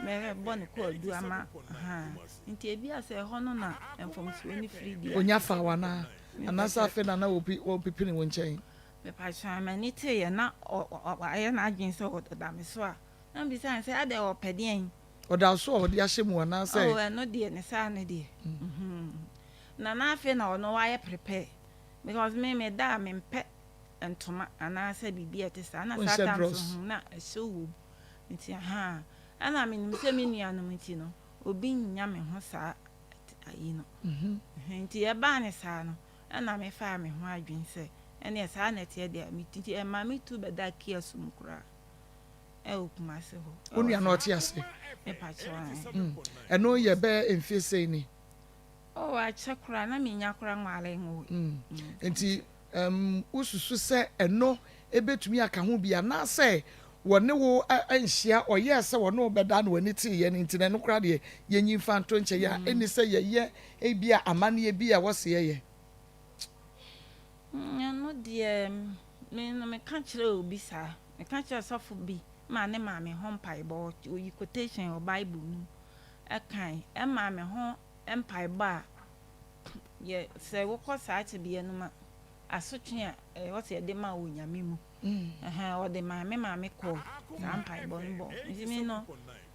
mɛbɔ no kwaadu ama ahaa. Nti ebia sɛ ɛhɔ no na mfomsoɔ no firi deɛ a. Onya faa wo anaa? Anaasɛ afei na na wɔpipini wo nkyɛn? Mepakyɛw, m'ani teeɛ na wayɛ n'adwene sɛ ɔda me so a, na mebisa no sɛ, adɛn ɔpɛ deɛn? Ɔda wo so a ɔde ahyɛ mu anaasɛ? Oh, ɛno deɛ, ne saa no deɛ. Na na afei na ɔno wayɛ prepare because me meda a mempɛ ntoma anaasɛ biribi a ɛte saa. Na saa Wonhyɛ time drawers? so na ɛhyew wɔ mu nti ahaa. Ɛna menim sɛ me nuanom nti no, obi nnya me ho saa ayi no. Nti ɛbaa ne saa no, Ɛnna mefaa me ho adwene sɛ, ɛnneɛ saa na ɛteɛ deɛ a, me ti nti ɛmaa me tu bɛdaa Kia so mu koraa ɛwɔ Kumasi hɔ. Wo nua no ɔte ase? Mepakyɛw ae. Mm. Ɛno yɛ bɛyɛ mfie sɛn ni? Oh, akyɛ koraa, na mennya koraa nware nwoe. Mm. Nti, um, wosusu sɛ ɛno ebetumi aka ho bi anaasɛ Wɔne wo anhyia, ɔyɛɛ sɛ ɔne wo bɛda na w'ani teeɛ no nti no, ɛno koraa deɛ yɛnyi mfa nto nkyɛn a, ɛnni sɛ yɛyɛ ebia amanneɛ bi a ɛwɔ sɛ yɛyɛ. Ɛno deɛ, me no meka kyerɛɛ obi saa. Meka kyerɛɛ sɔfo bi maa ne maa me ho mpaebɔ. Ɔyi quotation wɔ Bible no mu kae. Ɛmaa me ho mpaebɔ a yɛ sɛ wokɔ saa tebea no mu a, asotwe a ɛwɔ sɛ yɛde ma wɔ Nyame mu. Ɛhɛn, ɔde maa me maame kɔɔ saa mpaebɔ no bɔ. Nti me no,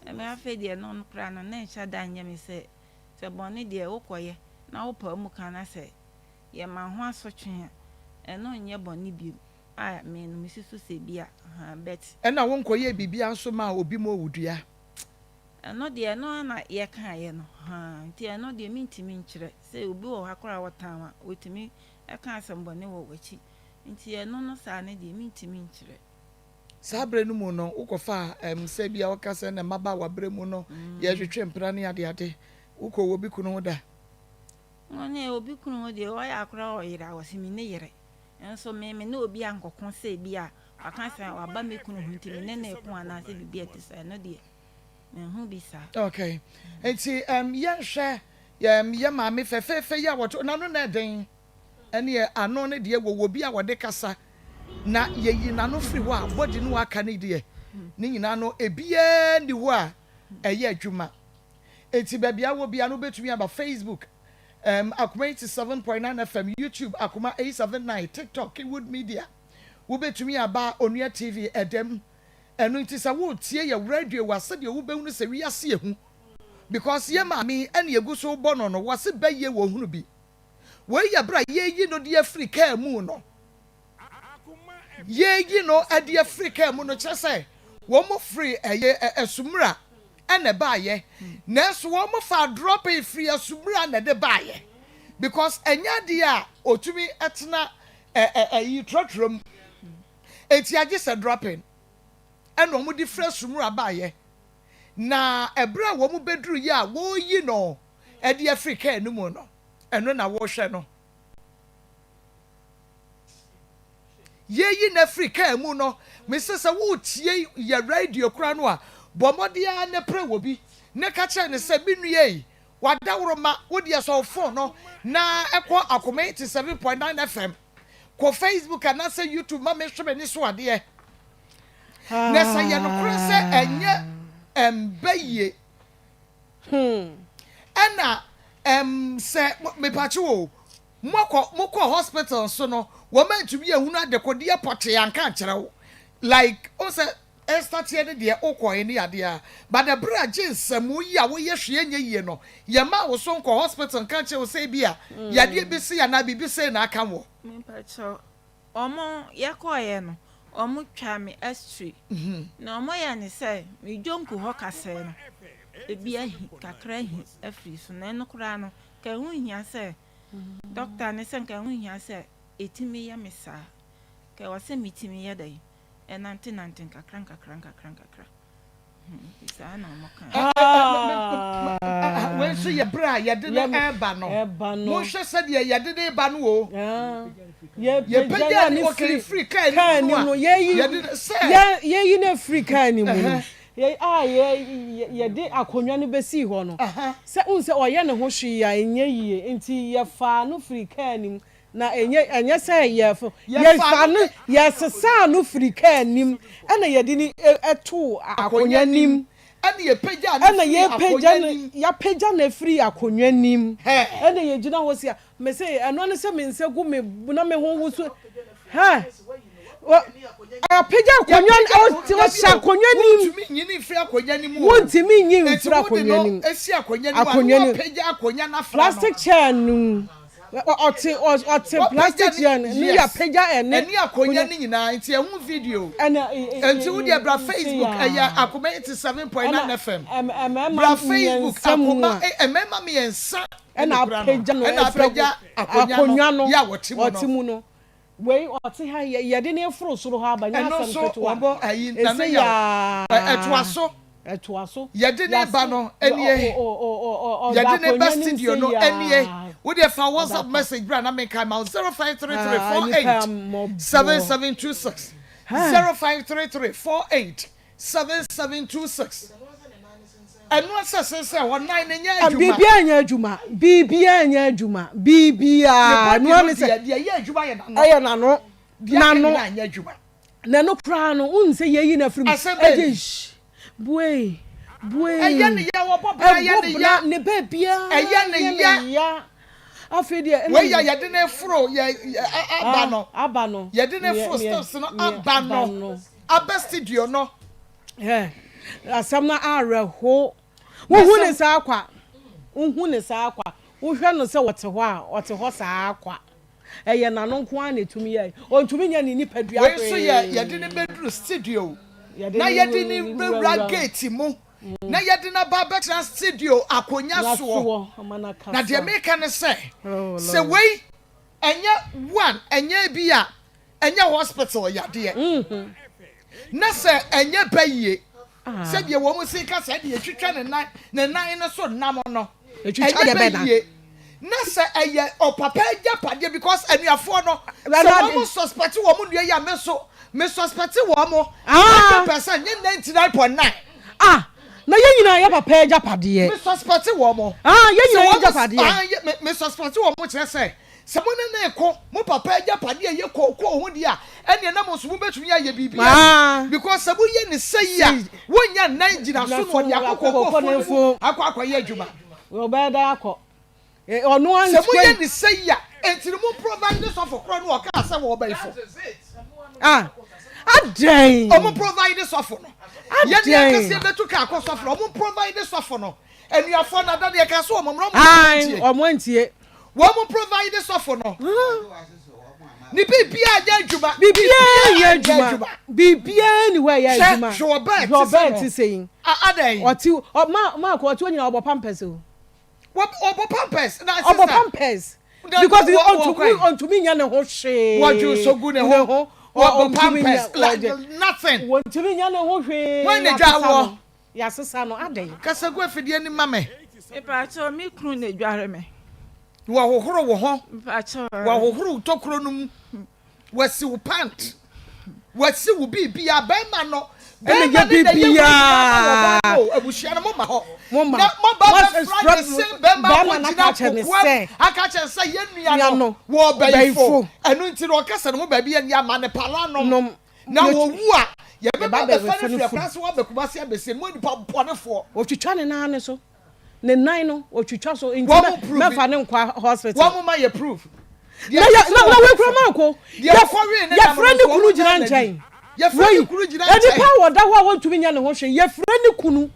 ɛmɛ afei deɛ no no koraa no, na ɛnhyɛ da nyɛ me sɛ, sɛ bɔne deɛ wokɔyɛ na wopaa mu ka na sɛ yɛma ho asotwe a, ɛno nyɛ bɔne bio a me no mesusu sɛ bi a, ahaa, but. Ɛna wonkɔyɛɛ biribiara nso maa obi ma owudua. Ɛno deɛ ɛno ara na yɛkaeɛ no, haa, nti ɛno deɛ mentumi nkyerɛ sɛ obi wɔ hɔ koraa a ɔtan wo a, ɔtumi ka asɛmbɔne wɔ w'akyi. Nti ɛno no saa no deɛ mentumi nkyerɛ. Saa berɛ no mu no, wokɔfaa ɛm sɛ ebia woka sɛ na mmabaawa berɛ mu no yɛtwetwe mpena ne adeade. Wokɔɔ obi kunu ho da? Ɔne obi kunu ho deɛ ɔyɛ a koraa ɔyere a ɔse me ne yere. Nso me me ne obi ankɔko sɛ ebia waka sɛ waba me kunu ho nti me ne no reko anaasɛ biribi a ɛte saa ɛno deɛ manhu bi saa. Okay. Nti ɛm yɛnhwɛ yɛn yɛ maame fɛfɛɛfɛ yi a wɔto n'ano na ɛden. Ɛneɛ ano no deɛ wɔwɔ bi a wɔde kasa na yɛyi n'ano firi hɔ a body no aka no deɛ ne nyinaa no ebiara nni hɔ a ɛyɛ adwuma. Enti baabi a wɔ biara no wobɛtumi aba Facebook um, Akoma 87.9 FM, YouTube Akoma 879, TikTok Kingwood Media. Wobɛtumi aba Onua TV ɛdɛm. Ɛno nti sɛ woretie yɛ radio a sɛdeɛ wobɛhunu sɛ wiase yɛ hu because yɛ maame yi ɛne yɛgu so bɔ no no wɔse bɛyie wɔ hunu bi. Wei yɛ berɛ a yɛreyi no de afiri kaa mu no. Yɛreyi no de afiri kaa mu no kyerɛ sɛ wɔn firi ɛyɛ Asumura ɛna ɛbaayɛ. Nanso wɔn faa drɔbee firi Asumura na ɛde baayɛ because ɛnyɛ adeɛ a ɔtumi tena ɛyi trɔtrɔ mu. Enti agye sɛ drɔpin ɛna wɔn de firi Asumura baayɛ. Na ɛberɛ a wɔn bɛduru yɛ a wɔreyi no de afiri kaa no mu no, ɛno na wohwɛ no. Yɛyi no afiri kaa mu no, mese sɛ woretie yɛ radio koraa no a, bɔ mmɔden ara na pere wɔ bi na ka kyerɛ no sɛ, me nua yi, w'adaworoma, wo deɛ sɔ wo phone no na kɔ Akoma 87.9 FM, kɔ Facebook anaasɛ YouTube ma menhwɛ m'ani so adeɛ. Na sɛ yɛ nokorɛ sɛ ɛnyɛ ɛmba yie. Hmm. Ɛna ɛm sɛ mepakye o, mokɔ mokɔ hospital nso no, wɔn antumi ehunu adekodeɛ pɔtee anka ankyerɛ wo. Like o sɛ ɛstateɛ ne deɛ wokɔɛ ne adeɛ a, but ɛberɛ a gye nsɛmuu yi a woyɛ hwee nyɛ yie no, yɛmaa wo so nkɔ hospital nka nkyerɛ wo sɛ ebi a yadeɛ bi sei anaa biribi sei na aka woɔ. Mepakyɛw, Ɔmo yɛkɔeɛ no, ɔmo twaa me x-ray. Na ɔmo yɛɛ no sɛ me dwonku hɔ kasɛɛ no, ebi ahi, kakra ahi afiri so. Na ɛno koraa no, nka ɛho nhia sɛ, dɔkta no sɛ nka ɛho nhia sɛ ɛtumi yɛ me saa. Nka ɛwɔ sɛ metumi yɛ dɛn? Ɛnante nante nkakra nkakra nkakra nkakra. Saa na ɔmo kae. Wei nso yɛ berɛ a yɛde no reba no. Monhwɛ sɛdeɛ yɛde no reba no o. Yɛpagyaa no okay firi kaa no mu a yɛde no sɛ. Yɛyi no afiri kaa no mu no, a yɛde akonnwa no bɛsii hɔ no, sɛ wohu sɛ ɔyɛ ne ho hwee a ɛnyɛ yie nti yɛfaa no firii kaa no mu Na ɛnyɛ, ɛnyɛ sɛ yɛfo, yɛfa no, yɛsesaa no firi kaa nim, ɛna yɛde no too akonnwa nim. Ɛna yɛpagyaa no firii akonnwa nim. Yɛapagya no afiri akonnwa nim. Ɛna yɛgyina hɔ si a, mese, ɛno ne sɛ me nsa gu me, na me ho woso, hɛ! Apagya akonnwa no, ɔhyɛ akonnwa nim. Wontumi nyi no mfiri akonnwa no mu o. Wontumi nyi mfiri akonnwa no mu. Enti wode no si akonnwa no mu a, na woapagya akonnwa no afra no. Plastic chair no mu. Ɔte ɔte plastic chair no mu, yɛapagya ɛne. Ɛne akonnwa no nyinaa, nti ɛho video. Enti wo deɛ bra Facebook, ɛyɛ Akoma 87.9 FM. Bra Facebook, Akoma, mmarima mmiɛnsa ɛna apagya no, ɛna apagya akonnwa no, yɛ a wɔte mu no. Wei ɔte ha yi, yɛde no reforo soro hɔ aba, nyɛ Ɛno asɛm nso ketewa. wɔbɔ ayi, Nana Ese Yaw, yaa. ɛtoa so. Ɛtoa so. Yɛde no Yɛase, reba no ɔ, nie. ɔ, ɔ, ɔ, ɔ, ɔda Yɛde no reba akonnwa no mu studio sei no nie. yaa. Wo deɛ fa Ɔda WhatsApp akɔ. message bra na menkae ma wo, 0533 Ah, 48 nnipa mmɔbɔ. 7726. 0533 48 7726. Ɛno ɛsɛ sɛ sɛ hɔ nan no nyɛ adwuma. Biribiara nyɛ adwuma. Biribiara nyɛ adwuma. Biribiara. Ne body no deɛ deɛ ɛyɛ adwuma yɛ n'ano. Ɛyɛ n'ano. Deɛ aka nyinaa nyɛ adwuma. Na ɛno koraa no, wohu sɛ yɛyi no afiri mu. Asɛm bɛn ni? Buei, buei. Ɛyɛ ne ya, wɔbɔ bra ɛyɛ ne ya. Ne baabiara ɛyɛ ne ya. Afei deɛ. Wei yɛ yɛde ne foro yɛ aba no. Aba no. Yɛde ne foro steps no aba no. Aba studio no. Hɛ, asɛm no awerɛho. Wohu ne saa kwa. Wohu ne saa kwa. Wohwɛ no sɛ ɔte hɔ a, ɔte hɔ saa kwa. Ɛyɛ n'ano nko ara na etumi yɛ. Ontumi nyɛ ne nipadua Wei nso yɛ hwee. yɛde no bɛduru studio Yɛde na no yɛde no bɛwura wura gate mu na yɛde no aba abɛtena studio akonnwa na soɔ. soɔ ama no Na deɛ akasa. meka ne sɛ, Oh sɛ Lord. wei ɛnyɛ one, ɛnyɛ bi a ɛnyɛ hospital yadeɛ, na sɛ ɛnyɛ bayie, sɛdeɛ wɔn si ka sɛ ɛde etwitwa ne nan ne nan no so nam no, ɛnyɛ bayie, na sɛ ɛyɛ ɔpapa agyapadeɛ because anuafoɔ no sɛ wɔn suspect wɔn nua yi a me nso me suspect wɔn 100% nye 99.9. Ah, na yɛn nyinaa yɛ papa agyapadeɛ. Me suspect wɔn. Ah, yɛn nyinaa yɛ agyapadeɛ. Ah, me suspect wɔn kyerɛ sɛ. Sɛ mo ne no reko mo papa agyapadeɛ a ɛyɛ kookoo ho deɛ a, ɛnneɛ na mo nso mobɛtumi ayɛ biribi adi. Because sɛ moyɛ no sei a, wɔnnya nnan ngyina so na wɔde akɔ kookoofoɔ no mu akɔ akɔyɛ adwuma. Sɛ moyɛ no sei a, enti no mo provide sɔfo korɔ no a ɔkaa sɛ wɔbɛyifo. Ɔmo provide sɔfo no. Yɛn ankasa yɛbɛtu kaa akɔ sɔfo no. Ɔmo provide sɔfo no. Anuafoɔ no ada deɛ ɛka so wɔn mmra ɔmo ntie. Wɔn mo provide sɔfo no. Ne biribiara nyɛ adwuma. Biribiara nyɛ adwuma. Biribiara ni hɔ a ɛyɛ adwuma. Hwɛ hwɛ ɔbaa hwɛ ɔbaa ti sɛ yi. Adɛn. Ɔte ɔ ma maako ɔte hɔ nyinaa ɔbɔ pampers o. Ɔbɔ pampers na sista. Ɔbɔ pampers because ɔntumi ɔntumi nyɛ ne ho hwee. Wɔdwe so gu ne ho. Ɔbɔ pampers like nothing. Wɔntumi nyɛ ne ho hwee. Wɔn na dwa wɔ. Yɛasesa no adɛn? Kasa gu afidie no ma me. Mepakyɛw, me kunu na edware me. Wahohoro wo ho. Mepakyɛw. Wahohoro wo tokuro no mu. Wasi wo pant. Wasi wo biribiara. Bɛrima no. Ɛna Bɛrima yɛ no na ɛyɛ biribiara. ɔbaa no. Abusua no mo ma hɔ. Mo ma. Na mo ba Mo bɛfra the same bɛrima bɛrima no aka akɔgyina akyerɛ ne kokoam sɛ. aka akyerɛ no sɛ yɛn nua Nua no no, wɔ ɔbɛyifo. ɔbɛyifo. Ɛno nti no ɔka sɛ ne ho baabi yɛ nea ma ne pala nom. Nom. Na wɔwu a, yɛbɛba Yɛba abɛfa no abɛfa no firi funu. akuraase hɔ aba Kumasi abɛsie no. Mo nnipa bɔnefoɔ. Wɔtwitwa ne nan no so. Ne nan no, wɔtwitwa so. Nti Wɔn mɛ, prove mɛfa no nkɔ hospital. Wɔn ma yɛ proof. Deɛ Na yɛ, ɛte sɛ na, na wɔn wei kura bɛfa. maako. Deɛ Yɛ, wɔkɔwee ne nam yɛfrɛ no ne nso, kunu wɔn gyina nyɛ n'adi. nkyɛn. Yɛfrɛ Wei, ne kunu gyina nipa nkyɛn. a wɔda hɔ a wɔntumi nyɛ ne ho hwee, yɛfrɛ ne kunu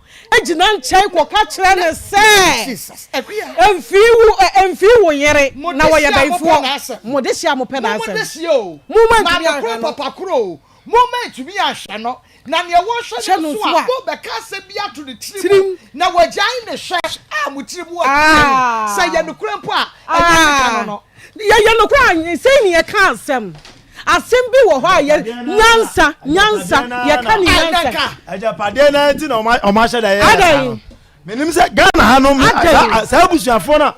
gyina nkyɛn kɔka kyerɛ no sɛ, Jesus, Akua. Mfii wo, ɛ, mfii wo yere, Mo na wɔyɛ dehyeɛ a mopɛ bayifoɔ. n'asɛm. Mo dehyeɛ a mopɛ Mo mo n'asɛm. dehyeɛ o. Mo mo antumi Maame anhwɛ koro, no. papa koro o. Momma antumi anhwɛ no, na nea wɔhwɛ Hwɛ no no nso nso a, a. mobɛka asɛm bi ato ne tiri mu, Tirim. na wagyae ne hwɛ a mo tiri mu wɔ den. Ah. Sɛ ɛyɛ nokorɛ mpo a, ɛnyɛ ne ka no Ah. no. Yɛyɛ nokorɛ a, sei ne yɛka asɛm. Asɛm bi wɔ hɔ a yɛ nyansa, nyansa, yɛka ne Ah, nyansa. nka. Agyapadeɛ no ara nti na ɔma ɔma ahyɛ da yɛ saa Adɛn? no. Menim sɛ Ghana ha no Adɛn? saa abusuafoɔ no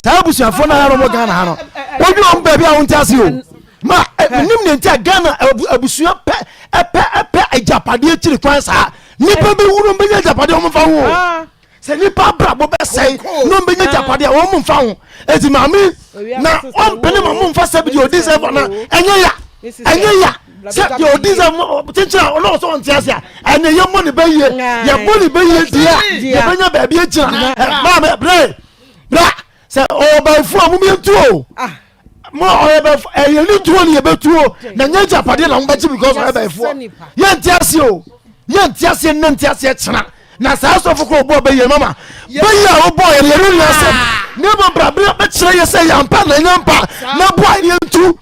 saa abusuafoɔ no a wɔn Ghana ha no wodwi wɔn baabi a wɔn ti ase o ma menim ne nti a Ghana abusua pɛ ɛpɛ ɛpɛ agyapadeɛ akyiri kwan saa nipa bi wuro bɛnya agyapadeɛ wɔn fa ho o ah. sɛ nipa abrabɔ bɛsɛe na wɔn bɛnya agyapadeɛ wɔn mfa ho eti maame na ɔmpene ma mo nfa sɛbi deɛ odi sɛ fɔ na ɛnyɛ ya ɛnyɛ ya sɛ deɛ odi sɛ kyekyere a ɔno ɔsɛ ɔnte ase a ɛnna yɛ mmɔ ne bɛ yie yɛ bɔ ne bɛ yie deɛ a yɛbɛnya baabi agyina maame brɛ bra sɛ ɔbɛnfo a mo yɛ ntu o ah. mo ɔyɛ bɛnfo ɛyɛ ne tuo ne yɛ bɛ tuo na nyɛ gyapadeɛ na mo bɛgye because ɔyɛ bɛnfo yɛ nte ase o yɛ nte aseɛ nnɛ nte aseɛ kyena na saa asɔfo kɔ ɔbɔ bɛyɛ mama bɛyɛ a wobɔ yɛ yɛne ne asɛm ne mmom brabere bɛkyerɛ yɛ sɛ yɛampa na ɛnyɛ mpa na boa yɛ ntu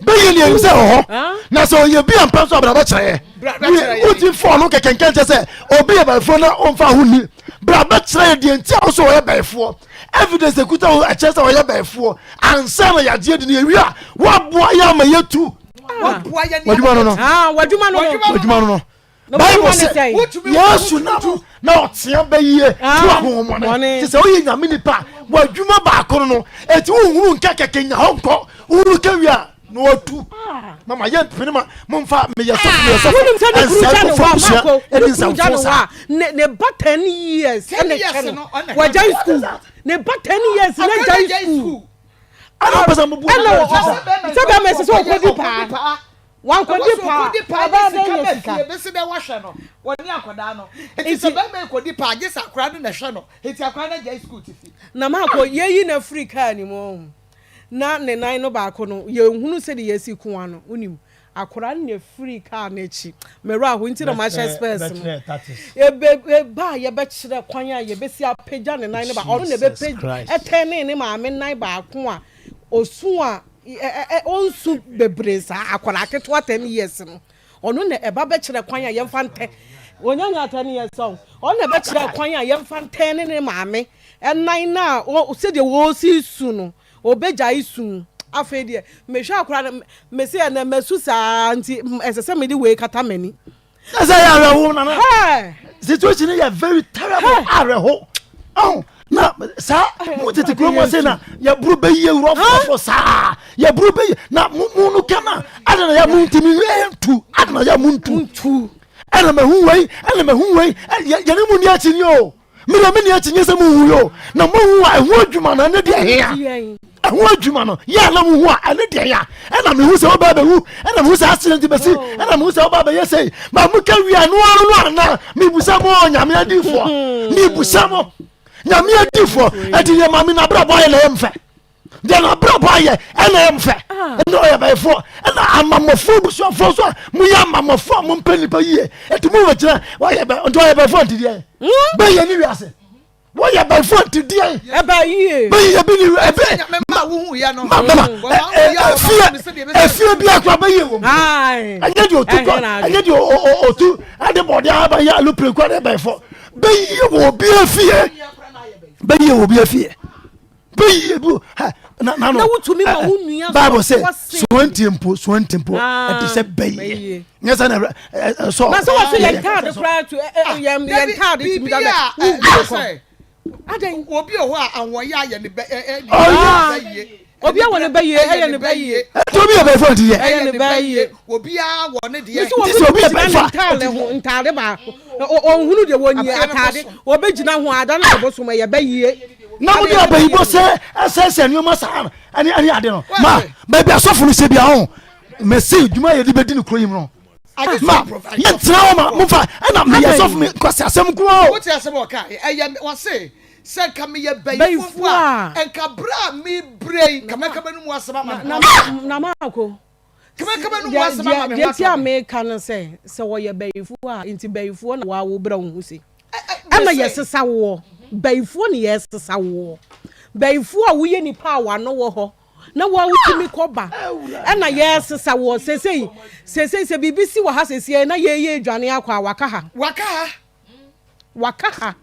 bɛyɛ ne ɛnim sɛ wɔ hɔ na sɛ ɔyɛ bi ampa nso abra bɛkyerɛ yɛ woti fɔɔ no kɛkɛnkɛn kyɛ sɛ obi yɛ bɛfoɔ na ɔmfa ho ni bra bɛkyerɛ yɛ deɛ nti a wo sɛ ɔyɛ bɛfoɔ evidence ekuta wo ɛkyerɛ sɛ ɔyɛ bɛfoɔ ansa na yɛagye adi no yɛwie a woaboa yɛ ama yɛtu wadwuma no no wadwuma no no Bible sɛ Yesu nam na ɔtea bɛyie tu ahohommɔne te sɛ woyɛ nyame nipa a w'adwuma baako no no ɛti wohunu nka kɛkɛ nya hɔ nkɔ wohunu ka wie a. Na watu. Mama yɛ mpene ma momfa meyɛ sɔfo meyɛ sɔfo. Wonim sɛ ne kunu Ɛnsɛe gya ne hɔ nkurɔfoɔ a abusua Marco ɛne ne kunu gya nsɛmfo ne hɔ saa. a ne ne ba 10 years 10 ɛna years ɛhwɛ no, no ɔna wagyae school ne ba 10 years na Akwadaa gyae gyae school school. Ana wopɛ sɛ mobu ɛna obi wɔ marriage saa? sɛ bɛrima ɛsɛ sɛ ɔkɔdi paa wankɔdi paa ɔkɔdi paa ɔbaa de sika bɛnya ba sika fie bɛsi dɛ wahwɛ no wɔne akwadaa no nti sɛ bɛrima yi kɔdi paa gye sɛ akwadaa no na ɛhwɛ no nti akwadaa no agyae school te fie. Na Marco yɛyi no afiri kaa no mu ɔhu na ne nan no baako no yɛnhunu sɛdeɛ yɛasi ko ano wonim Akwadaa no na ɛfirii kaa no akyi. Me werɛ aho nti na mahyɛ spɛs no. Ɛba a yɛbɛkyerɛ kwan a yɛbɛsi apagya ne nan no baako. Ɔno na ɛbɛpagya, ɛtɛnee ne maame nan baako a ɔsu a ɔnsu bebree saa. Akwadaa ketewa 10 years no. Ɔno na ɛba bɛkyerɛ kwan a yɛmfa ntɛ. Ɔnya nyaa 10 years ɔn. Ɔno na ɛbɛkyerɛ kwan a yɛmfa ntɛne ne maame nan no a sɛdeɛ ɔresi su no. Ɔbɛgyae su. Afei deɛ, mehwɛ akwadaa no, mese ɛnnɛ masu saa nti ɛsɛ sɛ mede wei kata m'ani. Na sɛ yɛ awerɛho nana. Hey! Situation no yɛ very terrible awerɛho. Oh, na saa mo tete kuro mu ase na yɛburu bɛyie wurɔfo saa yɛburu bɛyie na mo mo no kama ada na yɛ mo ntumi ntu ada na yɛ mo ntu ɛna mahu wei ɛna mahu wei yɛne mu ni akyi ni o. Me deɛ menni akyinnye sɛ mohu yɛ o, na mohu a ɛho adwuma no ɛne deɛ hea. Ɛho adwuma no yɛ a na mohu a ɛne deɛ hea. Ɛna mehu sɛ wobaa bɛwu, ɛna mehu sɛ accident bɛsi, ɛna mehu sɛ wobaa bɛyɛ sei. Ma moka wie a ɛno ara no anaa? Mebusa mo Nyame adiifoɔ, mebusa mo Nyame adiifoɔ, ɛti deɛ maame no abrabɔ ayɛ na ɛyɛ mfɛ. deɛ n'abrabɔ ayɛ ɛna ɛyɛ mfɛ ɛna ɔyɛ bɛyifoɔ ɛna amamɔfoɔ busuafoɔ nso a moyɛ amamɔfoɔ a mompɛ nipa yie ɛti mo bɛgyina wɔyɛ bɛ nti ɔyɛ bɛyifoɔ nti deɛ bɛyɛ ne wiase wɔyɛ bɛyifoɔ nti deɛ bɛyɛ bi ne ɛbɛ ma mama efie efie bi akora bɛyɛ wɔ mu ɛnyɛ deɛ otu kɔ ɛnyɛ deɛ otu ɛde bɔde aba yɛ alupere kɔ ɛde bɛyifoɔ bɛyɛ wɔ obi efie bɛyɛ wɔ obi efie. bɛyie bu na na no wotumi ma wo nua bible sɛ soantie mpo soantie mpo ɛte sɛ bɛyie nyɛ sɛ na ɛsɔ na sɛ wɔso yɛn ntaade koraa tu yɛn yɛn ntaade tumi da bɛ wo kɔ adɛn obi wɔ hɔ a ahoɔyɛ ayɛ ne bɛ ɛ ɛ yie obi a wɔ ne bɛ yie ɛyɛ ne bɛ yie ɛti obi yɛ bɛyɛ fɔnti yɛ ɛyɛ ne bɛ yie obiara wɔ ne deɛ mesi obi gyina ne ntaade ho ntaade baako ɔnhunu deɛ wɔnyie ataade ɔbɛgyina ho ada na ɔbɔsom ɛyɛ bɛ yie na mo de abayibɔ sɛ ɛsɛsɛ nneɛma saa no ɛne ɛne ade no ma baabi asɔfo no hyɛ bia ho mɛsi dwuma yɛde bɛdi no kuro yi mu no ma yɛntena hɔ ma momfa ɛna meyɛ sɔfo me kwasi asɛm nko o wote asɛm ɔka ɛyɛ wɔse sɛ nka meyɛ bayifoɔ a nka berɛ a mebrɛ yi nka mɛka bɛno mu asɛm ama na maako Deɛ nti a meka no sɛ, sɛ wɔyɛ bayifoɔ a, nti bayifoɔ na wawo berɛ wo ho sei. Ɛna yɛsesa woɔ. Bayifoɔ na yɛsesa woɔ. Bayifoɔ a woyɛ nipa a wano wɔ hɔ na woa wotumi kɔ ba ɛna yɛsesa woɔ. Sesei, sesei sɛ biribi si wɔ ha sesei na yɛyɛ adwane akɔ a, waka ha. Waka ha. Waka ha.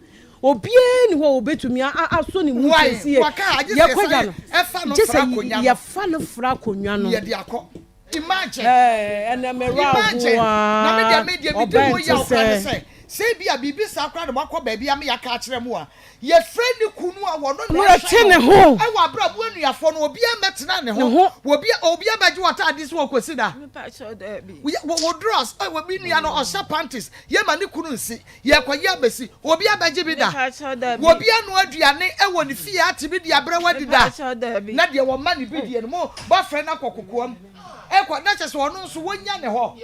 Obiara nni hɔ a obetumi asɔ ne mu siesie. Yɛkɔ gya no, gye sɛ yɛfa no fra akonnwa no. Imagine. Ɛnɛ me werɛ Imagine. Na me deɛ me deɛ me di ahoa ho ɔbɛn te yaw koraa ne sɛ. sɛ sɛ ebi a biribi saa koraa na moakɔ baabi ama yɛaka akyerɛ mo a yɛfrɛ ne kunu a wɔno na No ɛhwɛ ɛte ne no ho. ɛwɔ abere a mo anuafoɔ no obiara mmɛtena ne Ne ho ho. obi obiara bɛgye w'ataade sɛ wɔkɔsi da Mepakyɛw daabi. wo wo drawers ɛ wɔ me nua no ɔhyɛ panties Yɛma ne kunu nsi, yɛkɔyɛ abɛsi, obi abɛgye bi da? Obi anoa aduane wɔ ne fie ate bi de abrɛ wo adi da? Na deɛ wɔma no bi die no, mo bɔfrɛ no akɔ kokoam ɛkɔ, na kyerɛ sɛ ɔno nso wɔnya ne hɔ.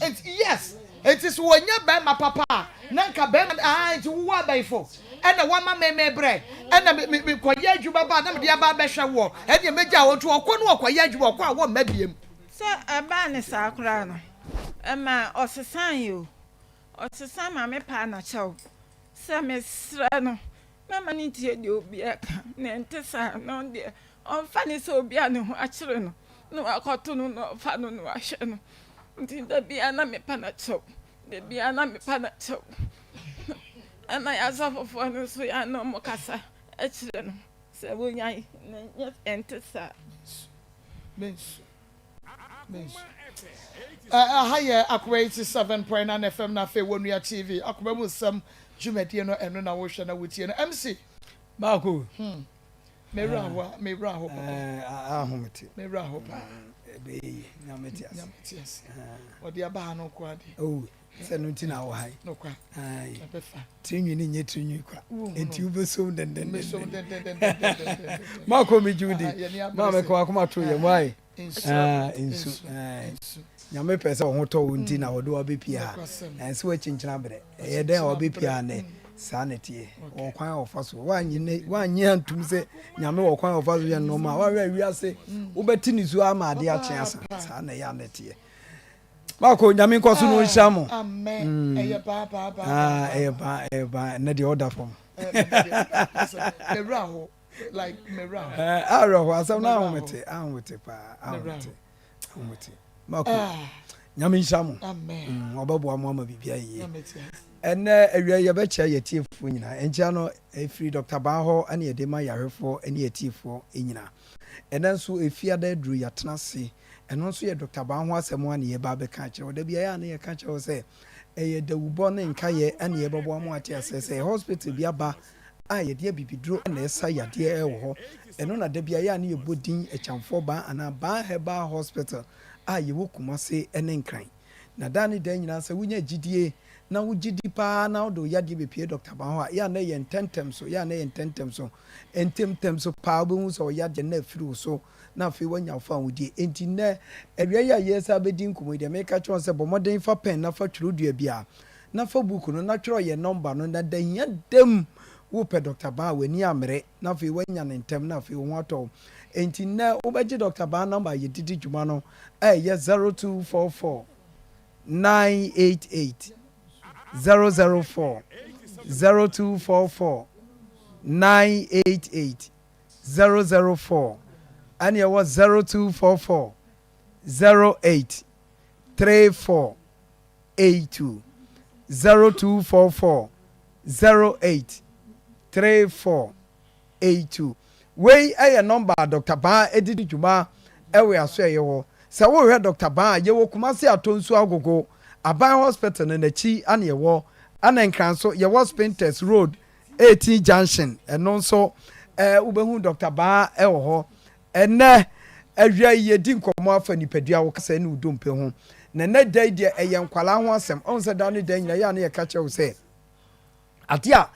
Enti, yes, enti sɛ wɔnya barima papa a, na nka barima no, ah, enti wowɔ abayifo, ɛna woama me me brɛ, ɛna me, me, mekɔyɛ adwuma ba a, na mede aba abɛhwɛ woɔ, ɛnneɛ mɛgyaa wo. Nti ɔkɔ no ɔkɔyɛ adwuma, ɔkɔ a wɔmma biem. Sɛ ɛbaa no saa koraa no, ɛma ɔsesae o. Ɔsesa ma mepaa no kyɛw sɛ mesrɛ no mɛma no ntie deɛ obiara ka, na ɛnte saa na ɔno deɛ ɔmfa no sɛ obi a ne ho akyere no na wakɔto no na ɔfa no na wahwɛ no. Nti da biara na mepa no kyɛw, da biara na mepa no kyɛw. Ɛna yɛn asɔfofoɔ no nso yɛn a na wɔkasa kyerɛ no sɛ wɔnyae na ɛnyɛ ɛnte saa. Mensu. Mensu. Aha yɛ Akoma 87.9 FM na afei Wonua TV. Akoma mu nsɛm dwumadie no ɛno na wohwɛ na wotie no. MC. Baako. Hmm. Me wura ho a, me wura ho papa. Ahomete. Me wura ho paa. Nyame te ase. Nyame te ase. Ɔde aba ha no nko ara deɛ. Oh, sɛ no nti na wɔ ha yi. Nokwa. Aye. Ɛbɛfa. Tirinwi no nyɛ tirinwi kwa. Enti wobɛsom dendenden. Mɛsom dendendenden. Maakɔ me dwuma di. Ah, yɛne abere Maa sɛ. meka wakoma to yɛ mu aye. Nsu. Ah, nsu. Nsu. Aye. Nsu. Nyame pɛ sɛ wo ho tɔ wo nti na ɔde wo abɛpie ha. Nokwasɛm. Ɛnsɛ woakyinkyini abrɛ. Ɛyɛ dɛn a wabɛpie ha nnɛ? Saa na ɛteɛ. Ɔwɔ kwan a ɔfa so. Woannye ne, woannye antum sɛ Nyame wɔ kwan a ɔfa so yɛ nnoɔma a, woahwɛ a wiase, wobɛte nisuo ama adeɛ akye asa. Saa na ɛyɛ a na ɛteɛ. Marco, Nyame nkɔ so na ɔnhyira mo. Amen. Ɛyɛ baa baa baa. Ah, ɛyɛ baa, ɛyɛ baa. Ɛnɛ deɛ ɔda fam. Mewura hɔ, like mewura hɔ. Eh, awerɛho asɛm no ahomete, ahomete paa, ahomete, ahomete. Marco, Nyame nhyira mo. Amen. Ɔbɛboa mo ama biribi ayɛ yie. Ɛnnɛ awia yi yɛbɛkyia yɛn atiefoɔ nyinaa. Nkyia no ɛfiri Dɔkta Baa hɔ ɛna yɛde ma yarefoɔ ne atiefoɔ nyinaa. Ɛnnɛ nso Efiada aduru yɛatena ase. Ɛno nso yɛ Dɔkta Baa ho asɛm ara na yɛreba abɛka akyerɛ wo. Da biara yɛ a na yɛka kyerɛ wo sɛ ɛyɛ dawubɔ ne nkaeɛ ɛna yɛbɛboa mo ate aseɛ sɛ hospital bi aba a yɛde abibiduro na ɛsa yadeɛ wɔ hɔ. Ɛno na da biara yɛ a na yɛbɔ din Akyamfoɔ Baa anaa Baa Herbal Hospital a yɛwɔ Kumase ne Nkran. Na daa ne daa nyinaa sɛ wonya gyidie na wogye di paa na wode wo yadeɛ bɛpue dɔkta ban hɔ a, yɛ a na ɛyɛ ntɛmntɛm so, yɛ a na ɛyɛ ntɛmntɛm so, ntɛmntɛm so paa wobɛhu sɛ wo yadeɛ no afiri wo so na afei woanya wo fawohodie. Enti nnɛ awia yi a yɛresan abɛdi nkɔmmɔ yi deɛ mereka kyerɛ wo sɛ bɔ mmɔden fa pɛn na fa twerɛdua biara na fa book no na twerɛ yɛn nɔmba no na da hia da mu wopɛ dɔkta ban a w'ani ammere na afei woanya no ntɛm na afei wo ho atɔ wo. Enti nnɛ wobɛgye Dɔkta Baa nɔmba a yɛde di dwuma no a ɛyɛ 0244 988 004, 0244 988 004, ɛne ɛwɔ 0244 08 34 82, 0244 08 34 82. Wei yɛ nɔmba a Dɔkta Baa de di dwuma wɔ yɛn asoɛeɛ hɔ. Sɛ worehwɛ Dɔkta Baa a, yɛwɔ Kumasi Atonsu Agogo, Aban Hospital no n'akyi na yɛwɔ. Ɛna Nkran nso, yɛwɔ Spintex Road, 18 Junction, ɛno nso wobɛhu Dɔkta Baa wɔ hɔ. Ɛnnɛ awia yi yɛdi nkɔmmɔ afa nipadua, wo kasa ne wo dompe ho. Na ɛnnɛ da yi deɛ ɛyɛ nkwadaa ho asɛm. Ɔhu sɛ daa ne da nyinaa yɛ a na yɛka kyerɛ wo sɛ adeɛ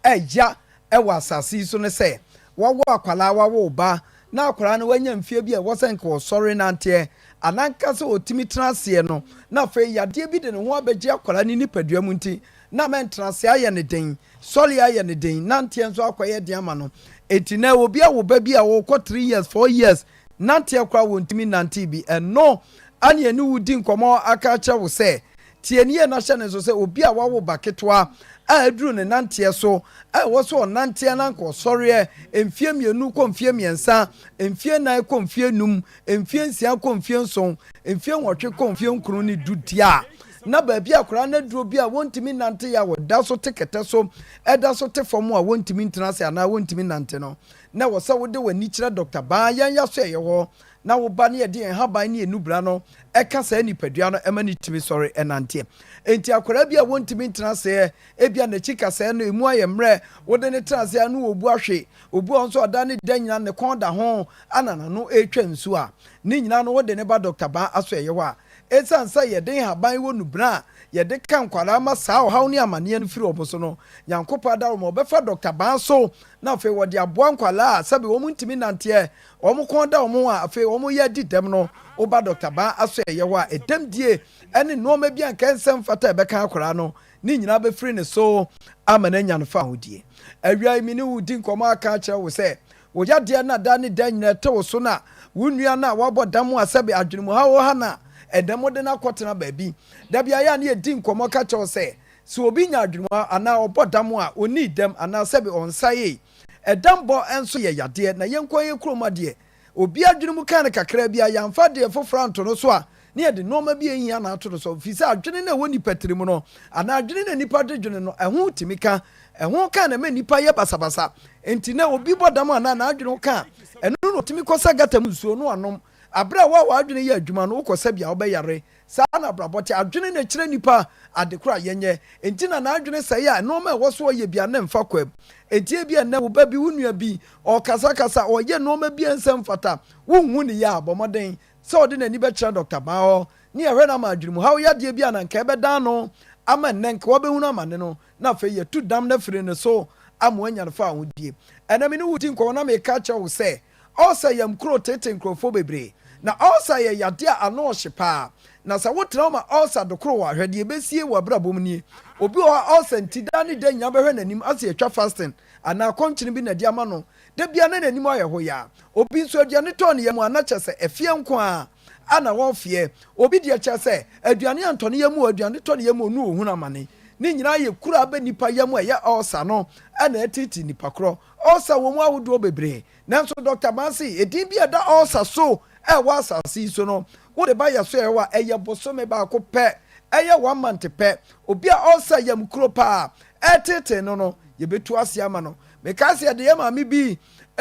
a ɛya wɔ asase yi so ne sɛ wawo akwadaa, wawo wo ba, na akwadaa no wanya mfeɛ bi a ɛwɔ sɛ nka ɔsɔre nanteɛ anaa nka sɛ ɔtumi tena aseɛ no, na afei yadeɛ bi de ne ho abɛgye akwadaa no nipadua mu nti na ama ntenaseɛ ayɛ no den. Sɔre ayɛ no den, nanteɛ nso akɔyɛ den ama no. Enti nɛ obi awo ba bi a ɔkɔ three years, four years, nanteɛ koraa wɔntumi nnante bi. Ɛno ane ɛne wo di nkɔmmɔ aka akyerɛ wo sɛ, tie no yie na hyɛ no nso sɛ obi a wawo ba ketewa a aduru ne nanteɛ so a ɛwɔ sɛ ɔnanteɛ na anka ɔsɔreɛ mfeɛ mmienu kɔ mfeɛ mmiɛnsa, mfeɛ nnan kɔ mfeɛ num, mfeɛ nsia kɔ mfeɛ nson, mfeɛ nwɔtwe kɔ mfeɛ nkron ne du deɛ a, na baabi a akwadaa no aduro bi a wɔntumi nnante yɛ a wɔda so te kɛtɛ so, ɛda so te fam a wɔntumi ntena ase anaa wɔntumi nnante no, na ɛwɔ sɛ wode w'ani kyerɛ dɔkta baa yɛn yasoɛeɛ hɔ na wo ba ne yɛde yɛn nhaban ne yɛn nubra no ɛka saa nipadua no ɛma no tumi sɔre ɛnanteɛ. Enti akwadaa bi a wɔntumi ntena aseɛ, ebia n'akyi kasɛɛ no emu ayɛ mmerɛ, wode no tena ase a na ɔbu ahwe, obi wɔ hɔ nso a ɔda ne da nyinaa ne kɔn da ho ana n'ano retwa nsu a, ne nyinaa no wode no ba dɔkta baa asoɛeɛ hɔ a, Esiane sɛ yɛde nhaban wɔ nnubena a yɛde ka nkwadaa ma saa ɔhaw ne amaneɛ no firi wɔn so no, Nyankopɔn adaworoma wɔbɛfa Dɔkta Baa so na afei wɔde aboa nkwadaa a sɛbe wɔn ntumi nnanteɛ, wɔn kɔn da wɔn ho a afei wɔn yɛ adi dɛm no. Woba Dɔkta Baa asoɛeɛ hɔ a, ɛdɛmdie ne nnoɔma bi a anka ɛnsɛ mfata a ɛbɛka akwadaa no, ne nyinaa bɛfiri ne so ama no anya no fahodie. Awia yi me ne wo redi nkɔmmɔ aka akyerɛ wo sɛ Wo yadeɛ no a daa ne daa nyinaa ɛte wo so no a, wo nua no a wabɔ dam a sɛbe adwenemuhaw ha no a, ɛnnɛ mode no akɔtena baabi. Da biara yɛ a na yɛdi nkɔmmɔ ka kyerɛ wo sɛ, sɛ obi nya adwenemuhaw anaa ɔbɔ dam a, ɔnnii dɛm anaa sɛbe ɔnsaee. Ɛdambɔ nso yɛ yadeɛ, na yɛn nko ara yɛn kurom ha deɛ, obi adwene mu ka no kakra bi a, yɛamfa adeɛ foforɔ anto no so a, na yɛde nnoɔma bi a ɛnhia na ato no so, ɛfiri sɛ adwene no a ɛwɔ nnipa tirim no, anaa adwene no a nnipa de dwene no, ɛho tumi ka. Ɛho ka na ɛma nnipa yɛ basabasa. Enti na obi bɔ dam anaa n'adwene ho ka a, ɛno na ɔtumi kɔsa gata mu nsuo na wanom. Bere a wo a w'adwene yɛ adwuma no, wokɔsa bi a, wobɛyare. Saa na abrabɔ te. Adwene na ɛkyerɛ nnipa ade koro a yɛnyɛ. Enti na n'adwene sɛe a, nneɛma a ɛwɔ so ɔyɛ bi a na ɛmfa kwam. Enti ebia nnɛ wo ba bi, wo nua bi, ɔrekasakasa, ɔreyɛ nneɛma bi a ɛnsɛ mfata, wonhu no yie a, bɔ mmɔden. sɛ ɔde n'ani bɛkyerɛ Dɔkta Baa hɔ ne yɛhwɛ no ama adwenemuhaw yadeɛ bi a na anka ɛbɛdan no ama nnɛ nka wabɛhunu amane no na afei yɛatu dam no afiri ne so ama wanya no fawohodie. Ɛnnɛ me ne wo redi nkɔmmɔ na mereka akyerɛ wo sɛ ulcer yam kuro teetee nkurɔfoɔ bebree. Na ulcer yɛ yadeɛ a ano ɔhye paa. Na sɛ wotena hɔ ma ulcer dokoro wo a, hwɛ deɛ ɛbɛsie wɔ abrabɔ mu nie. Obi wɔ hɔ a ulcer nti daa ne da nyinaa bɛhwɛ n'anim asɛ yɛtwa fasting anaa akɔnkyene bi na ɛde ama no. Da biara na n'anim ayɛ hoyaa. Obi nso aduane tɔ ne yam a na kyerɛ sɛ ɛfeɛ nko ara a na ɔrefeɛ. Obi deɛ kyerɛ sɛ aduane antɔ ne yam o, aduane tɔ ne yam o, ne ɔhunu amane. Ne nyinaa yɛ kuro a aba nnipa yam a ɛyɛ ulcer no na ɛreteetee nnipa korɔ. Ulcer wɔ mu ahodoɔ bebree. Nanso Dɔkta Baa se edin bi a ɛda ulcer so wɔ asase yi so no, wode ba yɛ so a, ɛyɛ bosome baako pɛ, ɛyɛ one month pɛ. Obi a ulcer yam kuro paa ɛreteetee no no, yɛbɛtu ase ama no. Mekae sɛ yɛde yɛn maame bi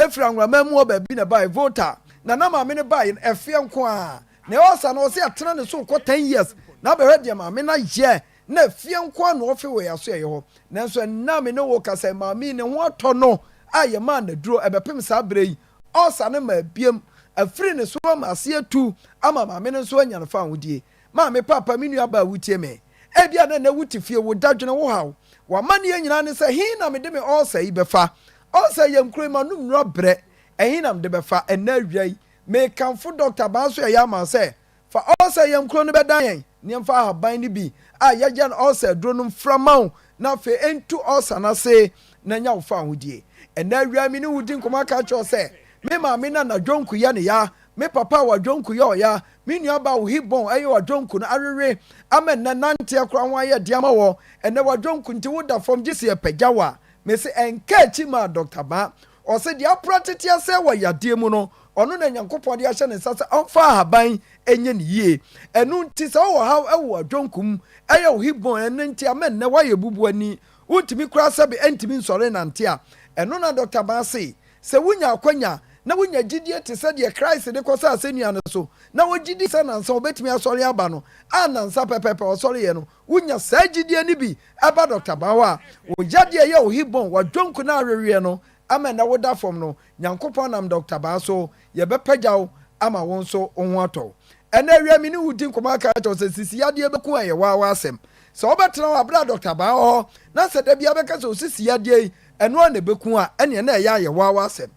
firi Anworaman mu hɔ baabi na ɛbaeɛ, Volta, na na maame no baeɛ no, ɛfeɛ nko ara na ɛwɔ sa no, ɔse atena ne so rekɔ 10 years, na abɛhwɛ deɛ maame no ayɛ, na ɛfeɛ nko ara na ɔfe wɔ yɛn asoɛeɛ hɔ. Nanso ɛnnɛ a me ne wo rekasa yi, maame yi ne ho atɔ no a yɛmaa no aduro, ɛbɛpem saa berɛ yi, ɔresa no maa biam, afiri ne so ama ase atu ama maame no nso anya no fawohodie. Maame, paapa, me nuabaa a wotie me, ebia na nnɛ wote fie, wo dadwene, wo haw, w'amanneɛ nyinaa ne sɛ, He na mede me ɔɔsa yi bɛfa? Ɔɔsa yi yɛ nkuro yi, manom nnuru abrɛ, ɛhe na mede bɛfa? Ɛnnɛ awia yi, mekamfo Dɔkta Baa so ɛyɛ ama wo sɛ, fa ɔɔsa yam kuro no bɛdan yɛn, na yɛmfa ahaban no bi a yɛayɛ no ɔɔsa aduro no mfra ma wo, na afei ɛntu ɔɔsa no ase na nya wo fawohodie. Ɛnnɛ awia yi, me ne wo redi nkɔmmɔ aka akyerɛ wo sɛ, me maame na n'adwonku yɛ ne ya, Me papa a wadwonku yɛ ɔya, me nua baa wo hip bone ɛyɛ wadwonku no awewe ama nnɛ nanteɛ koraa ho ayɛ den ama wɔ, ɛnnɛ wadwonku nti wo da fam gyese yɛpagya wo a, mese ɛnka akyi maa Doctor Baa. Ɔse deɛ apra tete asɛe wɔ yadeɛ mu no, ɔno na Nyankopɔn de ahyɛ ne nsa sɛ ɔmfa ahaban nyɛ ne yie. Ɛno nti sɛ wowɔ haw ɛwɔ wadwonku mu, ɛyɛ wo hip bone ɛno nti ama nnɛ woayɛ bubuani, wontumi koraa sɛbe ɛntumi nsɔre nnante a, ɛno na Doctor Baa se Sɛ wunya akwanya na wunya gyidie te sɛ deɛ Christ de kɔsɛɛ asɛnnua no so, na wogye di sɛ nansa ɔbɛtumi asɔre aba no, a nansa pɛpɛɛpɛ ɔsɔreeɛ no, wunya saa gyidie no bi ba Dɔkta Baa hɔ a, wo yadeɛ yɛ wo hip bone, w'adwonku no aweweɛ no ama ɛnnɛ woda fam no, Nyankopɔn nam Dɔkta Baa so yɛbɛpagya wo ama wo nso wo ho atɔ wo. Ɛnnɛ awia me ne wo redi nkɔmmɔ aka akyerɛ wo sɛ sisi yadeɛ bɛku a ɛyɛ waa w'asɛm. Sɛ wobɛtena hɔ a berɛ a Dɔkta Baa wɔ hɔ na sɛ da biara bɛka sɛ wo sisi yadeɛ yi ɛno ara na ɛbɛku a, ɛnneɛ na ɛyɛ ayɛ waa w'asɛm.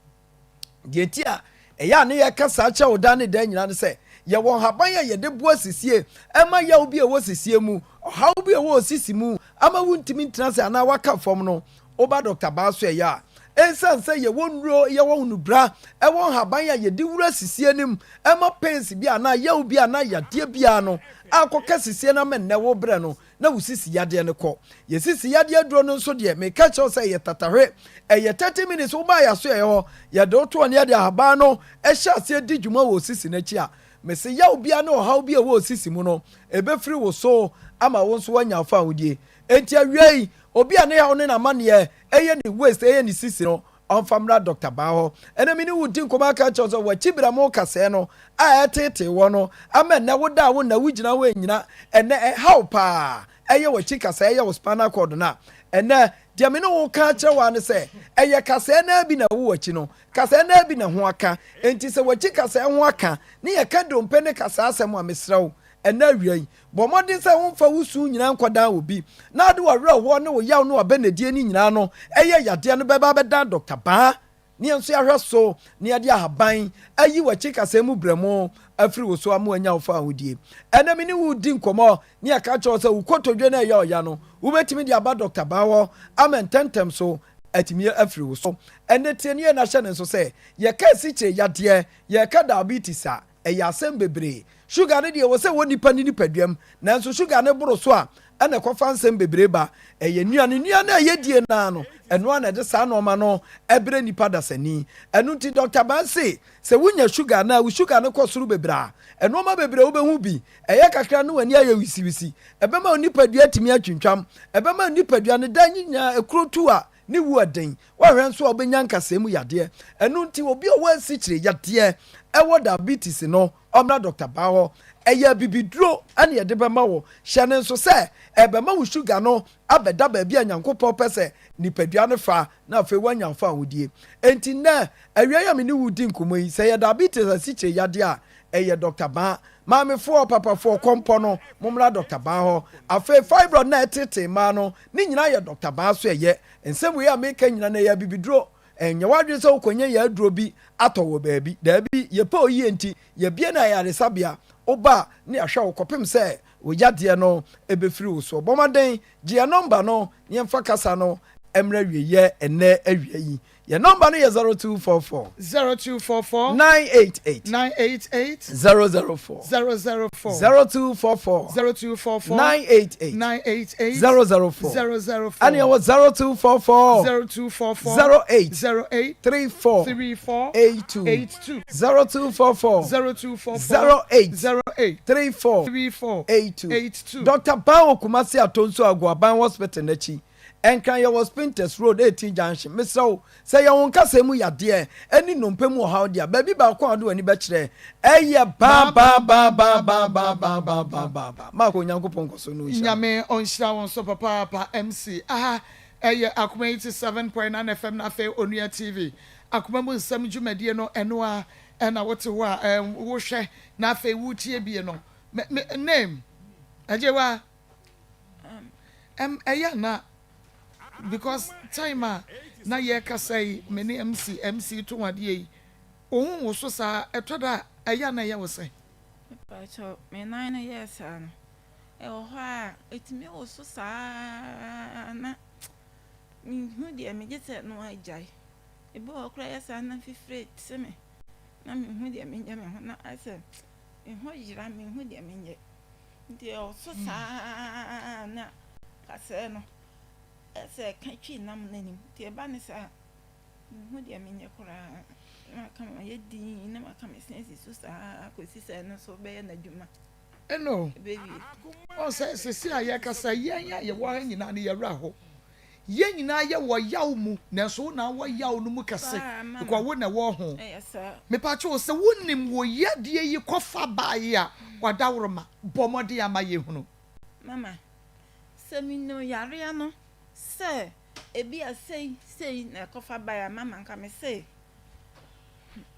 Deɛ nti a ɛyɛ a ne yɛka saa kyerɛ wo daa ne daa nyinaa ne sɛ, yɛwɔ nhaban a yɛde boa sisie, ɛma yaw bi a ɛwɔ sisie mu, ɔhaw bi a ɛwɔ osisi mu ama wontumi ntena ase anaa waka fam no, woba Dɔkta Baa so ɛyɛ a, ɛnsiane sɛ yɛwɔ nnuro, yɛwɔ nnubra, ɛwɔ nhaban a yɛde wura sisie no mu, ɛma pains bi anaa yaw bi anaa yadeɛ biara no akɔka sisie no ama nnɛ wobrɛ no, na wo sisi yadeɛ no kɔ. Yɛ sisi yadeɛ aduro no nso deɛ, meka kyerɛ wo sɛ ɛyɛ tatahwe. Ɛyɛ 30 minutes wobaa yɛn asoɛeɛ hɔ, yɛde wo to hɔ na yɛde ahaban no hyɛ aseɛ di dwuma wɔ wo sisi no akyi a, mese yaw biara ne ɔhaw bi a ɛwɔ wo sisi mu no, ɛbɛfiri wo so ama wo nso woanya wo fawohodie. Enti awiei, obi a ne haw ne n'amanneɛ ɛyɛ ne waist, ɛyɛ ne sisi no, ɔmfa mmra Dɔkta Baa hɔ. Ɛnnɛ me ne wo redi nkɔmmɔ aka akyerɛ wo sɛ w'akyi berɛmo kasɛɛ no a ɛreteetee woɔ no ama ɛnnɛ woda a wonna, wogyina hɔ ɛnnyina. Ɛnnɛ ɛhaw paa, ɛyɛ w'akyi kasɛɛ, ɛyɛ wo spinal cord no a. Ɛnnɛ deɛ me ne wo reka akyerɛ wo ara ne sɛ ɛyɛ kasɛɛ no ara bi na ɛwɔ w'akyi no, kasɛɛ no ara bi na ɛho aka. Enti sɛ w'akyi kasɛɛ ho aka ne yɛka dompe ne kasɛɛ asɛm a, mesrɛ wo, ɛnnɛ awia yi, bɔ mmɔden sɛ womfa wo su nyinaa nkɔdan obi, na wode w'awerɛhoɔ ne wo yaw ne w'abɛnadie no nyinaa no ɛyɛ yadeɛ no bɛba abɛdan Dɔkta Baa ne yɛn nso yɛahwɛ so na yɛde ahaban ayi w'akyi kasɛɛ mu brɛmo afiri wo so ama woanya wo fawohodie. Ɛnnɛ me ne wo redi nkɔmmɔ ne yɛka kyerɛ wo sɛ wo kotodwe no a ɛyɛ ɔya no, wobɛtumi de aba Dɔkta Baa hɔ ama ntɛmntɛm so atumi afiri wo so. Ɛnnɛ tie no yie na hyɛ no nso sɛ yɛka asikyire yadeɛ, yɛreka diabetes a, Ɛyɛ asɛm bebree. Sugar no deɛ ɛwɔ sɛ ɛwɔ nipa ne nipaduam, nanso sugar no boro so a, ɛna ɛkɔfa nsɛm bebree ba. Ɛyɛ nnuane nnuane a yɛdie no ara no, ɛno ara na ɛde saa nnoɔma no brɛ nipa dasani. Ɛno nti Dɔkta Ban se, sɛ wonya sugar anaa wo sugar no kɔ soro bebree a, nnoɔma bebree a wobɛhu bi, ɛyɛ kakra na w'ani ayɛ wisiwisi, ɛbɛma wo nipadua atumi atwintwam, ɛbɛma wo nipadua no daa nyinaa ekuro tu a ne wu ɛden, woanhwɛ nso a wobɛnya nkasɛɛ mu yadeɛ. Ɛno nti obi a ɔwɔ asikyire yadeɛ ɛwɔ diabetes no ɔmmra Dɔkta Baa hɔ. Ɛyɛ abibiduro ɛna yɛde bɛma wo. Hyɛ no nso sɛ ɛbɛma wo sugar no abɛda baabi a Nyankopɔn pɛ sɛ nipadua no fa na afei woanya wo fawohodie. Enti nnɛ awia yi a me ne wo redi nkɔmmɔ yi, sɛ ɛyɛ diabetes asikyire yadeɛ a, Ɛyɛ Dɔkta Baa. Maamefoɔ, papafoɔ, kɔmpɔ no, mommra Dɔkta Baa hɔ. Afei fibroid no a ɛtetee mmaa no, ne nyinaa yɛ Dɔkta Baa so ɛyɛ. Nsɛm wei a meka nyina no ɛyɛ abibiduro. Ɛnyɛ w'adwene sɛ wokɔnya yɛn aduro bi atɔ wɔ baabi. Daabi, yɛpɛ wo yie nti, yɛabue no ayaresabea. Woba a, na yɛahwɛ wo kɔpem sɛ wo yadeɛ no bɛfiri wo soɔ. Bɔ mmɔden gye yɛn nɔmba no na yɛmfa kasa no mmra awieeɛ ɛnnɛ awia yi. Yɛn nɔmba no yɛ 0244. 0244. 988. 988. 004. 004. 0244. 0244. 988. 988. 004. 004. Ɛne ɛwɔ 0244. 0244. 08. 08. 34. 34. 82. 82. 0244. 0244. 08. 08. 34. 34. 82. 82. Dr. Ban wɔ Kumasi Atonsu Agoaban Hospital n'akyi. Nkran yɛwɔ Spintex Road 18 Junction. Mesrɛ wo, sɛ yɛ wo nkasɛɛ mu yadeɛ ne nnompe mu ɔhaw deɛ a, baabi baako a wode w'ani bɛkyerɛ yɛ baa baa baa baa baa baa baa baa baa baa baa. Mark Onyankopɔn nkɔso ne wo nhyira wo. Nyame ɔnhyira wo nso papaapa MC. Aha ɛyɛ Akoma 87.9 FM na afei Onua TV. Akoma mu nsɛm dwumadie no ɛno ara ɛna wote hɔ a wohwɛ na afei wotie bie no. Me me name Agyewa. Ɛm ɛyɛ a na because time a na yɛrekasa yi me ne MC MC to adeɛ yi wo ho woso saa ɛtɔ da a ɛyɛ a na ɛyɛ wo sɛn? Mepakyɛw me nan no yɛɛ saa no ɛwɔ hɔ a ɛtumi woso saa na menhu deɛ megye sɛ no agyae ebi wɔ hɔ koraa ɛyɛ saa na mfifire te me na menhu deɛ menyɛ me ho na ayɛ sɛ me ho yera menhu deɛ menyɛ. Nti ɔso saa na kasɛɛ no ɛsɛ ɛka twi nam n'anim. Nti ɛba ne saa menhu deɛ menyɛ koraa. Na maka mayɛ dinn na maka me se asi so saa kɔsi sɛ ɛno nso bɛyɛ n'adwuma. Ɛno Ɛbɛwie. ɔn sɛ sisi a yɛkasa yɛn a yɛwɔ ha nyinaa no yɛwerɛ aho. Yɛn nyinaa yɛwɔ yaw mu nanso wo na wɔ yaw no mu kɛse Paa mama. because wo na ɛwɔ ho. Ɛyɛ saa. Mepakyɛw sɛ wonim wo yadeɛ yi kɔfa baeɛ a wadaworoma bɔ mmɔden ama yɛhunu. Mama, sɛ menim yareɛ no sɛ ebia sei sei na ɛkɔfa baeɛ a mama nka mese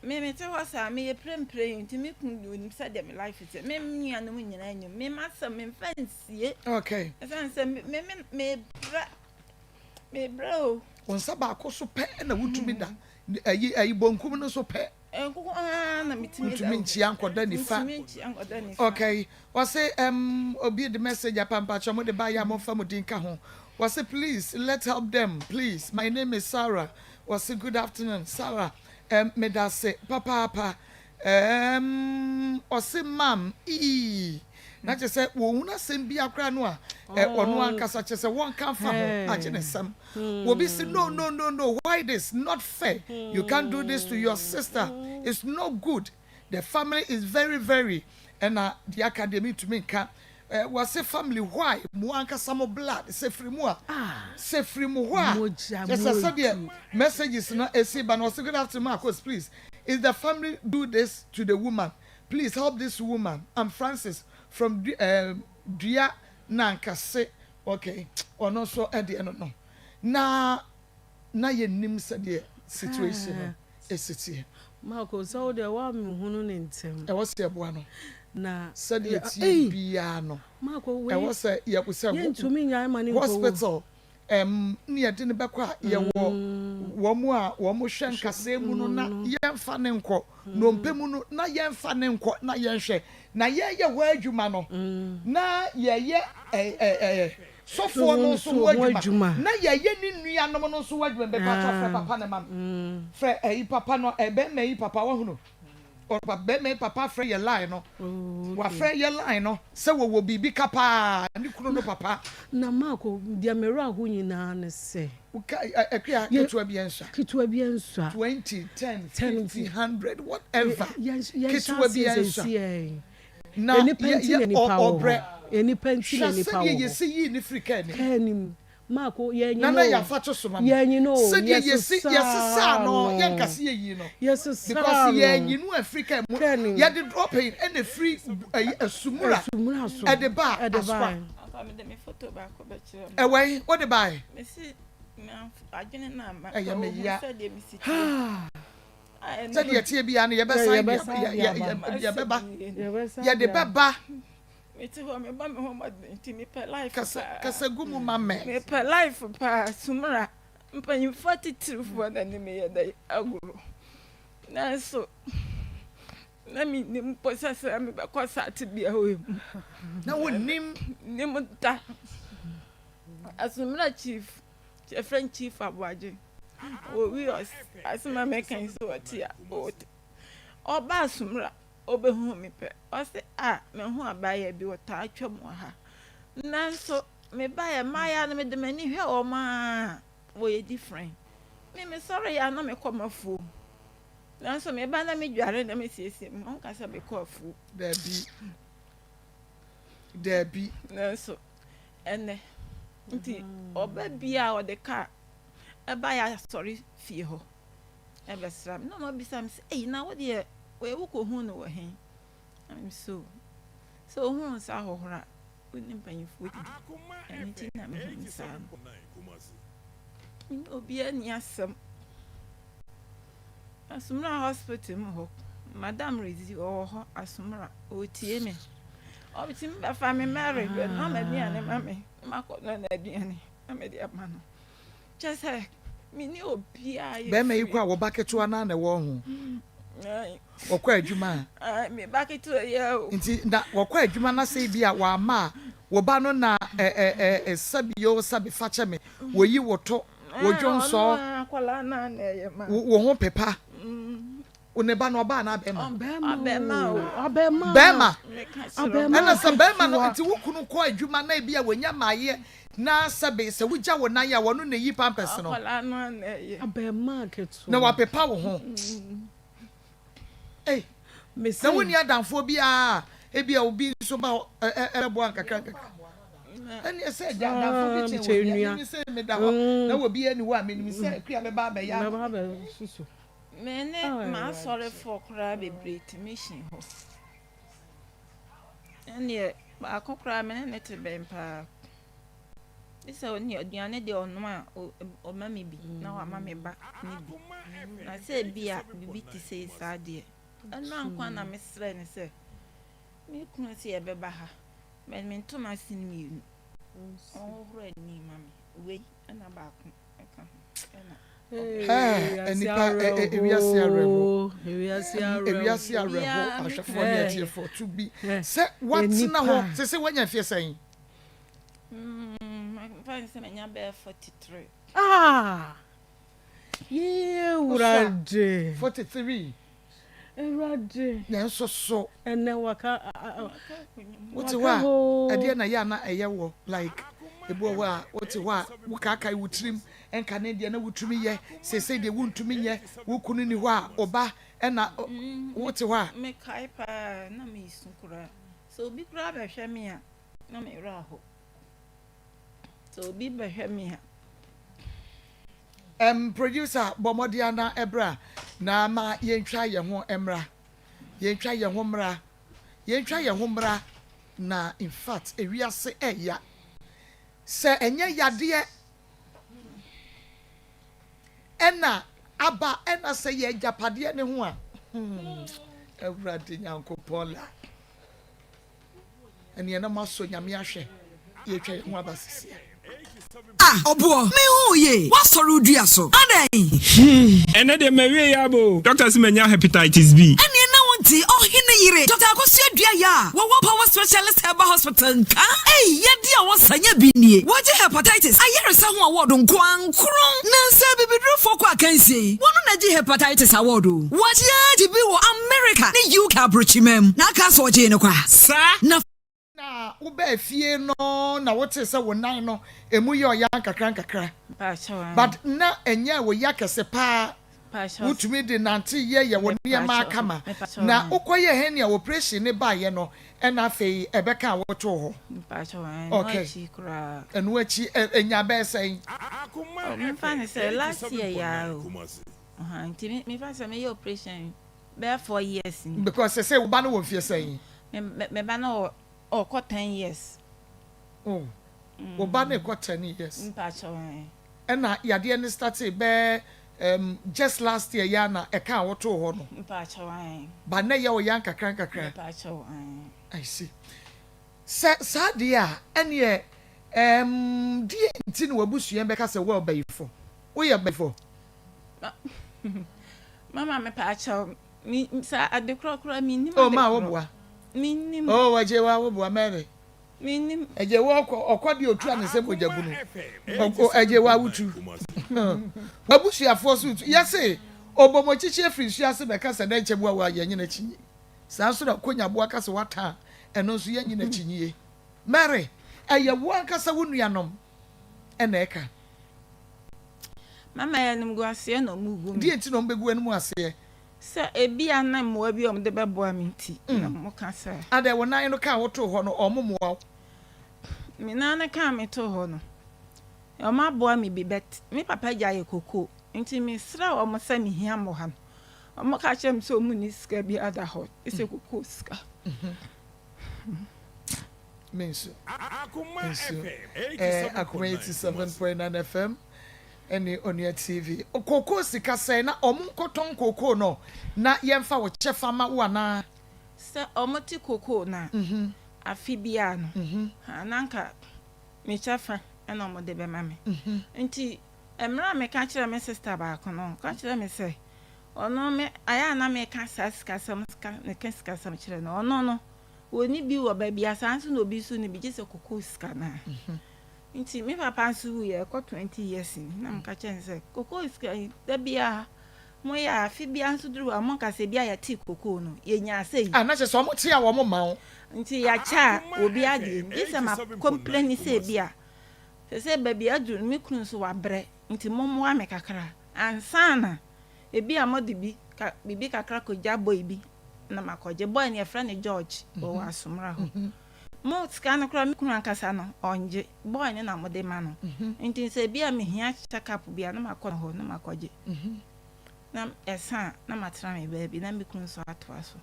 me mete hɔ saa meyɛ prempren nti me kunu deɛ onim sɛdeɛ me life teɛ me nuanom nyinaa nim me m'asɛm memfa nsie Okay. ɛsiane sɛ me me mebrɛ mebrɛ o. Wo nsa baako so pɛ na wotumi da ayi ayi bonkum no so pɛ. Nko ara na metumi da. Ntumi nkyia nkɔda nifa. Ntumi nkyia nkɔda nifa. Okay. Wɔse um, obi de message apa mpakyɛ mo de ba yɛ a momfa mo din ka ho. Wɔse please let's help them please my name is Sarah. Wɔse good afternoon Sarah um, medase papaapa. Um, ɔse mam ii na kyerɛ sɛ wɔhunu asɛm bi akora no a ɔno ankasa kyerɛ sɛ wɔnka mfa ho agye ne nsɛm. Obi se no no no no why this not fair you can't do this to your sister it's not good the family is very very ɛna deɛ aka deɛ mentumi nka wɔse family why mo ankasa mo blood sɛ firi mu a sɛ firi mu hɔ a kyɛ sɛ sɛdeɛ messages no ɛsi ba no wɔse good afternoon Marcos please is the family do this to the woman please help this woman I'm Francis from uh, Dua Nankase Ok ɔno nso deɛ no no na na yɛnnim sɛdeɛ situation no ɛsi teɛ. Marco sɛ wo deɛ woamehunu no ntɛm. Ɛwɔ sɛ yɛboa no. Na sɛdeɛ ɛteɛ biara no Marco wei ɛwɔ sɛ yɛ sɛ yɛntumi nnyae ma no nkɔwu. Hospital ɛm ne yɛde no bɛkɔ a yɛwɔ wɔn a wɔn hwɛ nkasɛɛ mu no na yɛnfa no nkɔ nnompe mu no na yɛnfa no nkɔ na yɛnhwɛ na yɛyɛ hɔ adwuma no na yɛyɛ ɛ ɛ ɛ sɔfoɔ no nso ho adwuma na yɛyɛ ne nuanom no nso ho adwuma bɛpa frɛ papa no ma me frɛ ɛyi papa no ɛbɛma yi papa wahunu. Ɔba bɛma yi papa afrɛ yɛ line no. Wafrɛ yɛ line no sɛ wɔwɔ biribi ka paa ne kunu no papa. Na Marko, deɛ me werɛ aho nyinaa ne sɛ. Woka Akua ketewa bi ɛnsua. Ketewa bi ɛnsua. 20, 10, 50, 100 whatever. Ketewa bi ɛnsua. Na yɛ yɛ ɔbrɛ. Nnipa nti na nnipa wɔ hɔ. Hwɛ sɛdeɛ yɛsi yii no firi kaa nim. Kaa nim. Marko, yɛanyi no o. Nana Yafa to so ma me. Yɛanyi no o. Sɛdeɛ yɛsi Yɛsesaa yɛsesaa no no. yɛnka sɛ yɛyii no. Yɛsesaa Because no. yɛanyi no amfiri kaa mu. Kaa nim. Yɛde dropping ɛna ɛfiri ɛyi Asumura Asumura so. ɛde baa Ɛde Asokwa. bae. Papa mede me photo baako bɛkyerɛ mo. Ɛwɔ he? Wode bae? Mesi manf adwene no amma. Ɛyɛ me Sɛ ya. wohu sɛdeɛ mesi teɛ. Sɛdeɛ ɛteɛ biara no yɛbɛsan de yɛbɛba yɛde bɛba. Mete hɔ mebɔ me ho mmɔden nti mepɛ life paa. Kasa gu mu ma mɛ. Mepɛ life paa Sumra mpanyinfoɔ atitirifoɔ na ne meyɛ dɛ agorɔ nanso na mennim mpo sɛ sɛ mebɛkɔ saa tebea wei mu. Na wonnim. Nim da. Asumra chief yɛfrɛ no Chief Aboagye wɔ Wios asɛm a meka yi sɛ ɔte a ɔte. Ɔbaa Sumra ɔbɛhuu me pɛ ɔse ah mahu abaayewa bi ɔtaa twam wɔ ha nanso mebaeɛ mmaayewa no mede m'ani hwɛ wɔn a wɔyɛ different. Me mesɔreeɛ a na mekɔ m'afuom nanso meba na medware na mesiesie me ho nka sɛ mekɔ afuom. Daabi. Daabi. Nanso ɛnnɛ nti ɔba biara ɔde kaa ɛba yɛ asɔre fie hɔ ɛbɛsra me na ɔma bisa me sɛ eyi na wo deɛ wei wokɔhu no wɔ he na me so sɛ ohun nsa ahohoro a wo ne mpanyinfoɔ didi ɛno nti na mehu no saa no me ne obiara nni asɛm Asomura hospital mu hɔ madam Ridzi ɔwɔ hɔ Asomura ɔretie me ɔtumi bɛfa me Mary bɛnoa m'aduane ma me na makɔ noa n'aduane na mede ama no kyɛ sɛ me ne obiara yɛ Bɛrima yi kɔ a wo ba ketewa no ara na ɛwɔ ho. Wɔkɔ adwuma a. Me ba ketewa yi ara o. Nti na wɔkɔ adwuma na sɛ ebi a wamma a, wo ba no na ɛ ɛ ɛ sɛbi o sɛbi fakyɛ me, wɔyi wo to, wo dwonsɔ, wo ho pepa. Wo ne ba no ɔbaa anaa bɛrima? Ɔbɛrima o. Bɛrima. Ɛna sɛ bɛrima no nti wo kunu kɔ adwuma na ebi a wɔnya maayɛ na sɛbe sɛ wogya wo nan a wɔno na eyi pampers no. Na wapepa wo ho. Ei, na wonni adamfoɔ biara a ebia obi nso ba hɔ ɛbɛboa nkakra nkakra. Ɛnneɛ sɛ agya adamfoɔ bi kyɛn wɔ bia, menim sɛ meda hɔ na wɔ bi ani hɔ a menim sɛ akua bɛba abɛyɛ ama me. Me ne m'asɔrefoɔ koraa bebree te mission hɔ. Ɛnneɛ baako koraa me ne no te bɛn paa. Gye sɛ ɔne aduane deɛ ɔnoa a, ɔma me bi na wama me ba no bi. Na sɛ ebia biribi te sei saa deɛ, ɛno ara nko ara na mesrɛ no sɛ, me kunu se yɛbɛba ha, but me ntoma sin mmienu, ɔnhohoro ani ma me, wei ɛna baako ɛka ho ɛna. Hɛɛ nnipa ewiase awerɛho ewiase awerɛho ahwɛfoɔ ne atiefoɔ to bi sɛ watena hɔ sɛ sɛ wanya mfeɛ sɛn. Mfa sɛ manya bɛyɛ 43. Ah! Yee Awurade. 43. Awurade. Nanso so. Ɛnɛ waka. Wote hɔ a ɛdeɛ na yɛ a na ɛyɛ wɔ like ebi wɔ hɔ a wote hɔ a wokaakae wo tirim nka ne deɛ na wotumi yɛ seesei deɛ wontumi nyɛ wo kunu ni hɔ a ɔba ɛna wote hɔ a. Mekae paa na mesu koraa sɛ obi koraa bɛhwɛ me a na me werɛ ahow sɛ obi bɛhwɛ me a. Ɛm producer bɔ mmɔden ara na bra na ma yɛntwa yɛn ho mmra yɛntwa yɛn ho mmra yɛntwa yɛn ho mmra na infact ewiase ɛya sɛ ɛnyɛ yadeɛ ɛna aba ɛna sɛ yɛ agyapadeɛ ne ho a hmm awurade nyankopɔn la. Ɛneɛ na moasɔ Nyame ahwɛ, yɛtwa yɛn ho aba sesia. Ah ɔboɔ me hu wo yie woasɔre wo dua so adɛn. Hmm ɛnɛ deɛ mawie yɛ aba o. Doctor se manya hepatitis B. Ɛneɛ na wo nte ɔhene yere Doctor Akosua Duah a wɔwɔ Power Specialist Herbal Hospital nka ei yadeɛ a wɔsa nya bi nie wɔgye hepatitis ayaresa ho award nkoa nkron nansa abibidurofoɔ kɔ akansie yi wɔno na gye hepatitis award o wɔgye agye bi wɔ America ne UK abrokyiman mu na aka sɛ ɔgyee no kwa Saa. Na. Na wobaa fie no na wotee sɛ wo nan no ɛmu yɛ ɔya nkakra nkakra but na ɛnyɛɛ wo ya kɛse paa wotumi de nante yɛ yɛ wo nneɛma kama na wokɔyɛɛ hernia operation no baeɛ no ɛna afei ɛbɛkaa wo too hɔ okay ɛno akyi ɛnya bɛyɛ sɛn? Oh memfa no sɛ last year yi ara o nti memfa no sɛ meyɛ operation Bɛyɛ 4 years ni. Because sesei wo ba no wɔ mfie sɛn? Me me ba no wɔ ɔkɔ 10 years. Oh wo ba no rekɔ 10 years. Mpakyɛw ɛɛ. Ɛna yadeɛ no startee bɛyɛ. Um, just last year ya na ɛka a wotoo hɔ no. Mpakyɛw ae. Ba na ɛyɛ wo ya nkakra nkakra. Mepakyɛw ae. I see. Sɛ saa deɛ a, ɛneɛ um, deɛ nti na w'abusua bɛka sɛ wo ɔbayifo? Woyɛ bayifo? Mama mepakyɛw, me, saa ade korɔ koraa mennim Oh, ade ma korɔ. woboa. Mennim. Oh, agye wa woboa, Mary. Mennim. Agye wa ɔkɔ, ɔkɔ deɛ otu a ne sɛ mogya bunu. Ɔkɔ, agye wa wotu. W'abusuafoɔ so tu. Yɛse, ɔbɔmɔkyikyi afiri nsuo ase bɛka sɛ dɛn kyɛ boa wo a, yɛnye no akyinnye. Saa nso na Konyaboa ka sɛ wata a, ɛno nso yɛnnye no akyinnye. Mary, ɛyɛ wo ankasa wo nuanom na ɛka. Mama ɛyɛ animguaseɛ na wɔgu me. Deɛ nti na wɔbɛgu w'anim aseɛ? Sɛ ebia na mmoa bi a wɔde bɛboa me nti na wɔka saa. Adɛn, wo nan no ka a wotoo hɔ no, wɔmmoa wo? Me nan no ka a metoo hɔ no, wɔaboa me bi but me papa gya yɛ kokoo nti mesrɛɛ wɔn sɛ mehia mmoa no, Wɔka kyerɛɛ me sɛ wɔnni sika biara da hɔ gye sɛ kokoo sika. Me nso. Nso. Eh, Akoma 87.9 FM ɛne Onua TV. Kokoo sika sɛn na wɔn nkɔtɔn kokoo no na yɛmfa wo kyɛfa ma wo anaa? Sɛ wɔte kokoo no a, afe biara no, na anka me kyɛfa na wɔde bɛma me. Nti mmerɛ a meka kyerɛɛ me sista baako no, ɔka kyerɛɛ me sɛ Ɔno me ayɛ a na meka saa sikasɛm ka meka sikasɛm kyerɛ no ɔno no wɔnni bi wɔ baabi a saa nso na obi nso nni bi gye sɛ kokoo sika no a nti me papa nso wuiɛ ɛkɔ 20 years ni na meka kyerɛ no sɛ kokoo sika yi da biara moyɛ a afe biara nso duru hɔ a monka sɛ bi a yɛtee kokoo no yɛnyaa sɛ yi. Ah na kyerɛ sɛ wɔn te a wɔn mma wo. Nti yɛakyɛ a obi adeɛ ni gye sɛ ma complaini sɛ bi a sɛ sɛ baabi aduru no me kunu nso wabrɛ nti mommoa me kakra ansa na Ebia mode bi ka biribi kakra kɔgya boy bi na makɔgye. Boy no yɛfrɛ no George, ɔwɔ Asomra hɔ. Mo sika no koraa me kunu ankasa no ɔngye, boy no na mode ma no. Nti sɛ ebia mehia check up bi a na makɔ ne hɔ na makɔgye. Na ɛsa a na matena me baabi na me kunu nso atoa so.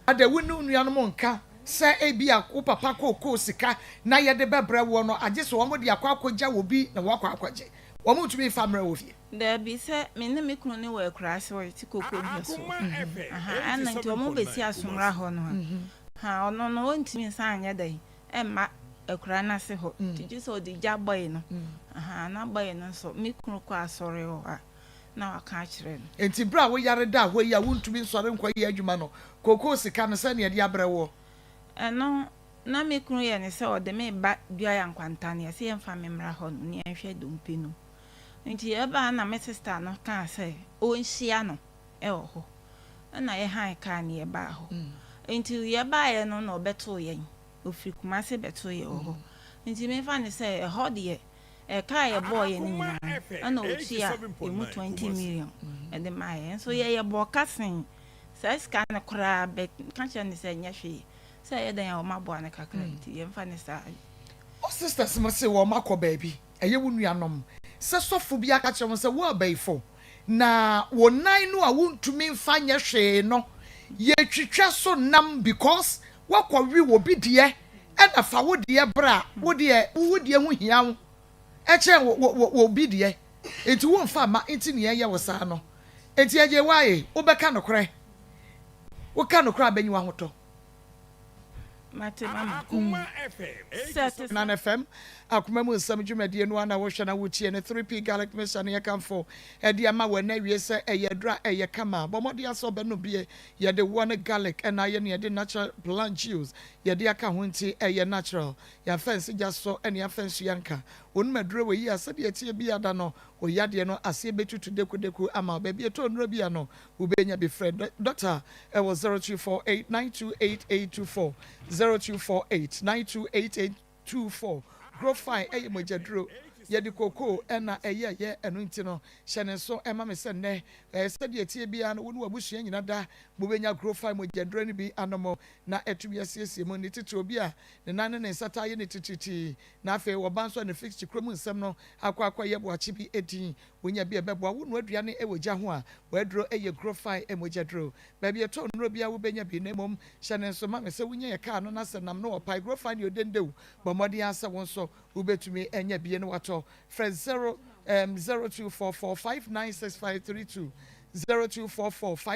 Adɛn, wo ne wo nuanom nka sɛ ebia wo papa kookoo sika na yɛde bɛbrɛ woɔ no, agye sɛ wɔde akɔ akɔgya obi na woakɔ akɔgye. Wɔntumi mfa mmrɛ wo fie. Dabi, sɛ me ne me kunu no wɔ akuraase hɔ, yɛte kookoo dua so. Aha, ɛna nti wɔn bɛsi Asomra hɔ no a, ha, ɔno no ɔntumi nsan nyɛ dɛn mma akuraa no ase hɔ, nti gye sɛ ɔde gya bɔe no. Aha, na bɔe no nso, me kunu kɔ asɔre hɔ a, na waka akyerɛ no. Enti bere a woyare daa hɔ yi a wuntumi nsɔre nkɔyɛ adwuma no, kookoo sika no, sɛn na yɛde abrɛ woɔ? Ɛno, na me kunu yɛ no sɛ ɔde me reba Duaya Nkwanta no, yɛse yɛmfa me mmra hɔ nom na yɛnhwɛ dompe no mu. Nti yɛbaeɛ na me sista no kaa sɛ ɔnhyia no wɔ hɔ. Ɛna yɛhan kaa no yɛbaa hɔ. Nti yɛbaeɛ no na ɔbɛtoo yɛn. Ɔfiri Kumasi bɛtoo yɛn wɔ hɔ. Nti memfa no sɛ ɛhɔ deɛ Ɛka a yɛbɔɔ yɛ no nyinaa no, ɛna ɔtua ɛmu 20 million de maa yɛn. Nso yɛ yɛbɔɔ ka sen saa sika no koraa bɛ ka kyerɛ no sɛ ɛnyɛ hwee. Sɛ ɛyɛ dɛn a wɔn aboa no kakra nti yɛmfa no saa. Wo sisters mo se wɔn akɔ baabi, ɛyɛ wo nuanom, sɛ sɔfo bi aka kyerɛ wɔn sɛ wo abayifo na wo nan no a wontumi nfa nyɛ hwee no yɛtwitwa so nam because woakɔ we obi deɛ ɛna fa wo deɛ bra, wo deɛ wo deɛ ho hia wo ɛkyɛn wo wo obi deɛ nti wo nfa mma nti nea ɛyɛ wo saa no nti ɛgye wae wo bɛka nokorɛ wo ka nokorɛ a bɛnyi w'ahotɔ. Mate mama. Sɛ te sɛ. Nan FM akoma mu nsɛm dwumadie no ara na wohwɛ na wotie no 3P Garlic Mixture no yɛkamfo de ama wo ɛnnɛ awie sɛ ɛyɛ aduro a ɛyɛ kama bɔ mmɔden ara sɛ wobɛnom bie yɛde woɔ ne garlic na ayɛ no yɛde natural plant juice yɛde aka ho nti ɛyɛ natural yɛamfa ansi gya so ɛne yɛamfa nsu yɛanka wonom aduro wɔ yi a sɛdeɛ ɛteɛ biara da no wo yadeɛ no aseɛ bɛtutu dekudeku ama wo baabi ɛtɔ nnuro bi a no wobɛnya bi frɛ dɔkta ɛwɔ 0248 928824 0248 928824 Growfine ɛyɛ mogyaduro yɛde kokoo ɛna ɛyɛ yɛ ɛno nti no hyɛ ne nso ɛma me sɛ nnɛ ɛɛ sɛdeɛ ɛteɛ biara no wo ne w'abusua nyina da mobɛnya Growfine mogyaduro no bi anom na atumi asiesie mu ne titire obi a ne nan ne ne nsa taa yɛ no titiritii na afei ɔba nso a ne fixed kurom nsɛm no akɔ akɔyɛ boakye bi din wonya bi a ɛbɛboa wo noa aduane wɔ gya ho a w'aduro yɛ Growfine mogyaduro baabi ɛtɔ nnuro biara wobɛnya bi na mmom hyɛ ne nso ma me sɛ wonya yɛ kaa no na sɛ nam no ɔpae Growfine deɛ ɔdɛndɛw bɔ mmɔden ara sɛ wo nso wobɛtumi anya bi na watɔ frɛ 0. Um, 0244 596532, 0244 5.